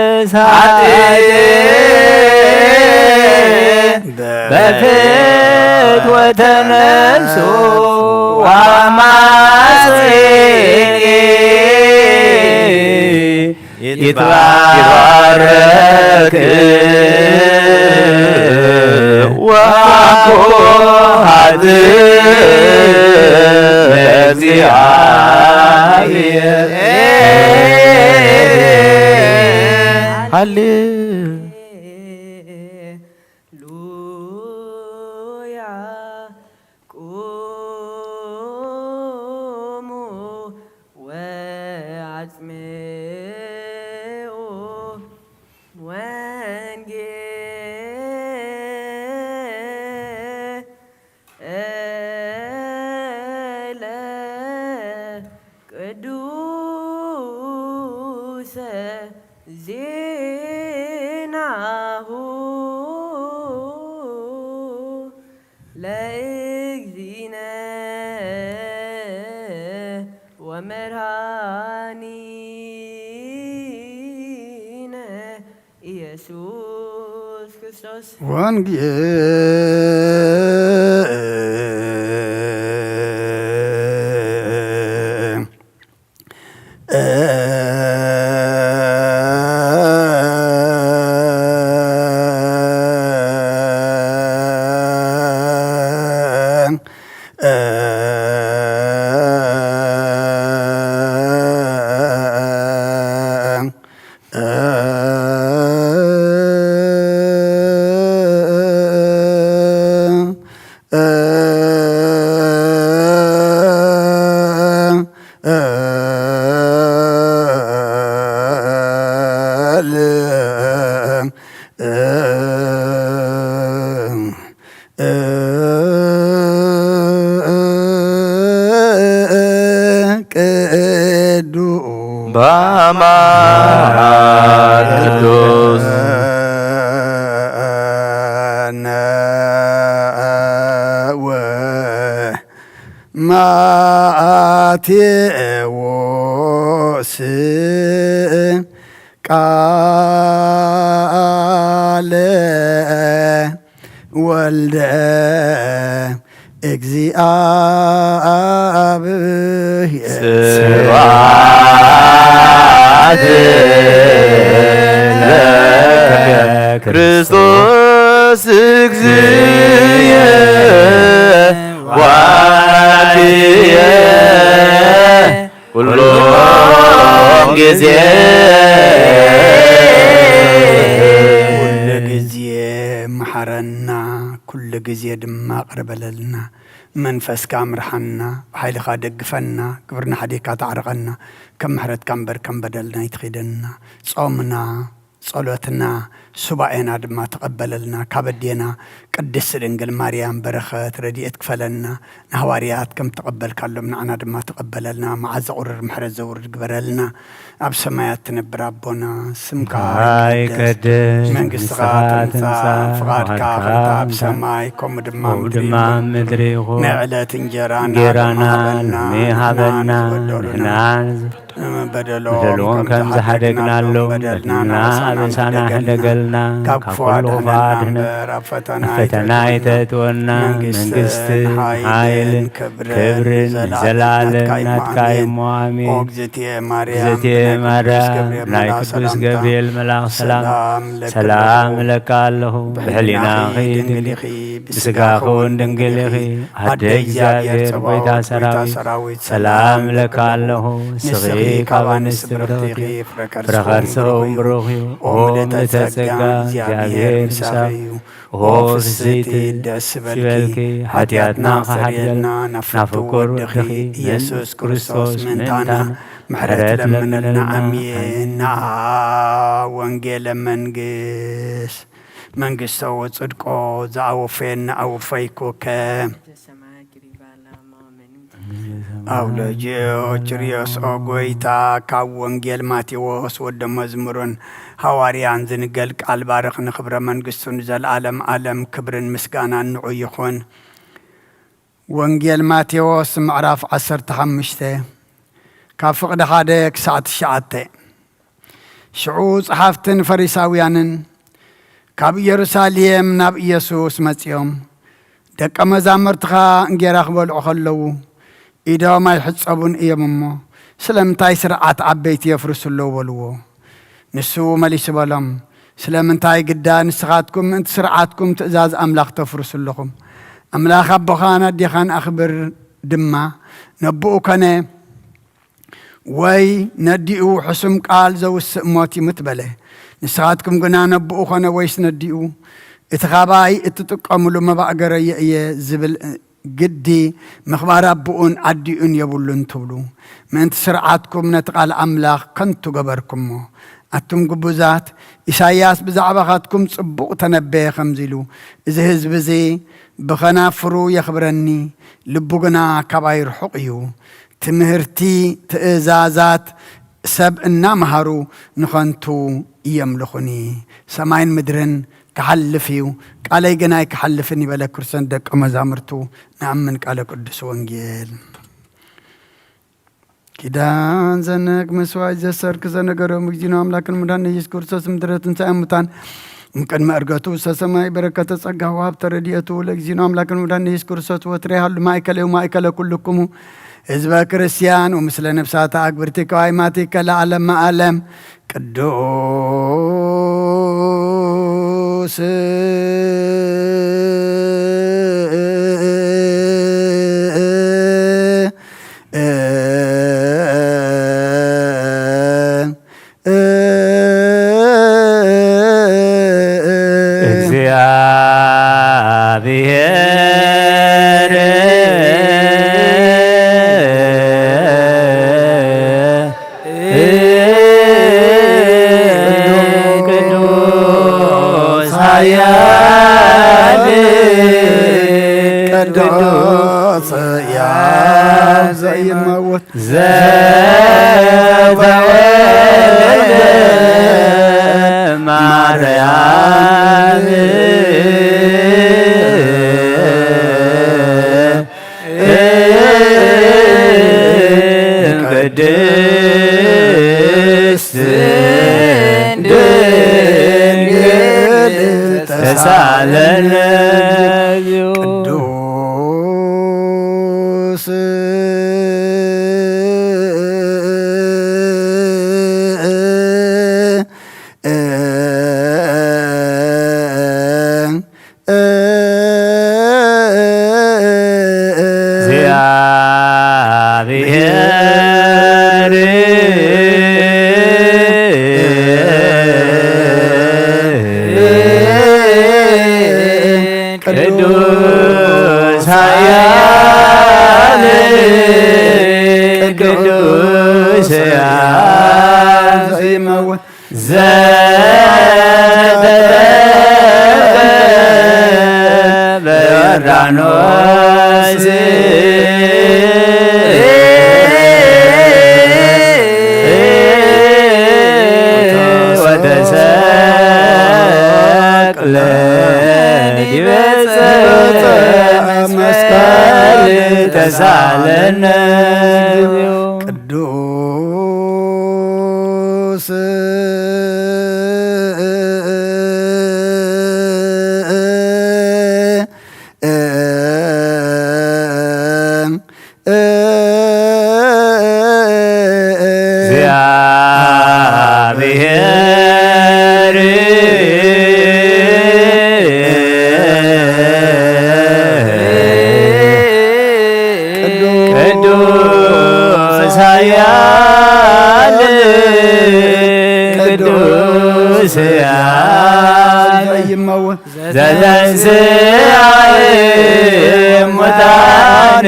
ኃጥእ በፍትወተ ነፍሱ ወአማጽኔ ይትባረክ ወአኮ ኃጥእ ለእግዚአብሔር። ሃሌ ሉያ ቁሙ ወአጽምዑ ወንጌ እለ ቅዱሰ ዜናሁ ለእግዚእነ ወመድኃኒነ ኢየሱስ ክርስቶስ። ወንጌል ቅዱስ በአማራ ቅዱስ ወማቴዎስ ቃለ ወልደ እግዚአብሔር። ስብሐት ለከ ክርስቶስ እግዚእየ ዋህየ ኩሎ ጊዜ። ኩሉ ግዜ መሓረና፣ ኩሉ ግዜ ድማ ቅር በለልና። መንፈስካ ምርሓና፣ ብሓይልኻ ደግፈና፣ ግብርና ሓዲግካ ታዕርቐና፣ ከም ምሕረትካ እምበር ከም በደልና ኣይትኺደና። ጾምና፣ ጸሎትና፣ ሱባኤና ድማ ተቐበለልና። ካብ ኣዴና ቅድስቲ ድንግል ማርያም በረኸት ረድኤት ክፈለና። ንሃዋርያት ከም ተቐበልካሎም ንዓና ድማ ተቐበለልና። መዓዛ ቁርር ምሕረት ዘውርድ ግበረልና። ኣብ ሰማያት ትነብር ኣቦና፣ ስምካ ይትቀደስ፣ መንግስትኻ ትምጻእ፣ ፍቓድካ ከምታ ኣብ ሰማይ ከምኡ ድማ ኣብ ምድሪ ይኹን። ናይ ዕለት እንጀራና እንጀራና ሃበና፣ ሎሚ ሃበና፣ ንሕና ንበደሎም ከም ዝሓደግናሎም በደልና ኣበሳና ሕደገልና፣ ካብ ክፉእ ኣድሕነና እምበር ኣብ ፈተና ኣይተእትወና። መንግስትን ሓይልን ክብርን ንዘለኣለም ናትካ እዩ እሞ፣ ኣሜን። እግዝእትየ ማርያም፣ ብናይ ቅዱስ ገብርኤል መልኣኽ ሰላም፣ ሰላም እለኪ ኣለኹ። ብሕሊናኺ ድንግል ኢኺ፣ ብስጋኺ እውን ድንግል ኢኺ። ኣደ እግዚኣብሔር፣ ጸባኦት፣ ጎይታ ሰራዊት፣ ሰላም እለኪ ኣለኹ። ንስኺ ካብ ኣንስቲ ብርኽቲ ኢኺ፣ ፍረ ከርስኺ እውን ብሩኽ እዩ። ኦ ምልዕተ ጸጋ፣ እግዚኣብሔር ምሳኺ እዩ። ኦ ፍስሕቲ፣ ደስ ይበልኪ፣ ሓጢኣትና ክሓድገልና ናፍቅር ወድኺ ኢየሱስ ክርስቶስ ምእንታና ምሕረት ለምነልና። ኣሜን። ናኣ ወንጌለ መንግስት መንግስቶ ወጽድቆ ዘኣወፈየና ኣወፈይኩከ። ኣውሎጅዮ ኪርዮስ ኦ ጎይታ፣ ካብ ወንጌል ማቴዎስ ወደ መዝሙርን ሃዋርያን ዝንገል ቃል ባርኽ፣ ንኽብረ መንግስቱ ንዘለዓለም ዓለም ክብርን ምስጋናን ንዑ ይኹን። ወንጌል ማቴዎስ ምዕራፍ ዓሰርተ ሓሙሽተ ካብ ፍቕዲ ሓደ ክሳዕ ትሽዓተ። ሽዑ ጸሓፍትን ፈሪሳውያንን ካብ ኢየሩሳሌም ናብ ኢየሱስ መጺኦም፣ "ደቀ መዛሙርትኻ እንጌራ ክበልዑ ኸለዉ፣ ኢዶም ኣይሕጸቡን እዮም እሞ፣ ስለምንታይ ስርዓት ዓበይቲ የፍርሱ ኣለዉ?" በልዎ። ንሱ መሊሱ በሎም፣ "ስለምንታይ ግዳ ንስኻትኩም ምእንቲ ስርዓትኩም ትእዛዝ ኣምላኽ ተፍርሱ ኣለኹም? ኣምላኽ ኣቦኻን ኣዴኻን ኣኽብር ድማ፣ ነብኡ ኮነ ወይ ነዲኡ ሕሱም ቃል ዘውስእ ሞት ይሙት" በለ። ንስኻትኩም ግና ነብኡ ኾነ ወይስ ነዲኡ፣ "እቲ ኻባይ እትጥቀሙሉ መባእገረየ እየ" ዝብል ግዲ ምኽባር ኣቦኡን ኣዲኡን የብሉን ትብሉ። ምእንቲ ስርዓትኩም ነቲ ቃል ኣምላኽ ከንቱ ገበርኩሞ። ኣቱም ግቡዛት፣ ኢሳይያስ ብዛዕባኻትኩም ጽቡቕ ተነበየ ከምዚ ኢሉ፣ "እዚ ህዝቢ እዚ ብኸናፍሩ የኽብረኒ፣ ልቡ ግና ካባይ ርሑቕ እዩ። ትምህርቲ ትእዛዛት ሰብ እናመሃሩ ንኸንቱ የምልኹኒ። ሰማይን ምድርን ክሓልፍ እዩ፣ ቃለይ ግን ኣይክሓልፍን" ይበለ ክርስቶስ ደቀ መዛሙርቱ። ንኣምን ቃለ ቅዱስ ወንጌል። ኪዳን ዘነክ መስዋዕት ዘሰርክ ዘነገሮም እግዚእነ ኣምላክን መድኃኒነ ኢየሱስ ክርስቶስ ምድረ ትንሣኤ ሙታን እምቅድመ ዕርገቱ ውስተ ሰማይ በረከተ ጸጋ ወሀብተ ረድኤቱ ለእግዚእነ ኣምላክን መድኃኒነ ኢየሱስ ክርስቶስ ወትረ ይሃሉ ማእከለ ወማእከለ ኩልክሙ ህዝበ ክርስቲያን ወምስለ ነፍሳተ ኣግብርቲ ከዋይማቲ ከለዓለመ ዓለም። ቅዱስ እግዚአብሔር ቅዱስ ኃያል ቅዱስ ያብ ዘይመውት ዘተወልደ ማርያም ቅድስት ድንግል ተሳለነ። ቅዱስ እግዚአብሔር ቅዱስ ኃያል ቅዱስ ኃያል ዘይመውት ዘተጠምቀ በዮርዳኖስ ወተሰቅለ ዲበ ዕፀ መስቀል ተሳለነ። ቅዱስ እግዚአብሔር ቅዱስ ኃያል ቅዱስ ኃያል ዘይመውት ዘተንሥአ እሙታን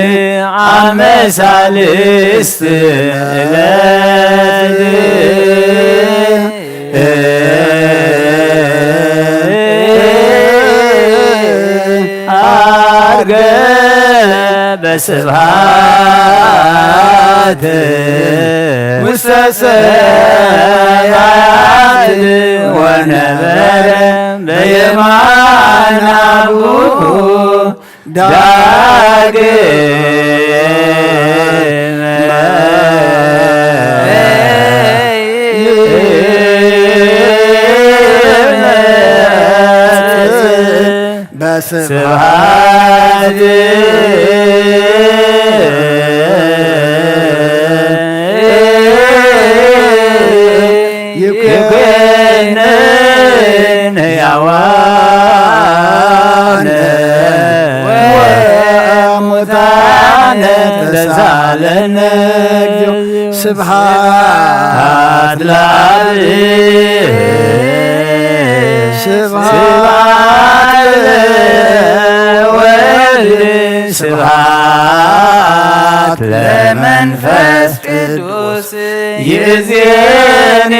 አመ ሣልስት ዕለት ዐርገ በስብሐት ውስተ ሰማያት ወነበረ በየማነ አቡሁ ዳግመ ይመጽእ በስብሐት ይኩነን ሕያዋን ወሙታን ተሳለነ እግዚኦ። ስብሐት ለአብ ስብሐት ለወልድ ስብሐት ለመንፈስ ቅዱስ ይእዜኒ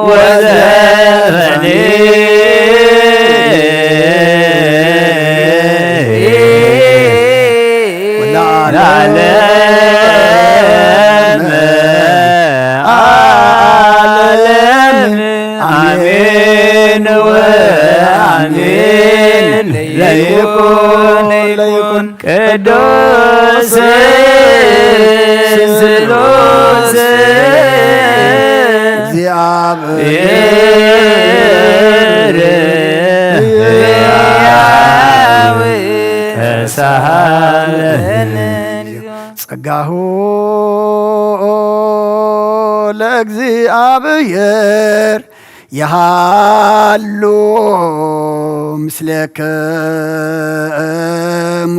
ወዘልፈኒ ለዓለመ ዓለም አሜን ወአሜን። ለይኩን ለይኩን ቅዱስ ስሉስ እግዚአብሔር ሕያው ተሳሃለነ። ጸጋሁ ለእግዚአብሔር የሃሉ ምስሌክሙ።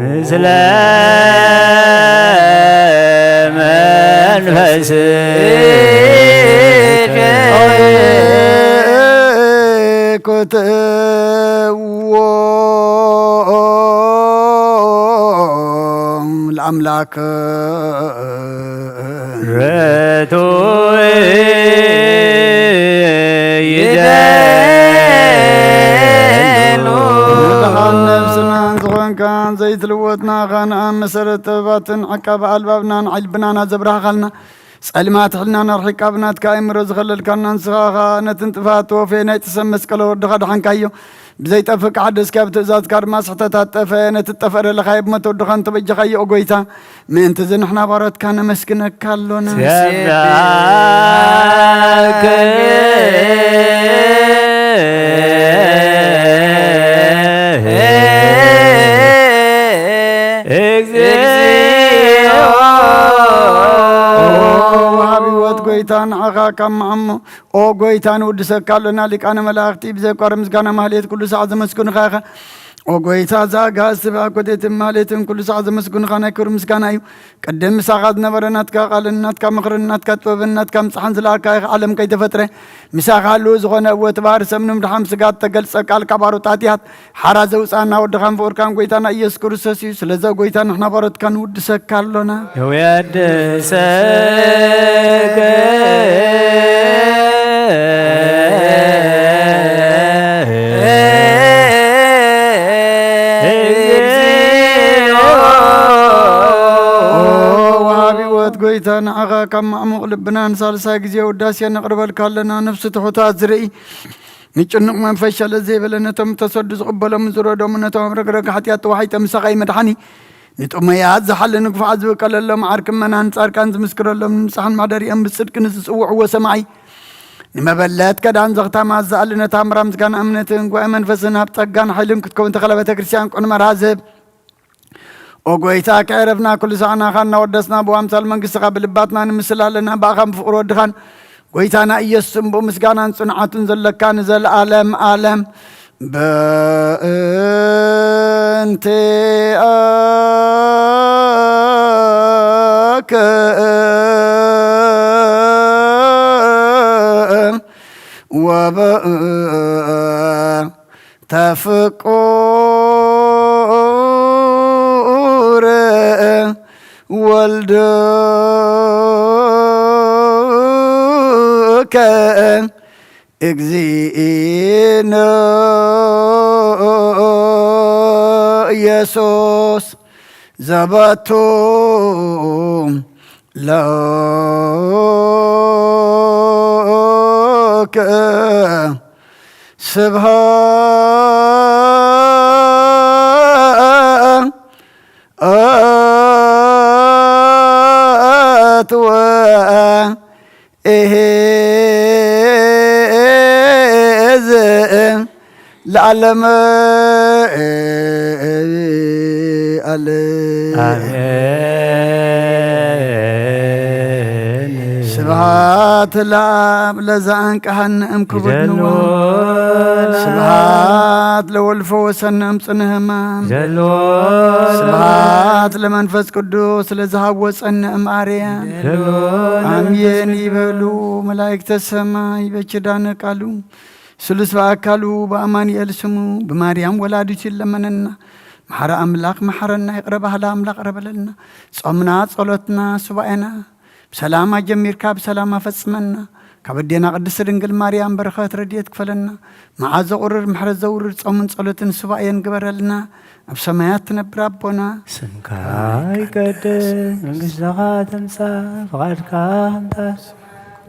ምስለ መንፈስከ። ኩትዎ ለአምላክ። ርቱዕ ይደሉ። ንድሓን ነብስናን ዝኾንካ ዘይትልወጥ ናኻ ንኣብ መሰረት ጥበባትን ዓቃቢ ኣልባብናን ዓይልብናና ዘብራህኻልና ጸልማት ሕልናና ኣርሒቃ ብናትካ ኣእምሮ ዝኸለልካና ንስኻ ኸኣ ነትን ጥፋት ተወፈየ ናይ ጥሰብ መስቀል ወድኻ ደሓንካዮ። ብዘይጠፍእ ክሓደስካ ብትእዛዝካ ድማ ስሕተታት ጠፈ ነቲ ጠፈ ደለኻዮ ብሞት ወድኻ እንተበጀኻዮ ኦ ጎይታ። ምእንቲ እዚ ንሕና ባሮትካ ነመስግነካ ኣሎና። እግዚኦ። ኦ ወሃቢ ህይወት ጎይታ ንዓኻ ካብ መዓሞ ኦ ጎይታ ንውድሰካ ኣሎና። ሊቃነ መላእኽቲ ብዘይቋርጽ ምስጋና ማህሌት ኩሉ ሳዕ ዘመስግኑኻ ኢኻ። ኦ ጎይታ፣ እዛ ኣጋእዝቲ ብኣኮቴትን ማህሌትን ኩሉ ሳዕ ዘመስግኑኻ ናይ ክብሪ ምስጋና እዩ። ቅድም ምሳኻ ዝነበረ ናትካ ቃልን ናትካ ምኽርን ናትካ ጥበብን ናትካ ምጽሓን ዝለኣካ ኢኻ ዓለም ከይተፈጥረ። ምሳኻ ህልው ዝኾነ እወ እቲ ባህሪ ሰብ ንምድሓን ስጋ እተገልጸ ቃልካ ባሮት ኣትያት ሓራ ዘውጽኣና ወድኻን ፍቑርካን ጎይታና ኢየሱስ ክርስቶስ እዩ። ስለዚ ኦ ጎይታ ንሕና ባሮትካ ንውድሰካ ኣሎና። ንውድሰከ እግዚኦ። ኦ ወሃቢ ህይወት ጎይታ ንዓኻ ካብ ማዕሙቕ ልብና ንሳልሳይ ግዜ ውዳሴ ነቕርበልካ ኣለና። ነፍሲ ትሑታት ዝርኢ ንጭኑቕ መንፈስ ሸለል ዘይበለ ነቶም ተሰዱ ዝቕበሎም ዝረዶም ነቶም ኣብ ረግረግ ሓጢኣት ተዋሒጦም ምሳኻ እዩ መድሓኒ። ንጥሙያት ዝሓሊ ንግፉዓት ዝብቀለሎም ዓርኪ እመናን ጻድቃን ዝምስክረሎም ንንጹሓን ማሕደሪኦም ብጽድቂ ንዝጽውዕዎ ሰማዒ ንመበለት ከዳን ዘኽታማት ዝኣሊ ነታ ምራ ምስጋና እምነትን ጉባኤ መንፈስን ኣብ ጸጋን ሓይልን ክትከውን ተኸለ ቤተ ክርስቲያን ቅኑመ ራዝብ ኦ ጎይታ ከዕረፍና ኩሉ ሳዕ ናኻ እናወደስና ብኣምሳል መንግስትኻ ብልባትና ንምስል ኣለና ብኣኻን ብፍቕሪ ወድኻን ጎይታና ኢየሱስን ብኡ ምስጋናን ጽንዓቱን ዘለካ ንዘለኣለም ኣለም። በእንቲአከ ወበእንተ ፍቁር ወልድከ እግዚእነ ኢየሱስ ዘበቱ ለከ ስብሐት ወእሄዝ ለዓለመ ዓለም። ኣሜን። ስብሐት ለአብ ለዘአንቀሐነ እምክቡድ ይደሉ ንዋም። ስብሐት ለወልድ ፈወሰነ እምጽነ ሕማም። ይደሉ ስብሐት ለመንፈስ ቅዱስ ለዘሃወጸነ እምአርያም። ይደሉ አሜን ይበሉ መላእክተ ሰማይ በኪዳነ ቃሉ ስሉስ በአካሉ በአማኑኤል ስሙ በማርያም ወላዲቱ ይለመነና። መሐረ አምላክ መሐረና፣ ይቅረ ባህለ አምላክ ቅረ በለልና። ጾምና፣ ጸሎትና፣ ሱባኤና ብሰላም አጀሚርካ ብሰላም አፈጽመና። ካብ አዴና ቅድስት ድንግል ማርያም በረኸት ረድኤት ክፈለና። መዓዘ ቁርር ምሕረት ዘውርድ ጾምን ጸሎትን ሱባኤን ግበረልና። ኣብ ሰማያት ትነብር ኣቦና፣ ስምካ ይቀደስ፣ መንግስትኻ ትምጻእ፣ ፍቓድካ ከምታ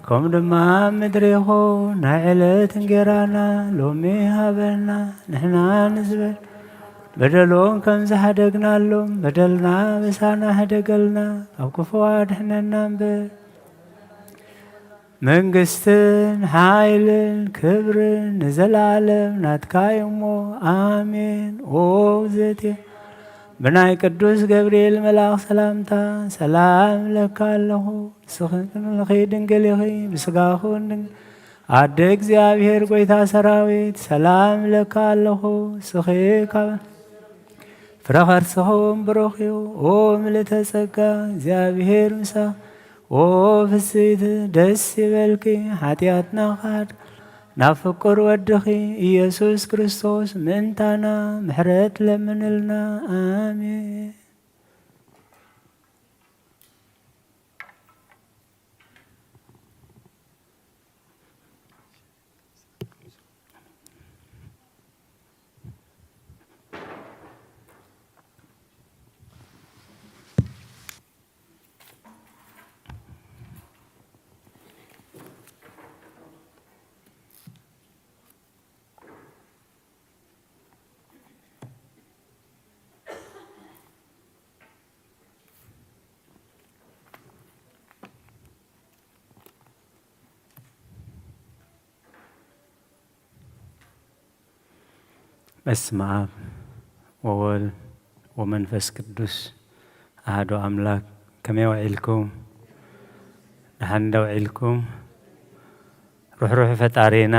ከም ድማ ኣብ ምድሪ ይኹን። ናይ ዕለት እንጌራና ሎሚ ሃበና፣ ንሕና ንዝበል በደሎም ከም ዝሓደግናሎም በደልና በሳና ሕደገልና፣ ካብ ክፉ ኣድሕነና እምበር። መንግስትን ሓይልን ክብርን ንዘለዓለም ናትካ እዩ እሞ፣ ኣሜን። ኦ ዘቴ ብናይ ቅዱስ ገብርኤል መልኣኽ ሰላምታ ሰላም እለካ ኣለኹ። ንስኺ ድንግል ኢኺ፣ ብስጋኹን ድንግል፣ ኣደ እግዚኣብሔር ጐይታ ሰራዊት ሰላም እለካ ኣለኹ። ንስኺ ካብ ፍረ ከርስኹም ብሩኽ እዩ። ኦ ምልእተ ጸጋ፣ እግዚኣብሔር ምሳኺ። ኦ ፍስሕቲ ደስ ይበልኪ፣ ሓጢኣትና ክሓድ ናብ ፍቁር ወድኺ ኢየሱስ ክርስቶስ ምእንታና ምሕረት ለምንልና። ኣሜን። በስመ አብ ወወልድ ወመንፈስ ቅዱስ አሐዱ አምላክ። ከመይ ውዒልኩም? ደሓን ዶ ውዒልኩም? ርሕሩሕ ፈጣሪና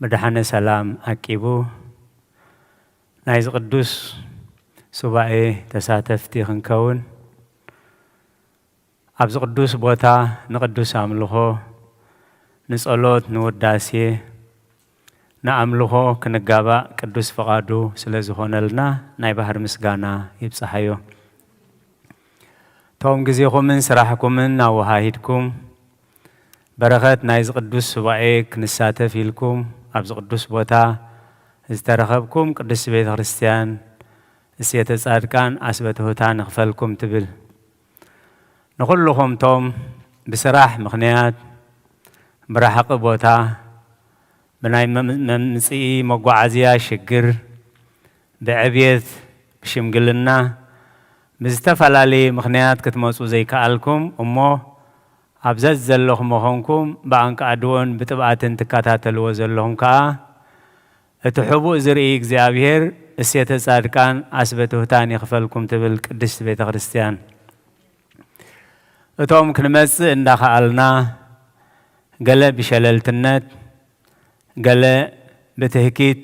ብደሓነ ሰላም ዓቂቡ ናይዚ ቅዱስ ሱባኤ ተሳተፍቲ ክንከውን ኣብዚ ቅዱስ ቦታ ንቅዱስ ኣምልኾ፣ ንጸሎት፣ ንውዳሴ፣ ንኣምልኾ ክንጋባእ ቅዱስ ፍቓዱ ስለ ዝኾነልና ናይ ባህር ምስጋና ይብጽሓዮ። እቶም ግዜኹምን ስራሕኩምን ኣወሃሂድኩም በረኸት ናይዚ ቅዱስ ሱባኤ ክንሳተፍ ኢልኩም ኣብዚ ቅዱስ ቦታ ዝተረኸብኩም ቅድስቲ ቤተ ክርስቲያን እሴተ ጻድቃን አስበ ትሑታን ይኽፈልኩም ትብል። ንኹልኹም ቶም ብስራሕ ምኽንያት ብራሕቂ ቦታ፣ ብናይ መም-፣ መምጽኢ መጓዓዝያ ሽግር፣ ብዕብየት፣ ብሽምግልና፣ ብዝተፈላለየ ምኽንያት ክትመጹ ዘይከኣልኩም እሞ፣ ኣብ ዘዘለኹም መኾንኩም ብኣንቃዕድዎን ብጥብኣትን ትከታተልዎ ዘለኹም ከኣ፣ እቲ ሕቡእ ዝርኢ እግዚኣብሔር እሴተ ጻድቃን አስበ ትሑታን ይኽፈልኩም ትብል ቅድስቲ ቤተ ክርስቲያን። እቶም ክንመጽእ እንዳኸኣልና፣ ገለ ብሸለልትነት፣ ገለ ብትህኪት፣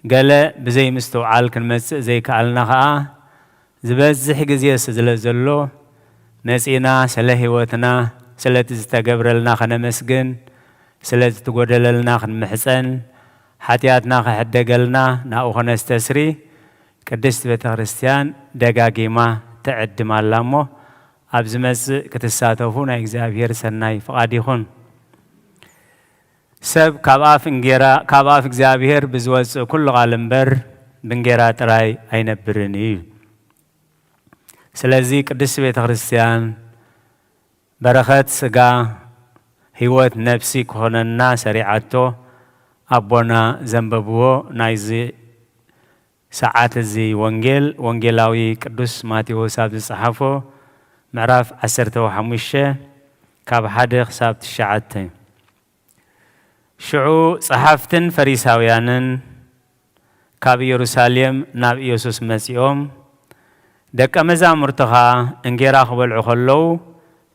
ገለ ብዘይምስትውዓል ክንመጽእ ዘይከኣልና ኸኣ፣ ዝበዝሕ ግዜ ስለ ዘሎ፣ መጺእና ስለ ህይወትና፣ ስለቲ ዝተገብረልና ከነመስግን፣ ስለቲ ትጎደለልና ክንምሕጸን፣ ሓጢኣትና ክሕደገልና ናብኡ ከነስተስሪ፣ ቅድስቲ ቤተ ክርስቲያን ደጋጊማ ትዕድም ኣላ እሞ፣ ኣብ ዝመጽእ ክትሳተፉ ናይ እግዚኣብሔር ሰናይ ፍቓድ ይኹን። ሰብ ካብ ኣፍ እንጌራ፣ ካብ ኣፍ እግዚኣብሔር ብዝወጽእ ኩሉ ቃል እምበር፣ ብእንጌራ ጥራይ ኣይነብርን እዩ። ስለዚ ቅድስቲ ቤተ ክርስቲያን በረኸት ስጋ፣ ህይወት ነፍሲ ክኾነና ሰሪዓቶ። ኣቦና ዘንበብዎ ናይዚ ሰዓት እዚ ወንጌል፣ ወንጌላዊ ቅዱስ ማቴዎስ ኣብ ዝጸሓፎ ምዕራፍ ዓሰርተ ሓሙሽተ ካብ ሓደ ክሳብ ትሽዓተ። ሽዑ ጸሓፍትን ፈሪሳውያንን ካብ ኢየሩሳሌም ናብ ኢየሱስ መጺኦም፣ ደቀ መዛሙርትኻ እንጌራ ክበልዑ ከለዉ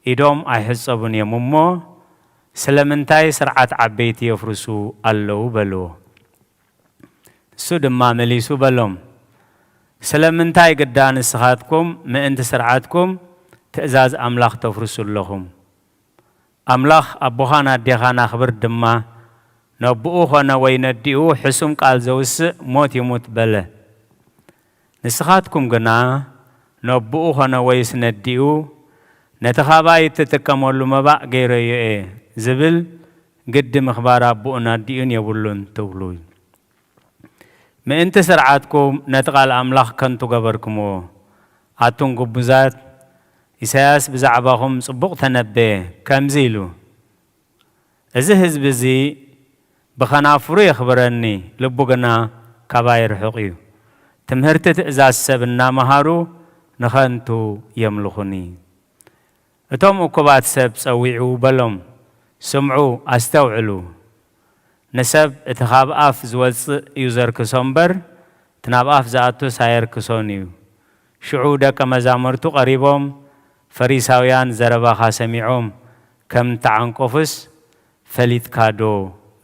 ኢዶም ኣይሕጸቡን እዮም እሞ፣ ስለምንታይ ስርዓት ዓበይቲ የፍርሱ ኣለዉ? በልዎ። እሱ ድማ መሊሱ በሎም፣ ስለምንታይ ግዳ ንስኻትኩም ምእንቲ ስርዓትኩም ትእዛዝ ኣምላኽ ተፍርሱ ኣለኹም? ኣምላኽ ኣቦኻን ኣዴኻን ኣኽብር ድማ፣ ነቦኡ ኾነ ወይ ነዲኡ ሕሱም ቃል ዘውስእ ሞት ይሙት በለ። ንስኻትኩም ግና ነቦኡ ኾነ ወይስ ነዲኡ ነቲ ኻባይ እትጥቀመሉ መባእ ገይረዮ እየ ዝብል ግዲ ምኽባር ኣቦኡን ኣዲኡን የብሉን ትብሉ። ምእንቲ ስርዓትኩም ነቲ ቃል ኣምላኽ ከንቱ ገበርኩምዎ። ኣቱም ግቡዛት፣ ኢሳያስ ብዛዕባኹም ጽቡቕ ተነበየ፣ ከምዚ ኢሉ፣ እዚ ህዝቢ እዚ ብኸናፍሩ የኽብረኒ፣ ልቡ ግና ካባይ ርሑቕ እዩ። ትምህርቲ ትእዛዝ ሰብ እናመሃሩ ንኸንቱ የምልኹኒ። እቶም እኩባት ሰብ ጸዊዑ በሎም፣ ስምዑ፣ ኣስተውዕሉ። ንሰብ እቲ ካብ ኣፍ ዝወጽእ እዩ ዘርክሶ እምበር፣ እቲ ናብ ኣፍ ዝኣቱስ ኣየርክሶን እዩ። ሽዑ ደቀ መዛሙርቱ ቀሪቦም፣ ፈሪሳውያን ዘረባኻ ሰሚዖም ከም እተዓንቀፉስ ፈሊጥካ ዶ?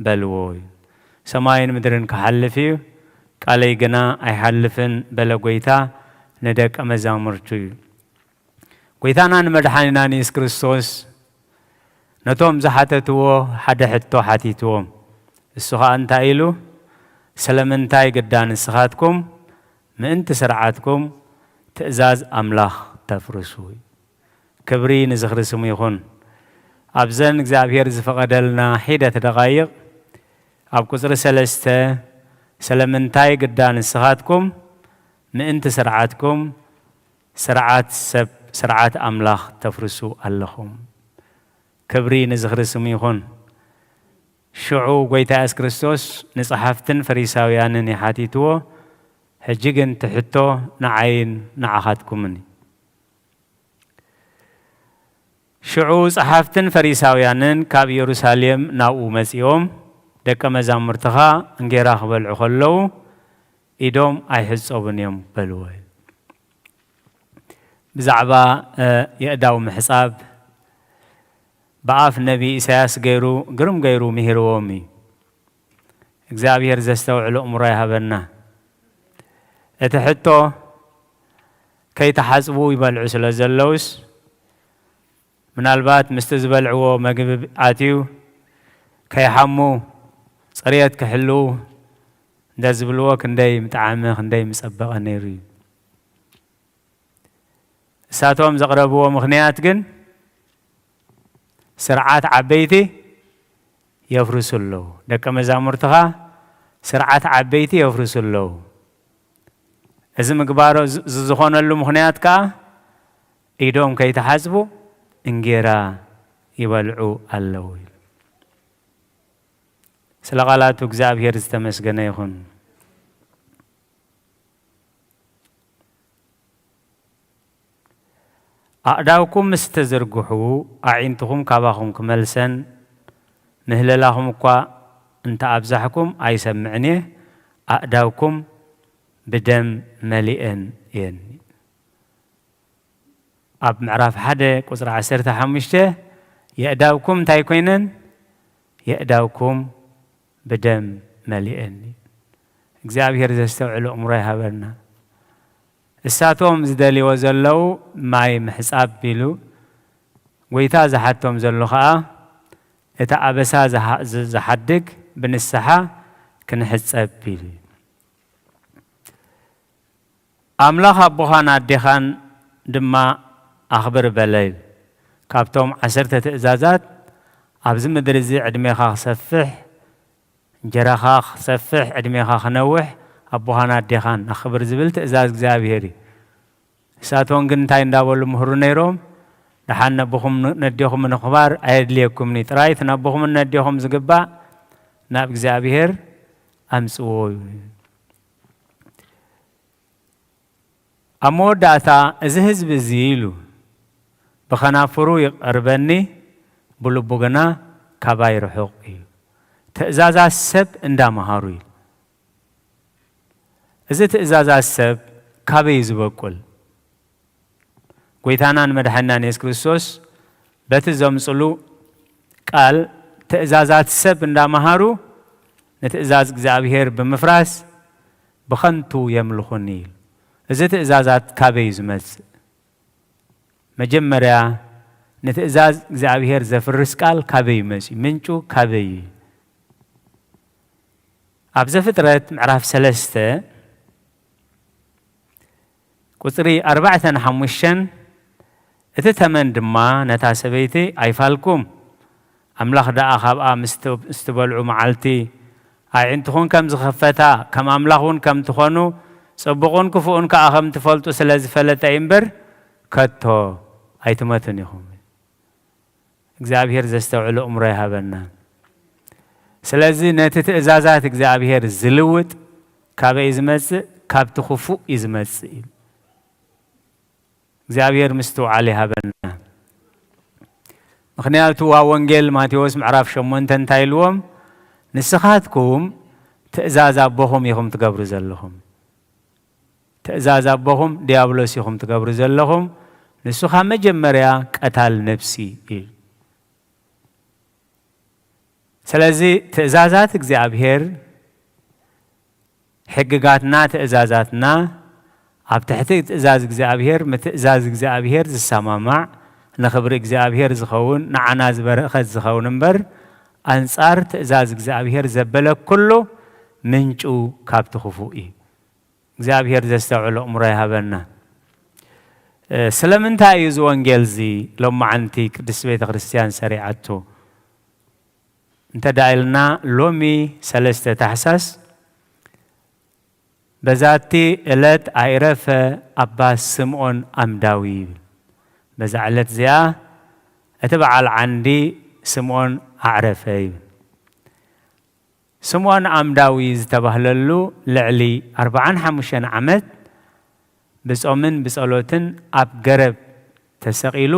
በልዎ። ሰማይን ምድርን ክሓልፍ እዩ፣ ቃለይ ግና ኣይሓልፍን በለ ጐይታ ንደቀ መዛሙርቱ እዩ። ጐይታና ንመድሓኒናን የሱስ ክርስቶስ ነቶም ዝሓተትዎ ሓደ ሕቶ ሓቲትዎም። እሱ ኸኣ እንታይ ኢሉ? ስለምንታይ ግዳ ንስኻትኩም ምእንቲ ስርዓትኩም ትእዛዝ ኣምላኽ ተፍርሱ? ክብሪ ንዝኽሪ ስሙ ይኹን። ኣብዘን እግዚኣብሔር ዝፈቐደልና ሒደት ደቓይቕ ኣብ ቁጽሪ ሰለስተ፣ ስለምንታይ ግዳ ንስኻትኩም ምእንቲ ስርዓትኩም ስርዓት ሰብ ስርዓት ኣምላኽ ተፍርሱ ኣለኹም? ክብሪ ንዝኽሪ ስሙ ይኹን። ሽዑ ጐይታ የሱስ ክርስቶስ ንጸሓፍትን ፈሪሳውያንን ይሓቲትዎ፣ ሕጂ ግን እቲ ሕቶ ንዓይን ንዓኻትኩምን እዩ። ሽዑ ጸሓፍትን ፈሪሳውያንን ካብ ኢየሩሳሌም ናብኡ መጺኦም፣ ደቀ መዛሙርትኻ እንጌራ ክበልዑ ከለዉ ኢዶም ኣይሕጸቡን እዮም በልዎ። ብዛዕባ የእዳው ምሕጻብ ብኣፍ ነቢ ኢሳያስ ገይሩ ግርም ገይሩ ምሂርዎም እዩ። እግዚኣብሔር ዘስተውዕል ኣእምሮ ይሃበና። እቲ ሕቶ ከይተሓጽቡ ይበልዑ ስለ ዘለውስ ምናልባት ምስቲ ዝበልዕዎ መግቢ ኣትዩ ከይሓሙ ጽርየት ክሕልዉ እንተ ዝብልዎ ክንደይ ምጠዓመ ክንደይ ምጸበቐ ነይሩ እዩ። እሳቶም ዘቕረብዎ ምኽንያት ግን ስርዓት ዓበይቲ የፍርሱ ኣለዉ። ደቀ መዛሙርትኻ ስርዓት ዓበይቲ የፍርሱ ኣለዉ። እዚ ምግባሮ ዝ- ዝ- ዝኾነሉ ምኽንያት ከኣ ኢዶም ከይተሓጽቡ እንጌራ ይበልዑ ኣለዉ ኢሉ። ስለ ቃላቱ እግዚኣብሔር ዝተመስገነ ይኹን። ኣእዳውኩም ምስ ተዘርግሑ ኣዒንትኹም ካባኹም ክመልሰን ምህለላኹም እኳ እንተ ኣብዛሕኩም ኣይሰምዕን እየ፣ ኣእዳውኩም ብደም መሊኤን እየን። ኣብ ምዕራፍ ሓደ ቁጽሪ ዓሰርተ ሓሙሽተ የእዳውኩም እንታይ ኮይነን? የእዳውኩም ብደም መሊኤን። እግዚኣብሔር ዘስተውዕል ኣእምሮ ይሃበና። እሳቶም ዝደልይዎ ዘለዉ ማይ ምሕጻብ ኢሉ፣ ጐይታ ዝሓቶም ዘሎ ኸኣ እቲ ኣበሳ ዝሓ- ዝ- ዝሓድግ ብንስሓ ክንሕጸብ ኢሉ። ኣምላኽ ኣቦኻን ኣዴኻን ድማ ኣኽብር በለ። ካብቶም ዓሰርተ ትእዛዛት ኣብዚ ምድሪ እዚ ዕድሜኻ ክሰፍሕ፣ እንጀራኻ ክሰፍሕ፣ ዕድሜኻ ክነውሕ ኣቦኻን ኣዴኻን ኣኽብር ዝብል ትእዛዝ እግዚኣብሔር እዩ። ንሳቶም ግን እንታይ እንዳበሉ ምህሩ ነይሮም? ደሓን ነቦኹም ነዴኹም ምኽባር ኣየድልየኩምን እዩ። ጥራይ እቲ ነቦኹምን ነዴኹም ዝግባእ ናብ እግዚኣብሔር ኣምጽዎ እዩ። ኣብ መወዳእታ፣ እዚ ህዝቢ እዚ ኢሉ፣ ብኸናፍሩ ይቐርበኒ፣ ብልቡ ግና ካባይ ርሑቕ እዩ። ትእዛዛት ሰብ እንዳመሃሩ ኢሉ። እዚ ትእዛዛት ሰብ ካበይ እዩ ዝበቁል? ጎይታናን መድሓኒናን የሱስ ክርስቶስ በቲ ዘምጽሉ ቃል ትእዛዛት ሰብ እንዳመሃሩ ንትእዛዝ እግዚኣብሔር ብምፍራስ ብኸንቱ የምልኹኒ ኢሉ። እዚ ትእዛዛት ካበይ እዩ ዝመጽእ? መጀመርያ ንትእዛዝ እግዚኣብሔር ዘፍርስ ቃል ካበይ እዩ መጺኡ? ምንጩ ካበይ እዩ? ኣብ ዘፍጥረት ምዕራፍ ሰለስተ ቁጽሪ ኣርባዕተን ሓሙሽተን፣ እቲ ተመን ድማ ነታ ሰበይቲ ኣይፋልኩም፣ ኣምላኽ ደኣ ካብኣ ምስ ት-፣ ምስ ትበልዑ መዓልቲ ኣዒንትኹም ከም ዝኸፈታ፣ ከም ኣምላኽ እውን ከም ትኾኑ፣ ጽቡቕን ክፉእን ከኣ ከም ትፈልጡ ስለ ዝፈለጠ እዩ እምበር፣ ከቶ ኣይትመቱን ኢኹም። እግዚኣብሔር ዘስተውዕሎ እምሮ ይሃበና። ስለዚ ነቲ ትእዛዛት እግዚኣብሔር ዝልውጥ ካበይ እዩ ዝመጽእ? ካብቲ ክፉእ እዩ ዝመጽእ እዩ። እግዚኣብሔር ምስትውዓል ይሃበና። ምኽንያቱ ኣብ ወንጌል ማቴዎስ ምዕራፍ ሸሞንተ እንታይ ኢልዎም? ንስኻትኩም ትእዛዝ ኣቦኹም ኢኹም ትገብሩ ዘለኹም። ትእዛዝ ኣቦኹም ዲያብሎስ ኢኹም ትገብሩ ዘለኹም። ንሱ ካብ መጀመርያ ቀታል ነፍሲ እዩ። ስለዚ ትእዛዛት እግዚኣብሔር፣ ሕግጋትና፣ ትእዛዛትና ኣብ ትሕቲ ትእዛዝ እግዚኣብሔር፣ ምትእዛዝ እግዚኣብሔር ዝሰማማዕ፣ ንኽብሪ እግዚኣብሔር ዝኸውን፣ ንዓና ዝበረኸት ዝኸውን እምበር፣ ኣንጻር ትእዛዝ እግዚኣብሔር ዘበለ ኩሉ ምንጩ ካብቲ ክፉእ እዩ። እግዚኣብሔር ዘስተውዕሎ እምሮ ይሃበና። እ፣ ስለምንታይ እዩ እዚ ወንጌል እዚ ሎማዓንቲ ቅድስቲ ቤተ ክርስቲያን ሰሪዓቶ? እንተ ደኣ ኢልና፣ ሎሚ ሰለስተ ታሕሳስ፣ በዛቲ ዕለት ኣዕረፈ ኣባ ስምዖን ኣምዳዊ ይብል። በዛ ዕለት እዚኣ፣ እቲ በዓል ዓንዲ ስምዖን ኣዕረፈ ይብል። ስምዖን ኣምዳዊ ዝተባህለሉ ልዕሊ ኣርብዓን ሓሙሽተን ዓመት ብጾምን ብጸሎትን ኣብ ገረብ ተሰቒሉ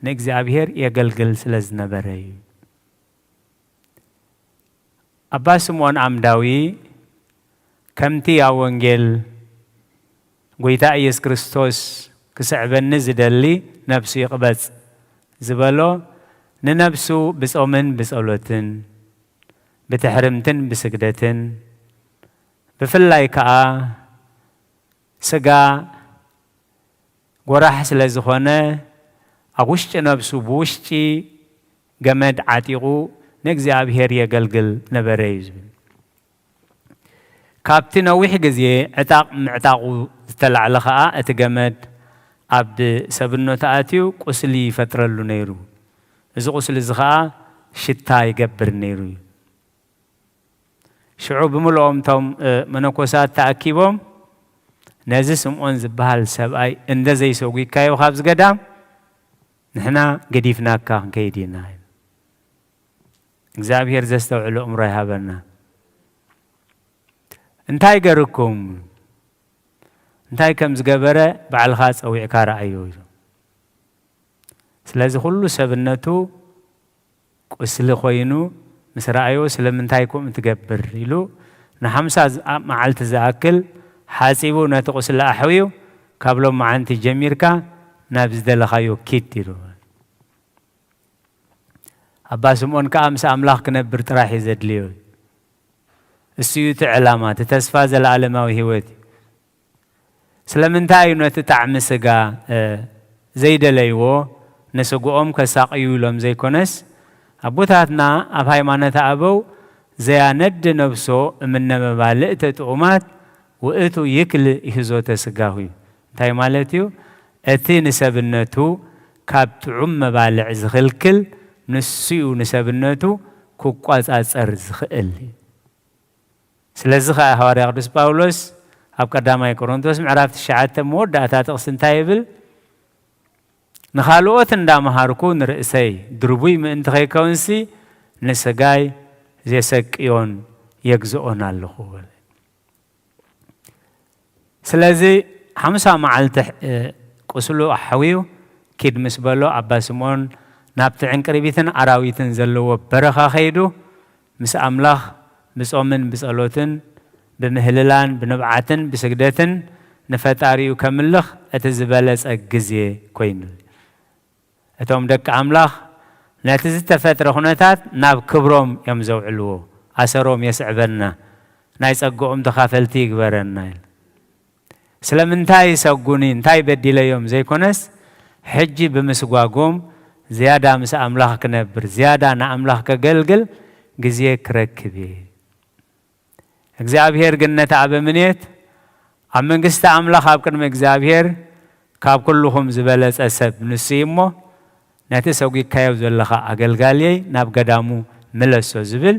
ንእግዚኣብሔር የገልግል ስለ ዝነበረ እዩ። ኣባ ስምዖን ኣምዳዊ ከምቲ ኣብ ወንጌል ጎይታ ኢየሱስ ክርስቶስ ክስዕበኒ ዝደሊ ነብሱ ይቕበጽ ዝበሎ፣ ንነብሱ ብጾምን ብጸሎትን፣ ብትሕርምትን ብስግደትን፣ ብፍላይ ከኣ ስጋ ጎራሕ ስለ ዝኾነ፣ ኣብ ውሽጢ ነብሱ ብውሽጢ ገመድ ዓጢቑ ንእግዚኣብሔር የገልግል ነበረ እዩ ዝብል። ካብቲ ነዊሕ ግዜ ዕጣቕ ምዕጣቑ ዝተላዕለ ኸኣ፣ እቲ ገመድ ኣብ ሰብነቱ ኣትዩ ቁስሊ ይፈጥረሉ ነይሩ። እዚ ቁስሊ እዚ ኸኣ ሽታ ይገብር ነይሩ እዩ። ሽዑ ብምልኦም እቶም፣ እ፣ መነኮሳት ተኣኪቦም፣ "ነዚ ስምዖን ዝበሃል ሰብኣይ እንደ ዘይሰጒግካዮ ካብዚ ገዳም፣ ንሕና ገዲፍናካ ክንከይድ ኢና" ኢሉ። እግዚኣብሔር ዘስተውዕሎ እምሮ ይሃበና። እንታይ ገርኩም? እንታይ ከም ዝገበረ ባዕልኻ ጸዊዕካ ረኣዮ ኢሉ። ስለዚ ኩሉ ሰብነቱ ቁስሊ ኮይኑ ምስ ረኣዮ፣ "ስለምንታይ ከምኡ ትገብር?" ኢሉ ንሓምሳ ዝ-፣ ኣ-፣ መዓልቲ ዝኣክል ሓጺቡ ነቲ ቁስሊ ኣሕውዩ፣ "ካብ ሎማዓንቲ ጀሚርካ ናብ ዝደለኻዮ ኪድ" ኢሉ። ኣባ ስምዖን ከኣ ምስ ኣምላኽ ክነብር ጥራሕ እዩ ዘድልዮ። እሱ እዩ እቲ ዕላማ፣ እቲ ተስፋ ዘለኣለማዊ ህይወት እዩ። ስለምንታይ እዩ ነቲ ጣዕሚ ስጋ፣ እ፣ ዘይደለይዎ፣ ንስግኦም ከሳቕዩ ኢሎም ዘይኮነስ፣ ኣቦታትና ኣብ ሃይማኖተ ኣበው "ዘያነድ ነብሶ እምነ መባልዕተ ጥዑማት ውእቱ ይክል ይህዞተ ስጋሁ" እዩ። እንታይ ማለት እዩ? እቲ ንሰብነቱ ካብ ጥዑም መባልዕ ዝኽልክል ንሱ እዩ ንሰብነቱ ክቋጻጸር ዝኽእል። ስለዚ ኸኣ ሃዋርያ ቅዱስ ጳውሎስ ኣብ ቀዳማይ ቆሮንቶስ ምዕራፍ ትሽዓተ መወዳእታ ጥቕሲ እንታይ ይብል? ንኻልኦት እንዳመሃርኩ ንርእሰይ ድርቡይ ምእንቲ ከይከውንሲ ንስጋይ ዜሰቅዮን የግዝኦን ኣለኹ። ስለዚ ሓሙሳ መዓልቲ ቁስሉ ኣሕውዩ ኪድ ምስ በሎ ኣባ ስምዖን ናብቲ ዕንቅርቢትን ኣራዊትን ዘለዎ በረኻ ከይዱ ምስ ኣምላኽ ብጾምን ብጸሎትን ብምህልላን ብንብዓትን ብስግደትን ንፈጣሪኡ ከምልኽ እቲ ዝበለጸ ግዜ ኮይኑ። እቶም ደቂ ኣምላኽ ነቲ ዝተፈጥረ ኩነታት ናብ ክብሮም እዮም ዘውዕልዎ። ኣሰሮም የስዕበና፣ ናይ ጸግኦም ተኻፈልቲ ይግበረና ኢሉ። ስለምንታይ ይሰጉኒ፣ እንታይ በዲለዮም ዘይኮነስ፣ ሕጂ ብምስጓጎም ዝያዳ ምስ ኣምላኽ ክነብር፣ ዝያዳ ንኣምላኽ ከገልግል ግዜ ክረክብ እየ። እግዚኣብሔር ግን ነቲ ኣበምኔት ኣብ መንግስቲ ኣምላኽ ኣብ ቅድሚ እግዚኣብሔር ካብ ኩልኹም ዝበለጸ ሰብ ንሱ እዩ እሞ፣ ነቲ ሰጒግካዮ ዘለኻ ኣገልጋልየይ ናብ ገዳሙ ምለሶ ዝብል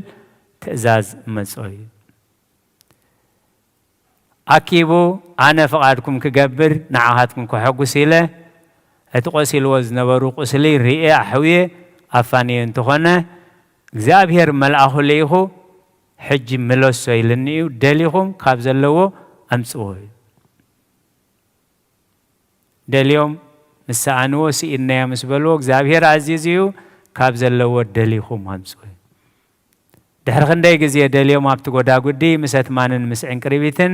ትእዛዝ መጾ እዩ። ኣኪቡ ኣነ ፍቓድኩም ክገብር ንዓኻትኩም ከሐጉስ ኢለ እቲ ቆሲልዎ ዝነበሩ ቁስሊ ርእየ ኣሕውየ ኣፋንየ እንተኾነ እግዚኣብሔር መልኣኹ ልኢኹ ሕጂ ምለሶ ኢልኒ እዩ፣ ደሊኹም ካብ ዘለዎ ኣምጽዎ እዩ። ደልዮም ምስ ሰኣንዎ ስኢንናዮ ምስ በልዎ እግዚኣብሔር ኣዚዙ እዩ፣ ካብ ዘለዎ ደሊኹም ኣምጽዎ እዩ። ድሕሪ ክንደይ ግዜ ደልዮም ኣብቲ ጎዳጉዲ ምስ ኣትማንን ምስ ዕንቅርቢትን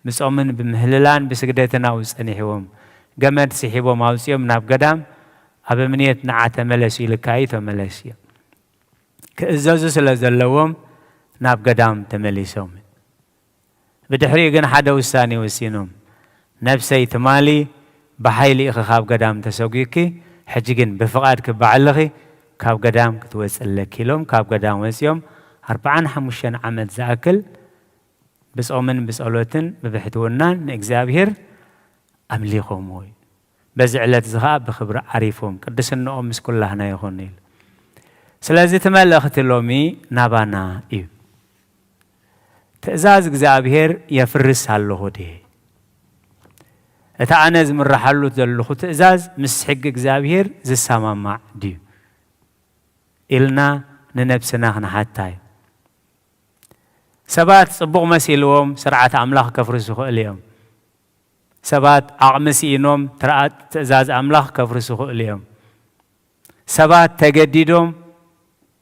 ብጾምን ብምህልላን ብስግደትን ኣብኡ ጸኒሕዎም። ገመድ ስሒቦም ኣውጺኦም ናብ ገዳም ኣበምኔት ንዓ ተመለስ ኢልካ እዩ ተመለስ እዮም። ክእዘዙ ስለ ዘለዎም ናብ ገዳም ተመሊሶም። ብድሕሪኡ ግን ሓደ ውሳኔ ወሲኖም። ነብሰይ ትማሊ ብሓይሊ ኢኺ ካብ ገዳም ተሰጒግኪ፣ ሕጂ ግን ብፍቓድኪ ባዕልኺ ካብ ገዳም ክትወጺ ኣለኪ ኢሎም ካብ ገዳም ወጺኦም ኣርብዓን ሓሙሽተን ዓመት ዝኣክል ብጾምን ብጸሎትን ብብሕትውናን ንእግዚኣብሔር ኣምሊኾምዎ እዩ። በዚ ዕለት እዚ ኸኣ ብኽብሪ ዓሪፎም፣ ቅድስናኦም ምስ ኩላህና ይኹን ኢሉ። ስለዚ እቲ መልእኽቲ ሎሚ ናባና እዩ። ትእዛዝ እግዚኣብሔር የፍርስ ኣለኹ ድየ? እቲ ኣነ ዝምርሓሉ ዘለኹ ትእዛዝ ምስ ሕጊ እግዚኣብሔር ዝሰማማዕ ድዩ? ኢልና ንነብስና ክንሓታ እዩ። ሰባት ጽቡቕ መሲልዎም ስርዓት ኣምላኽ ከፍርሱ ይኽእሉ እዮም። ሰባት ዓቕሚ ስኢኖም ትርኣት ትእዛዝ ኣምላኽ ከፍርሱ ይኽእሉ እዮም። ሰባት ተገዲዶም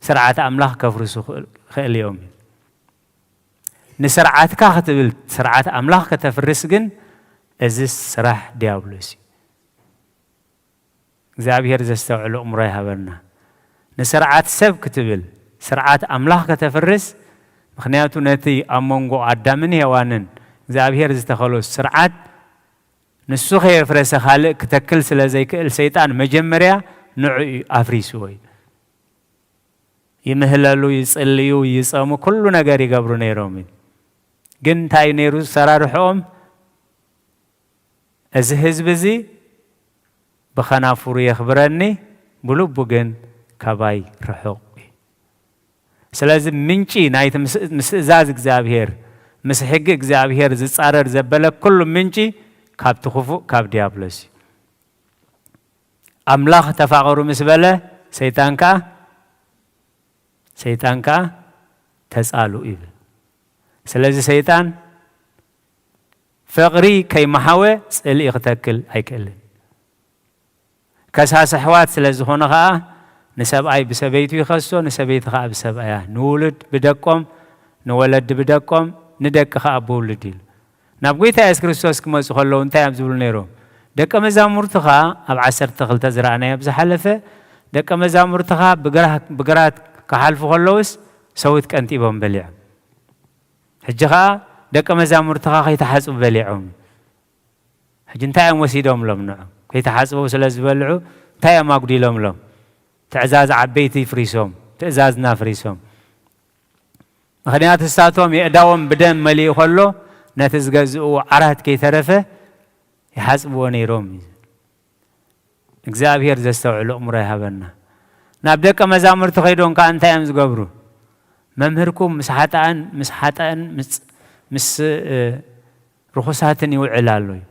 ስርዓት ኣምላኽ ከፍርሱ ይኽእል- ይኽእል እዮም። ንስርዓትካ ክትብል ስርዓት ኣምላኽ ከተፍርስ ግን እዚ ስራሕ ዲያብሎስ እዩ። እግዚኣብሔር ዘስተውዕል ኣእምሮ ይሃበና። ንስርዓት ሰብ ክትብል ስርዓት ኣምላኽ ከተፍርስ፣ ምኽንያቱ ነቲ ኣብ መንጎ ኣዳምን ሄዋንን እግዚኣብሔር ዝተኸሎ ስርዓት ንሱ ከየፍረሰ ካልእ ክተክል ስለ ዘይክእል ሰይጣን መጀመርያ ንዑ እዩ ኣፍሪስዎ እዩ። ይምህለሉ፣ ይጽልዩ፣ ይጸሙ፣ ኩሉ ነገር ይገብሩ ነይሮም እዩ። ግን እንታይ እዩ ነይሩ ዝሰራርሖኦም? እዚ ህዝቢ እዚ ብኸናፍሩ የኽብረኒ፣ ብልቡ ግን ካባይ ርሑቕ እዩ። ስለዚ ምንጪ ናይቲ ምስ- ምስ ትእዛዝ እግዚኣብሔር፣ ምስ ሕጊ እግዚኣብሔር ዝጻረር ዘበለ ኩሉ ምንጪ ካብቲ ክፉእ ካብ ዲያብሎስ እዩ። ኣምላኽ ተፋቐሩ ምስ በለ ሰይጣን ከኣ ሰይጣን ከኣ ተጻሉ ይብል። ስለዚ ሰይጣን ፍቕሪ ከይመሓወ ጽልኢ ክተክል ኣይክእልን። ከሳሲ ኣሕዋት ስለ ዝኾነ ኸኣ ንሰብኣይ ብሰበይቱ ይኸሶ፣ ንሰበይቲ ኸኣ ብሰብኣያ፣ ንውሉድ ብደቆም፣ ንወለዲ ብደቆም፣ ንደቂ ኸኣ ብውሉድ ኢሉ። ናብ ጐይታ የሱስ ክርስቶስ ክመጹ ከለዉ እንታይ እዮም ዝብሉ ነይሮም? ደቀ መዛሙርትኻ ኣብ ዓሰርተ ክልተ ዝረኣናዮ ኣብ ዝሓለፈ፣ ደቀ መዛሙርትኻ ብግራ- ብግራት ክሓልፉ ከለዉስ ሰዊት ቀንጢቦም በሊዖም። ሕጂ ኸኣ ደቀ መዛሙርትኻ ከይተሓጽቡ በሊዖም። ሕጂ እንታይ እዮም ወሲዶምሎም ንዑ? ከይተሓጽቡ ስለ ዝበልዑ እንታይ እዮም ኣጉዲሎምሎም? ትእዛዝ ዓበይቲ ፍሪሶም፣ ትእዛዝና ፍሪሶም። ምኽንያቱ ንሳቶም የእዳዎም ብደም መሊኡ ከሎ ነቲ ዝገዝእዎ ዓራት ከይተረፈ ይሓጽብዎ ነይሮም እዩ። እግዚኣብሔር ዘስተውዕል ኣእምሮ ይሃበና። ናብ ደቀ መዛሙርቲ ከይዶም ከኣ እንታይ እዮም ዝገብሩ? መምህርኩም ምስ ሓጥኣን ምስ ሓጥኣን ምስ ምስ እ፣ ርኹሳትን ይውዕል ኣሎ እዩ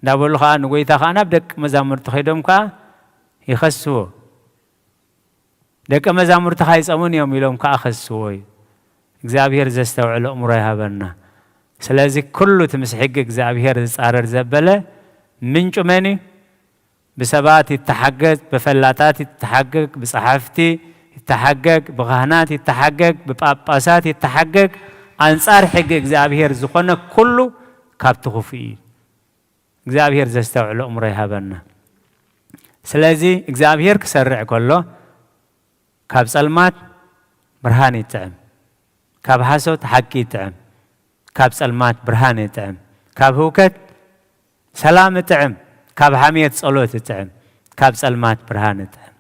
እንዳበሉ ከዓ ንጎይታ ከዓ ናብ ደቂ መዛሙርቲ ከይዶም ከዓ ይኸስዎ። ደቂ መዛሙርትኻ ይጸሙን እዮም ኢሎም ከዓ ከስዎ እዩ። እግዚኣብሔር ዘስተውዕል ኣእምሮ ይሃበና። ስለዚ ኩሉ እቲ ምስ ሕጊ እግዚኣብሔር ዝጻረር ዘበለ ምንጩ መን እዩ? ብሰባት ይተሓገግ፣ ብፈላጣት ይተሓገግ፣ ብጸሓፍቲ ይተሓገግ፣ ብኻህናት ይተሓገግ፣ ብጳጳሳት ይተሓገግ፣ ኣንጻር ሕጊ እግዚኣብሔር ዝኾነ ኩሉ ካብቲ ክፉእ እዩ። እግዚኣብሔር ዘስተውዕሎ እምሮ ይሃበና። ስለዚ እግዚኣብሔር ክሰርዕ ከሎ ካብ ጸልማት ብርሃን ይጥዕም፣ ካብ ሓሶት ሓቂ ይጥዕም፣ ካብ ጸልማት ብርሃን ይጥዕም፣ ካብ ህውከት ሰላም ይጥዕም፣ ካብ ሓሜት ጸሎት ይጥዕም፣ ካብ ጸልማት ብርሃን ይጥዕም።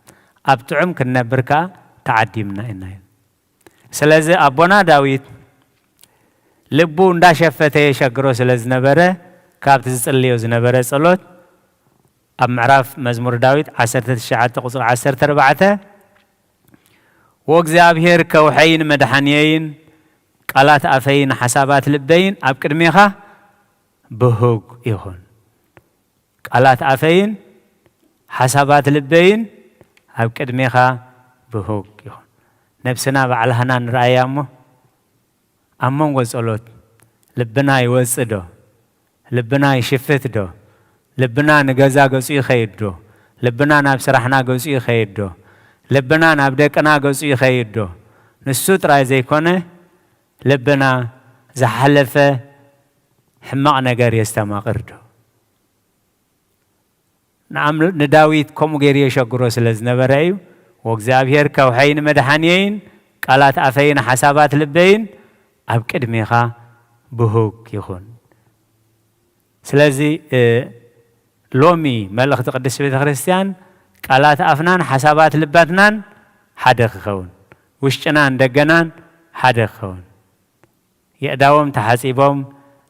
ኣብ ጥዑም ክንነብር ከኣ ተዓዲምና ኢና። ስለዚ ኣቦና ዳዊት ልቡ እንዳሸፈተ የሸግሮ ስለ ዝነበረ ካብቲ ዝጽልዮ ዝነበረ ጸሎት ኣብ ምዕራፍ መዝሙር ዳዊት ዓሰርተ ትሽዓተ ቁጽሪ ዓሰርተ ኣርባዕተ "ወእግዚኣብሔር ከውሐይን መድሓንየይን ቃላት ኣፈይን ሓሳባት ልበይን ኣብ ቅድሜኻ ብሁግ ይኹን። ቃላት ኣፈይን ሓሳባት ልበይን ኣብ ቅድሜኻ ብሁግ ይኹን።" ነብስና ባዕላህና ንረኣያ እሞ ኣብ መንጎ ጸሎት ልብና ይወጽእ ዶ? ልብና ይሽፍት ዶ? ልብና ንገዛ ገጹ ይኸይድ ዶ? ልብና ናብ ስራሕና ገጹ ይኸይድ ዶ? ልብና ናብ ደቅና ገጹ ይኸይድ ዶ? ንሱ ጥራይ ዘይኮነ ልብና ዝሓለፈ ሕማቕ ነገር የስተማቕር ዶ? ንኣም-፣ ንዳዊት ከምኡ ገይሩ የሸግሮ ስለ ዝነበረ እዩ። "ወእግዚኣብሔር ከውሐይን መድሓንየይን ቃላት ኣፈይን ሓሳባት ልበይን ኣብ ቅድሜኻ ብሁግ ይኹን።" ስለዚ፣ እ፣ ሎሚ መልእኽቲ ቅድስት ቤተ ክርስቲያን ቃላት ኣፍናን ሓሳባት ልባትናን ሓደ ክኸውን፣ ውሽጥናን ደገናን ሓደ ክኸውን። የእዳዎም ተሓጺቦም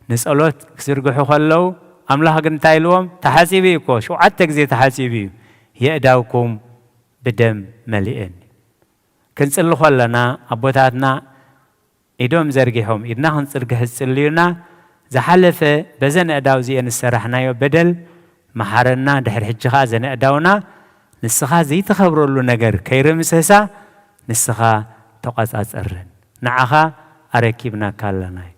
ንጸሎት ክዝርግሑ ከለዉ፣ ኣምላኽ ግን እንታይ ኢልዎም? ተሓጺቡ እዩ እኮ፣ ሸውዓተ ግዜ ተሓጺቡ እዩ፣ "የእዳውኩም ብደም መሊኤን እዩ።" ክንጽሊ ከለና፣ ኣቦታትና ኢዶም ዘርጊሖም፣ ኢድና ክንጽርግሕ ዝጽልዩና፣ ዝሓለፈ በዘን ኣእዳው እዚኤን ዝሰራሕናዮ በደል መሓረና፣ ድሕሪ ሕጂ ኸኣ ዘን ኣእዳውና ንስኻ ዘይትኸብረሉ ነገር ከይርምስሳ፣ ንስኻ ተቖጻጸረን። ንዓኻ ኣረኪብናካ ኣለና እዩ።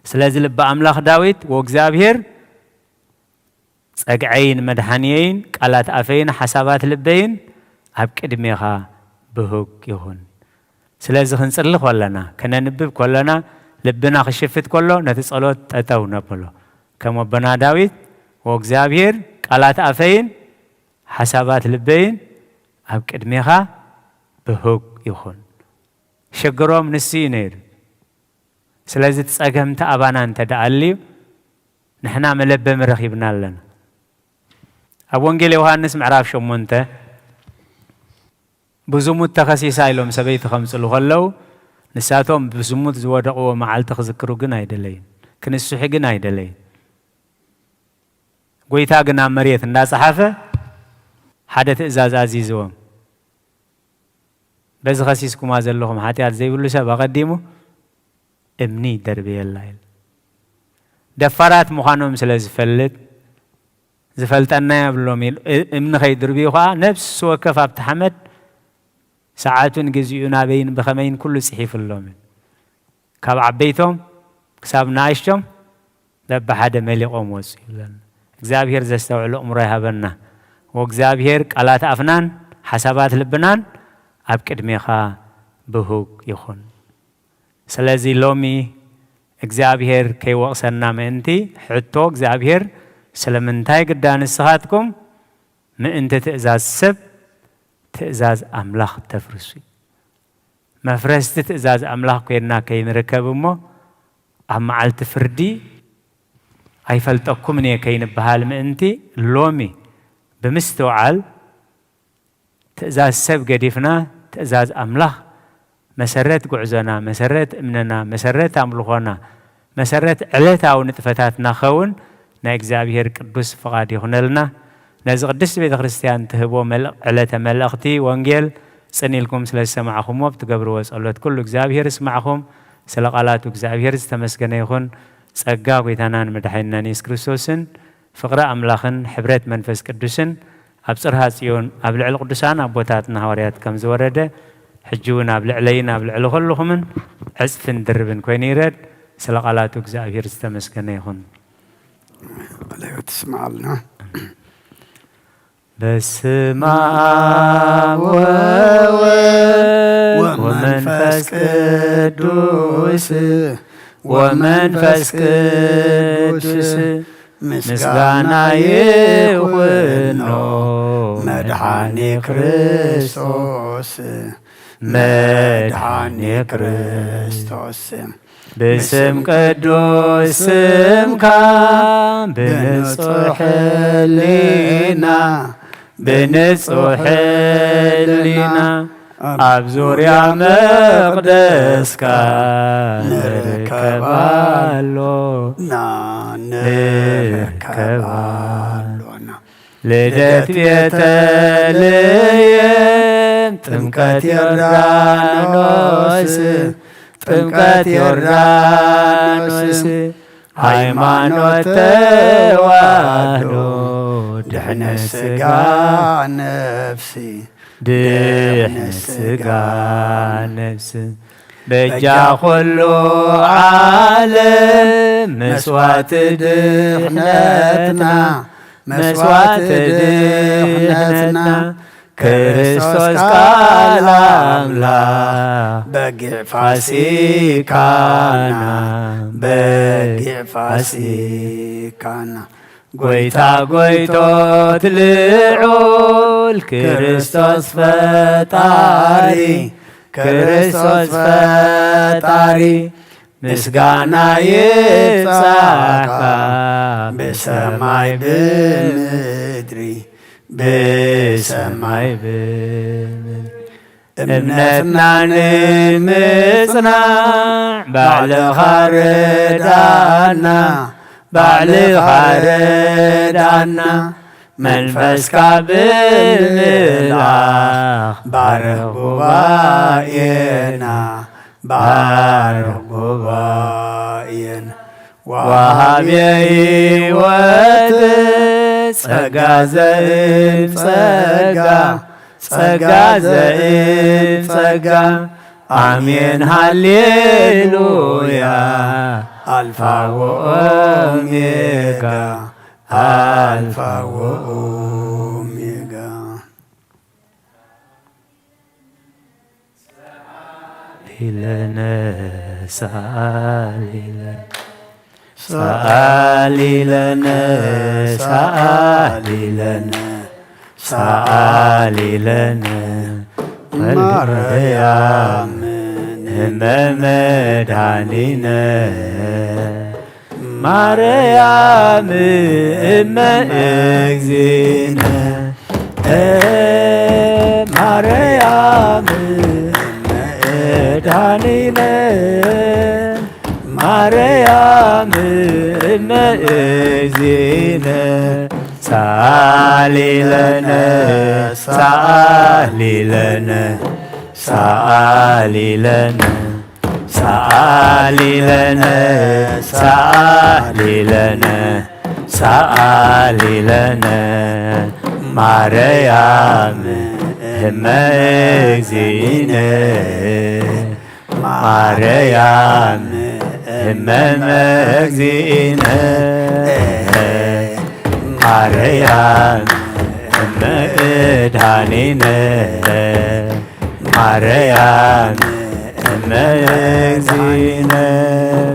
ስለዚ ልበ ኣምላኽ ዳዊት፣ "ወእግዚኣብሔር ጸግዐይን መድሓንየይን ቃላት ኣፈይን ሓሳባት ልበይን ኣብ ቅድሜኻ ብሁግ ይኹን።" ስለዚ ክንጽሊ ከለና፣ ከነንብብ ከለና፣ ልብና ክሽፍት ከሎ ነቲ ጸሎት ጠጠው ነብሎ። ከም ኣቦና ዳዊት፣ "ወእግዚኣብሔር ቃላት ኣፈይን ሓሳባት ልበይን ኣብ ቅድሜኻ ብሁግ ይኹን።" ሽግሮም ንሱ እዩ ነይሩ። ስለዚ እቲ ጸገም እቲ ኣባና እንተ ደኣ ኣልዩ፣ ንሕና መለበሚ ረኺብና ኣለና። ኣብ ወንጌል ዮሃንስ ምዕራፍ ሸሞንተ፣ "ብዝሙት ተኸሲሳ" ኢሎም ሰበይቲ ከምጽሉ ከለዉ፣ ንሳቶም ብዝሙት ዝወደቕዎ መዓልቲ ክዝክሩ ግን ኣይደለዩን፣ ክንስሑ ግን ኣይደለዩን። ጎይታ ግን ኣብ መሬት እንዳጸሓፈ ሓደ ትእዛዝ ኣዚዝዎም። "በዚ ከሲስኩማ ዘለኹም ሓጢኣት ዘይብሉ ሰብ ኣቐዲሙ እምኒ ይደርብየላ" ኢሉ። ደፋራት ምዃኖም ስለ ዝፈልጥ፣ "ዝፈልጠና የብሎም" ኢሉ፣ እ-፣ እምኒ ከይድርብዩ ኸኣ ነፍሲ ወከፍ ኣብቲ ሓመድ ሰዓቱን ግዚኡ ናበይን ብኸመይን ኩሉ ጽሒፉሎም እዩ። ካብ ዓበይቶም ክሳብ ንኣሽቶም በብሓደ መሊቖም ወጹ ይብለና። እግዚኣብሔር ዘስተውዕል ኣእምሮ ይሃበና። ወእግዚኣብሔር ቃላት ኣፍናን ሓሳባት ልብናን ኣብ ቅድሜኻ ብሁግ ይኹን። ስለዚ ሎሚ እግዚኣብሔር ከይወቕሰና ምእንቲ፣ ሕቶ እግዚኣብሔር፣ ስለምንታይ ግዳ ንስኻትኩም ምእንቲ ትእዛዝ ሰብ ትእዛዝ ኣምላኽ ተፍርሱ? መፍረስቲ ትእዛዝ ኣምላኽ ኮይንና ከይንርከብ እሞ፣ ኣብ መዓልቲ ፍርዲ ኣይፈልጠኩምን እየ ከይንበሃል ምእንቲ፣ ሎሚ ብምስትውዓል ትእዛዝ ሰብ ገዲፍና፣ ትእዛዝ ኣምላኽ መሰረት ጉዕዞና፣ መሰረት እምነና፣ መሰረት ኣምልኾና፣ መሰረት ዕለታዊ ንጥፈታትና ኸውን ናይ እግዚኣብሔር ቅዱስ ፍቓድ ይኹነልና። ነዚ ቅድስቲ ቤተ ክርስቲያን ትህቦ መልእ-፣ ዕለተ መልእኽቲ ወንጌል ጽን ኢልኩም ስለ ዝሰማዕኹምዎ ብትገብርዎ ጸሎት ኩሉ እግዚኣብሔር ይስማዕኹም። ስለ ቃላቱ እግዚኣብሔር ዝተመስገነ ይኹን። ጸጋ ጐይታናን መድሓኒናን የሱስ ክርስቶስን ፍቕሪ ኣምላኽን ሕብረት መንፈስ ቅዱስን ኣብ ጽርሃ ጽዮን ኣብ ልዕሊ ቅዱሳን ኣቦታትና ሃዋርያት ከም ዝወረደ፣ ሕጂ እውን ኣብ ልዕለይን ኣብ ልዕሊ ኹልኹምን ዕጽፍን ድርብን ኮይኑ ይረድ። ስለ ቃላቱ እግዚኣብሔር ዝተመስገነ ይኹን። ቃለ ሕይወት ይስምዓልና። በስመ አብ ወወልድ ወመንፈስ ቅዱስ ወመንፈስ ቅዱስ ምስጋና ይኹኖ መድኃኔ ክርስቶስ መድኃኔ ክርስቶስ። ብስም ቅዱስ ስምካ ብንጹሕ ሕሊና ብንጹሕ ሕሊና ኣብ ዙርያ መቕደስካ ንርከብ ኣሎና ንርከብ ኣሎና። ልደት ቤተልሔም ጥምቀት ዮርዳኖስ ጥምቀት ዮርዳኖስ ሃይማኖት ተዋህዶ ድሕነት ስጋ ነፍሲ ድሕነት ስጋ ነፍሲ በጃ ኩሉ ዓለም መስዋዕቲ ድሕነትና መስዋዕቲ ድሕነትና ክርስቶስ ቃል ኣምላኽ በጊዕ ፋሲካና በጊዕ ፋሲካና ጎይታ ጎይቶት ልዑል ክርስቶስ ፈጣሪ ክርስቶስ ፈጣሪ ምስጋና ይብጻሕካ ብሰማይ ብምድሪ ብሰማይ ብምድሪ እምነትና ንምጽናዕ ባዕልኻ ርዳና ባዕልኻ ርዳና መንፈስካ ብምልኣኽ ባርኽ ጉባኤና ባርኽ ጉባኤና ወሃቤ ሕይወት ጸጋ ዘእም ጸጋ ጸጋ ዘእም ጸጋ ኣሜን ሃሌሉያ ኣልፋ ወኦሜጋ ኣልፋ ወኦሜጋ ኢለነ ሰኣሊለነ ሰኣሊለነ ሰኣሊለነ ሰኣሊለነ ማርያም እመ መድኃኒነ ማርያም እመ እግዚእነ ማርያም እመ መድኃኒነ ማርያም እመ እግዚእነ ሰኣሊለነ ሰኣሊለነ ሰኣሊለነ ሰኣሊለነ ሰኣሊለነ ሰኣሊለነ ማርያም እመ እግዚእነ ማርያም እመ እግዚእነ ማርያም እመ መድኃኒነ ማርያም እመ እግዚእነ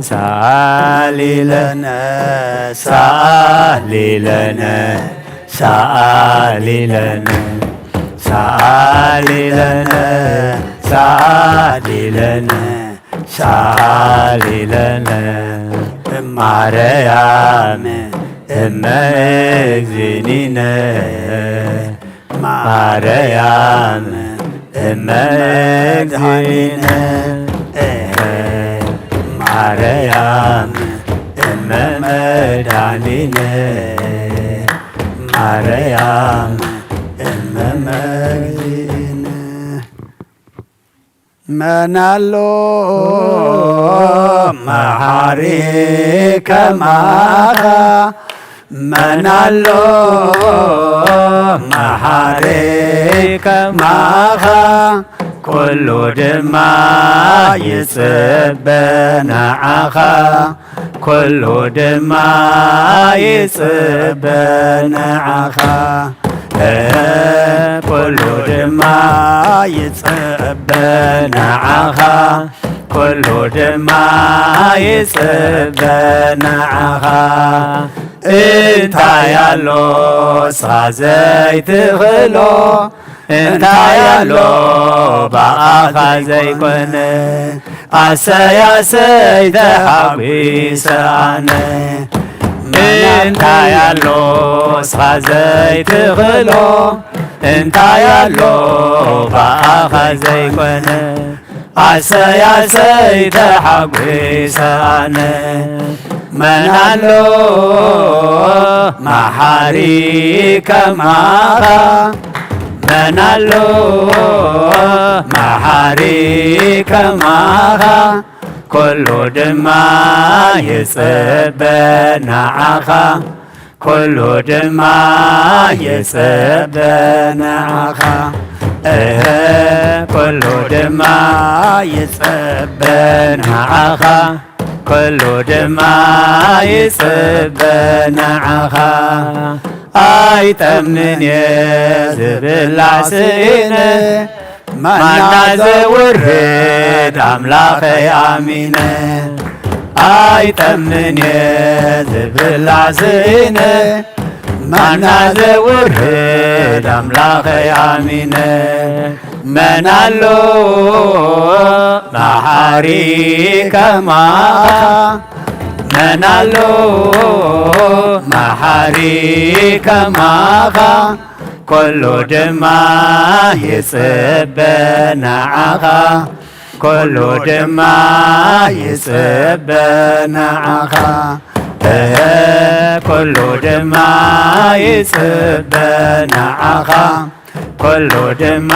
ሰኣሊለነ ሰኣሊለነ ሰኣሊለነ ሰኣሊለነ ሰኣሊለነ ሰኣሊለነ ማርያም እመ እግዚእነ ማርያም እመ መድኃኒነ ማርያም እመ መድኃኒነ ማርያም እመ መግዚእነ መናሎ መሓሪ ከማኻ መን ኣሎ መሓሪ ከማኻ፣ ኩሉ ድማ ይጽበ ንዓኻ፣ ኩሉ ድማ ይጽበ ንዓኻ። ኩሉ ድማ ይጽበ ንዓኻ፣ ኩሉ ድማ ይጽበ ንዓኻ። እንታይ ኣሎ ንስኻ ዘይትኽእሎ፣ እንታይ ኣሎ ብኣኻ ዘይኮነ፣ ኣሰይ ኣሰይ ተሓጒሰ ኣነ። እንታይ ኣሎ ንስኻ ዘይትኽእሎ፣ እንታይ ኣሎ ብኣኻ ዘይኮነ፣ ኣሰይ ኣሰይ ተሓጒሰ ኣነ። መን ኣሎ መሓሪ ከማኻ፣ መን ኣሎ መሓሪ ከማኻ፣ ኩሉ ድማ ይጽበ ንዓኻ፣ ኩሉ ድማ ይጽበ ንዓኻ። እህ፣ ኩሉ ድማ ይጽበ ንዓኻ፣ ኩሉ ድማ ይጽበ ንዓኻ። ኣይጠምን እየ ዝብላዕ ስኢነ፣ ማና ዘውርድ ኣምላኸይ ኣሚነ። ኣይጠምን እየ ዝብላዕ ስኢነ፣ ማና ዘውርድ ኣምላኸይ ኣሚነ። መን ኣሎ መሓሪ ከማኻ፣ መን ኣሎ መሓሪ ከማኻ፣ ኩሉ ድማ ይጽበ ንዓኻ፣ ኩሉ ድማ ይጽበ ንዓኻ። እህ፣ ኩሉ ድማ ይጽበ ንዓኻ፣ ኩሉ ድማ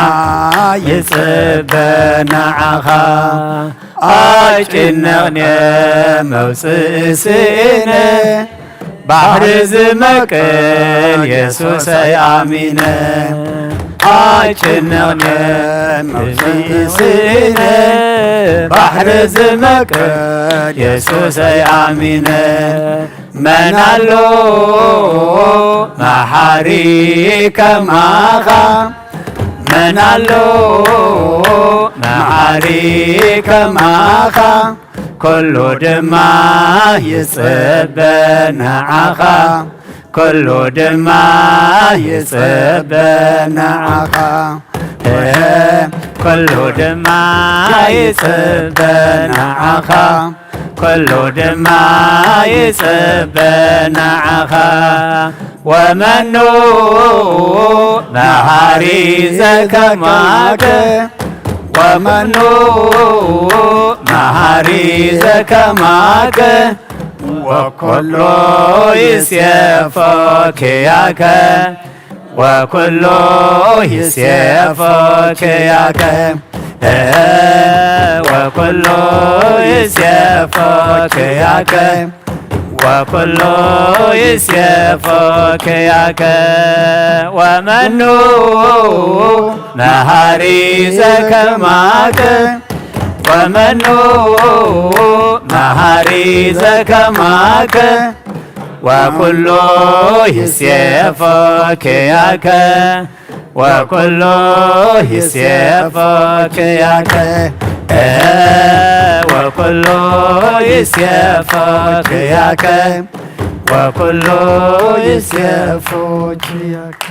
ይጽበ ንዓኻ። ኣይጭነቕን እየ መውጽኢ ስኢነ፣ ባሕሪ ዝመቅል የሱሰይ ኣሚነ። ኣይጭነቕን እየ መውጽኢ ስኢነ፣ ባሕሪ ዝመቅል የሱሰይ ኣሚነ። መን ኣሎ መሓሪ ከማኻ፣ መን ኣሎ መሓሪ ከማኻ፣ ኩሉ ድማ ይጽበ ንዓኻ፣ ኩሉ ድማ ይጽበ ንዓኻ። እህ፣ ኩሉ ድማ ይጽበ ንዓኻ፣ ኩሉ ድማ ይጽበ ንዓኻ። ወመኑ መሃሪ ዘከማከ፣ ወመኑ መሃሪ ዘከማከ፣ ወኩሎ ይሴፎ ኪያከ፣ ወኩሎ ይሴፎ ኪያከ፣ ወኩሎ ይሴፎ ኪያከ፣ ወኩሎ ይሴፎ ኪያከ። ወመኑ መሃሪ ዘከማከ፣ ወመኑ መሃሪ ዘከማከ፣ ወኩሎ ይሴፎ ኪያከ፣ ወኩሎ ይሴፎ ኪያከ፣ ወኩሎ ይሴፎ ኪያከ፣ ወኩሎ ይሴፎ ኪያከ።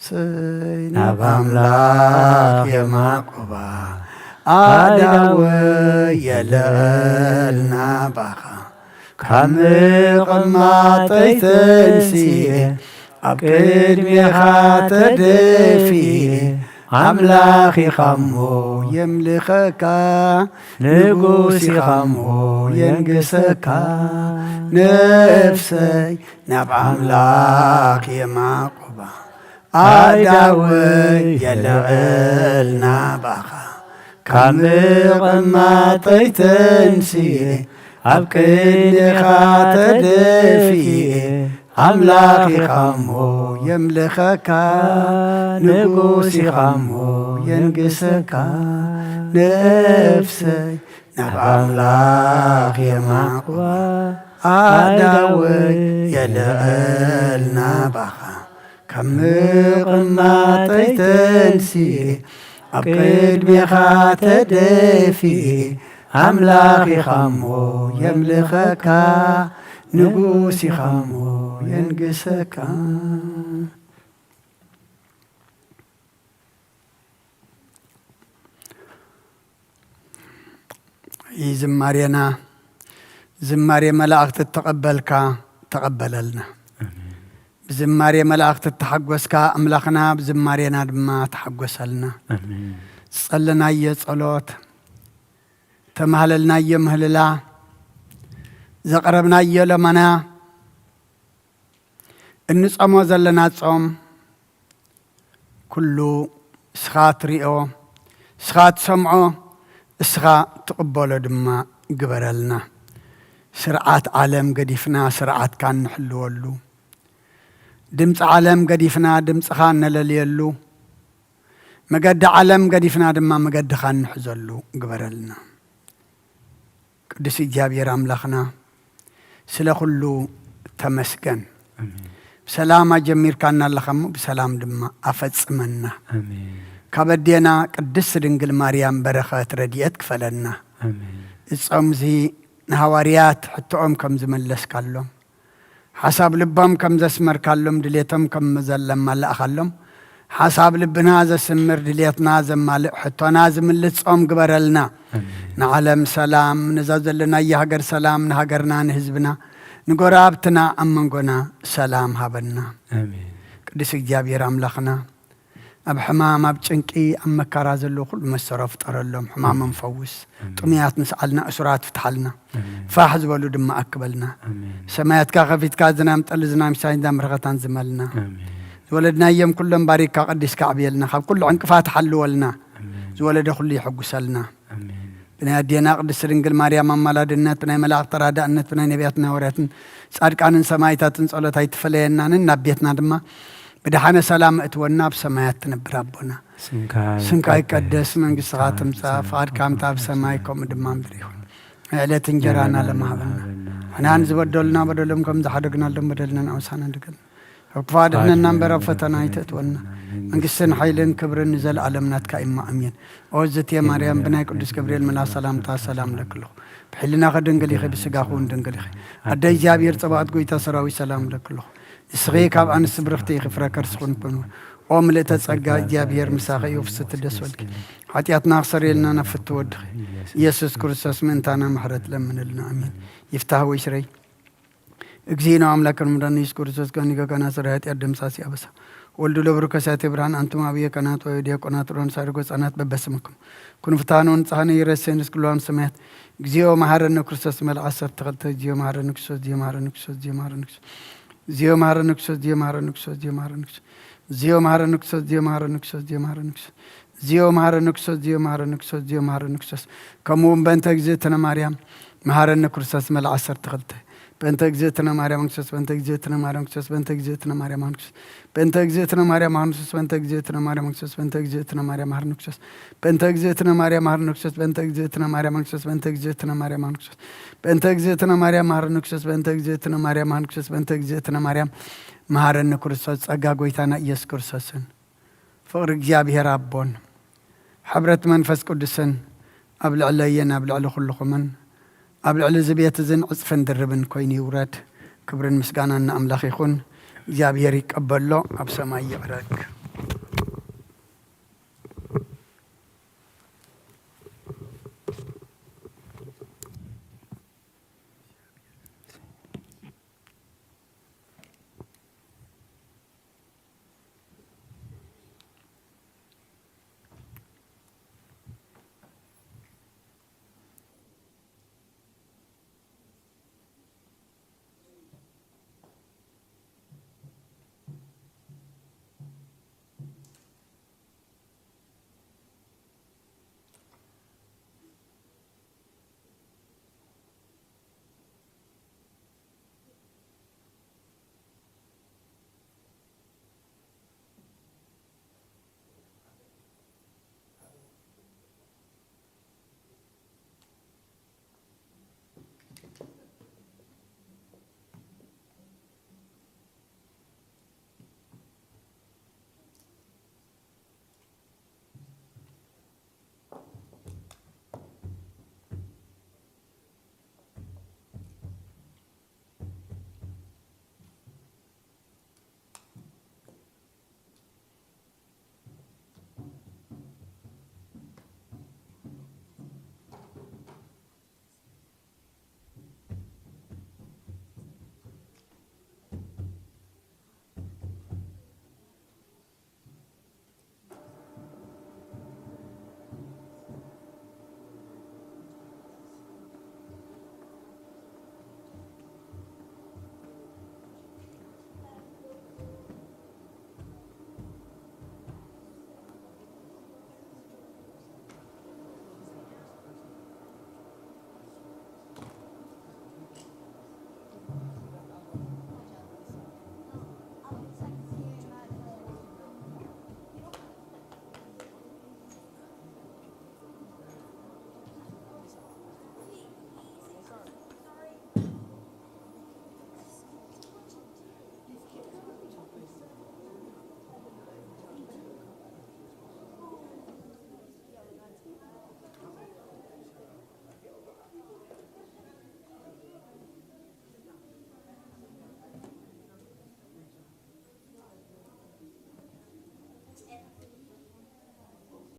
ሰይ ናብ ኣምላኽ የማቁባ ኣዳወ የለልና ባኻ፣ ካብ ምቕማጠይ ተንስኤ ኣብ ቅድሜኻ ተደፊኤ፣ ኣምላኽ ኢኻሞ የምልኸካ፣ ንጉስ ኢኻሞ የንግሰካ። ነፍሰይ ናብ ኣምላኽ የማቁባ ኣዳወ የለዕል ናባኻ፣ ካብ ምቕማጠይ ተንስኤ ኣብ ቅድሜኻ ተደፊኤ ኣምላኽ ኢኻ እሞ የምልኸካ፣ ንጉስ ኢኻ እሞ የንግሰካ። ነፍሰይ ናብ ኣምላኽ የማቕዋ፣ ኣእዳወይ የልዕል ናባኻ። ካብ ምቕማጠይ ተንስኤ ኣብ ቅድሜኻ ተደፊኤ ኣምላኽ ኢኻ እሞ የምልኸካ፣ ንጉስ ኢኻ እሞ የንግሰካ። ይህ ዝማሬና ዝማሬ መላእክት እተቐበልካ ተቐበለልና። ብዝማሬ መላእክት እተሓጎስካ ኣምላኽና ብዝማሬና ድማ ተሓጎሰልና። ዝጸለናዮ ጸሎት፣ ተማህለልናዮ ምህልላ፣ ዘቕረብናዮ ለመና፣ እንጸሞ ዘለና ጾም ኩሉ እስኻ ትሪኦ፣ እስኻ ትሰምዖ፣ እስኻ ትቕበሎ ድማ ግበረልና። ስርዓት ዓለም ገዲፍና ስርዓትካ እንሕልወሉ፣ ድምፂ ዓለም ገዲፍና ድምፅኻ እነለልየሉ፣ መገዲ ዓለም ገዲፍና ድማ መገድኻ እንሕዘሉ ግበረልና። ቅዱስ እግዚኣብሔር ኣምላኽና፣ ስለ ኩሉ ተመስገን። ብሰላም ኣጀሚርካና ኣለኻ እሞ ብሰላም ድማ ኣፈጽመና። ካብ ኣዴና ቅድስት ድንግል ማርያም በረኸት ረድኤት ክፈለና። እዚ ጾም እዚ ንሃዋርያት ሕቶኦም ከም ዝመለስካሎም፣ ሓሳብ ልቦም ከም ዘስመርካሎም፣ ድሌቶም ከም ዘለማላእኻሎም፣ ሓሳብ ልብና ዘስምር፣ ድሌትና ዘማልእ፣ ሕቶና ዝምልስ ጾም ግበረልና። ንዓለም ሰላም፣ ነዛ ዘለናያ ሃገር ሰላም፣ ንሃገርና፣ ንህዝብና፣ ንጎረባብትና፣ ኣብ መንጎና ሰላም ሃበና። ቅዱስ እግዚኣብሔር ኣምላኽና፣ ኣብ ሕማም፣ ኣብ ጭንቂ፣ ኣብ መከራ ዘለዉ ኩሉ መሰሮ ፍጠረሎም፣ ሕማሞም ፈውስ። ጥሙያት ንስዓልና፣ እሱራት ፍትሓልና። ፋሕ ዝበሉ ድማ ኣክበልና። ሰማያትካ ከፊትካ ዝናም ጠሊ፣ ዝናም ሲሳይ፣ ዝናም በረኸት ኣንዝመልና። ዝወለድናዮም ኩሎም ባሪክካ ቀዲስካ ኣዕብየልና፣ ካብ ኩሉ ዕንቅፋት ሓልወልና። ዝወለደ ኩሉ ይሕጉሰልና። ብናይ ኣዴና ቅድስቲ ድንግል ማርያም ኣማላድነት፣ ብናይ መላእክት ተራዳእነት፣ ብናይ ነቢያትን ሃዋርያትን ጻድቃንን ሰማዕታትን ጸሎት ኣይትፈለየና። ነናብ ቤትና ድማ ብደሓነ ሰላም እትወና፣ ኣብ ሰማያት ትነብር ኣቦና፣ ስምካ ይቀደስ፣ መንግስትኻ ትምጻእ፣ ፍቓድካ ከምታ ኣብ ሰማይ ከምኡ ድማ ምድሪ ይኹን። ዕለት እንጀራና ለማህበና፣ ሕናን ዝበደሉና በደሎም ከም ዝሓደግናሎም በደልና ንኣውሳና ድገል። ካብ ክፉእ ኣድሕነና እምበር ኣብ ፈተና ኣይተእትወና። መንግስትን ሓይልን ክብርን ንዘለኣለም ናትካ እማ፣ ኣሜን። ኦ ዝትየ ማርያም፣ ብናይ ቅዱስ ገብርኤል መልኣኽ ሰላምታ ሰላም እለኪ ኣለኹ። ብሕልናኺ ድንግል ኢኺ፣ ብስጋኺ እውን ድንግል ኢኺ። ኣደ እግዚኣብሔር ጸባኦት፣ ጎይታ ሰራዊት፣ ሰላም እለኪ ኣለኹ። ንስኺ ካብ ኣንስቲ ብርኽቲ ኢኺ፣ ፍረ ከርስኺ እውን ቡሩኽ። ኦ ምልእተ ጸጋ፣ እግዚኣብሔር ምሳኺ እዩ፣ ፍስሕቲ ደስ በልኪ። ሓጢኣትና ክሰርየልና ናብ ፍትው ወድኺ ኢየሱስ ክርስቶስ ምእንታና ምሕረት ለምንልና። ኣሜን። ይፍታህ ወይ ስረይ። እግዚእነ አምላክነ መድኃኒነ ኢየሱስ ክርስቶስ፣ ገኒገ ካህናት ሠራየ ኃጢአት ደምሳሲ አበሳ፣ ወልዱ ለብሩክ ከሳቴ ብርሃን፣ አንትሙ አብየ ካህናት ወዲያቆናት ሮን ሳርጎ ሕፃናት በበስምኩም ኩኑ ፍትሐነ ወንጽሐነ ይረሴን እስክሏም ሰማያት። እግዚኦ መሐረነ ክርስቶስ መልዓ ሰርተ ክልተ። እግዚኦ መሐረነ ክርስቶስ፣ እግዚኦ መሐረነ ክርስቶስ፣ እግዚኦ መሐረነ ክርስቶስ፣ እግዚኦ መሐረነ ክርስቶስ፣ እግዚኦ መሐረነ ክርስቶስ፣ እግዚኦ መሐረነ ክርስቶስ፣ እግዚኦ መሐረነ ክርስቶስ፣ እግዚኦ መሐረነ ክርስቶስ፣ እግዚኦ መሐረነ ክርስቶስ፣ እግዚኦ መሐረነ ክርስቶስ፣ እግዚኦ መሐረነ ክርስቶስ። ከምኡ እውን በእንተ እግዝእትነ ማርያም መሐረነ ክርስቶስ መልዓ ሰርተ ክልተ። በእንተ እግዝእትነ ማርያም ክርስቶስ፣ በእንተ እግዝእትነ ማርያም ክርስቶስ፣ በእንተ እግዝእትነ ማርያም ክርስቶስ፣ በእንተ እግዝእትነ ማርያም ክርስቶስ፣ በእንተ እግዝእትነ ማርያም ክርስቶስ፣ በእንተ እግዝእትነ ማርያም ክርስቶስ፣ በእንተ እግዝእትነ ማርያም ክርስቶስ፣ በእንተ እግዝእትነ ማርያም ክርስቶስ፣ በእንተ እግዝእትነ ማርያም ክርስቶስ፣ በእንተ እግዝእትነ ማርያም መሐረነ ክርስቶስ፣ በእንተ እግዝእትነ ማርያም መሐረነ ክርስቶስ፣ በእንተ እግዝእትነ ማርያም መሐረነ ክርስቶስ። ጸጋ ጎይታና ኢየሱስ ክርስቶስን ፍቕሪ እግዚኣብሔር ኣቦን ሕብረት መንፈስ ቅዱስን ኣብ ልዕለየን ኣብ ልዕሊ ኩልኹምን ኣብ ልዕሊ እዚ ቤት እዝን ዕጽፍን ድርብን ኮይኑ ይውረድ። ክብርን ምስጋናን ንኣምላኽ ይኹን። እግዚኣብሔር ይቀበሎ፣ ኣብ ሰማይ ይዕረግ።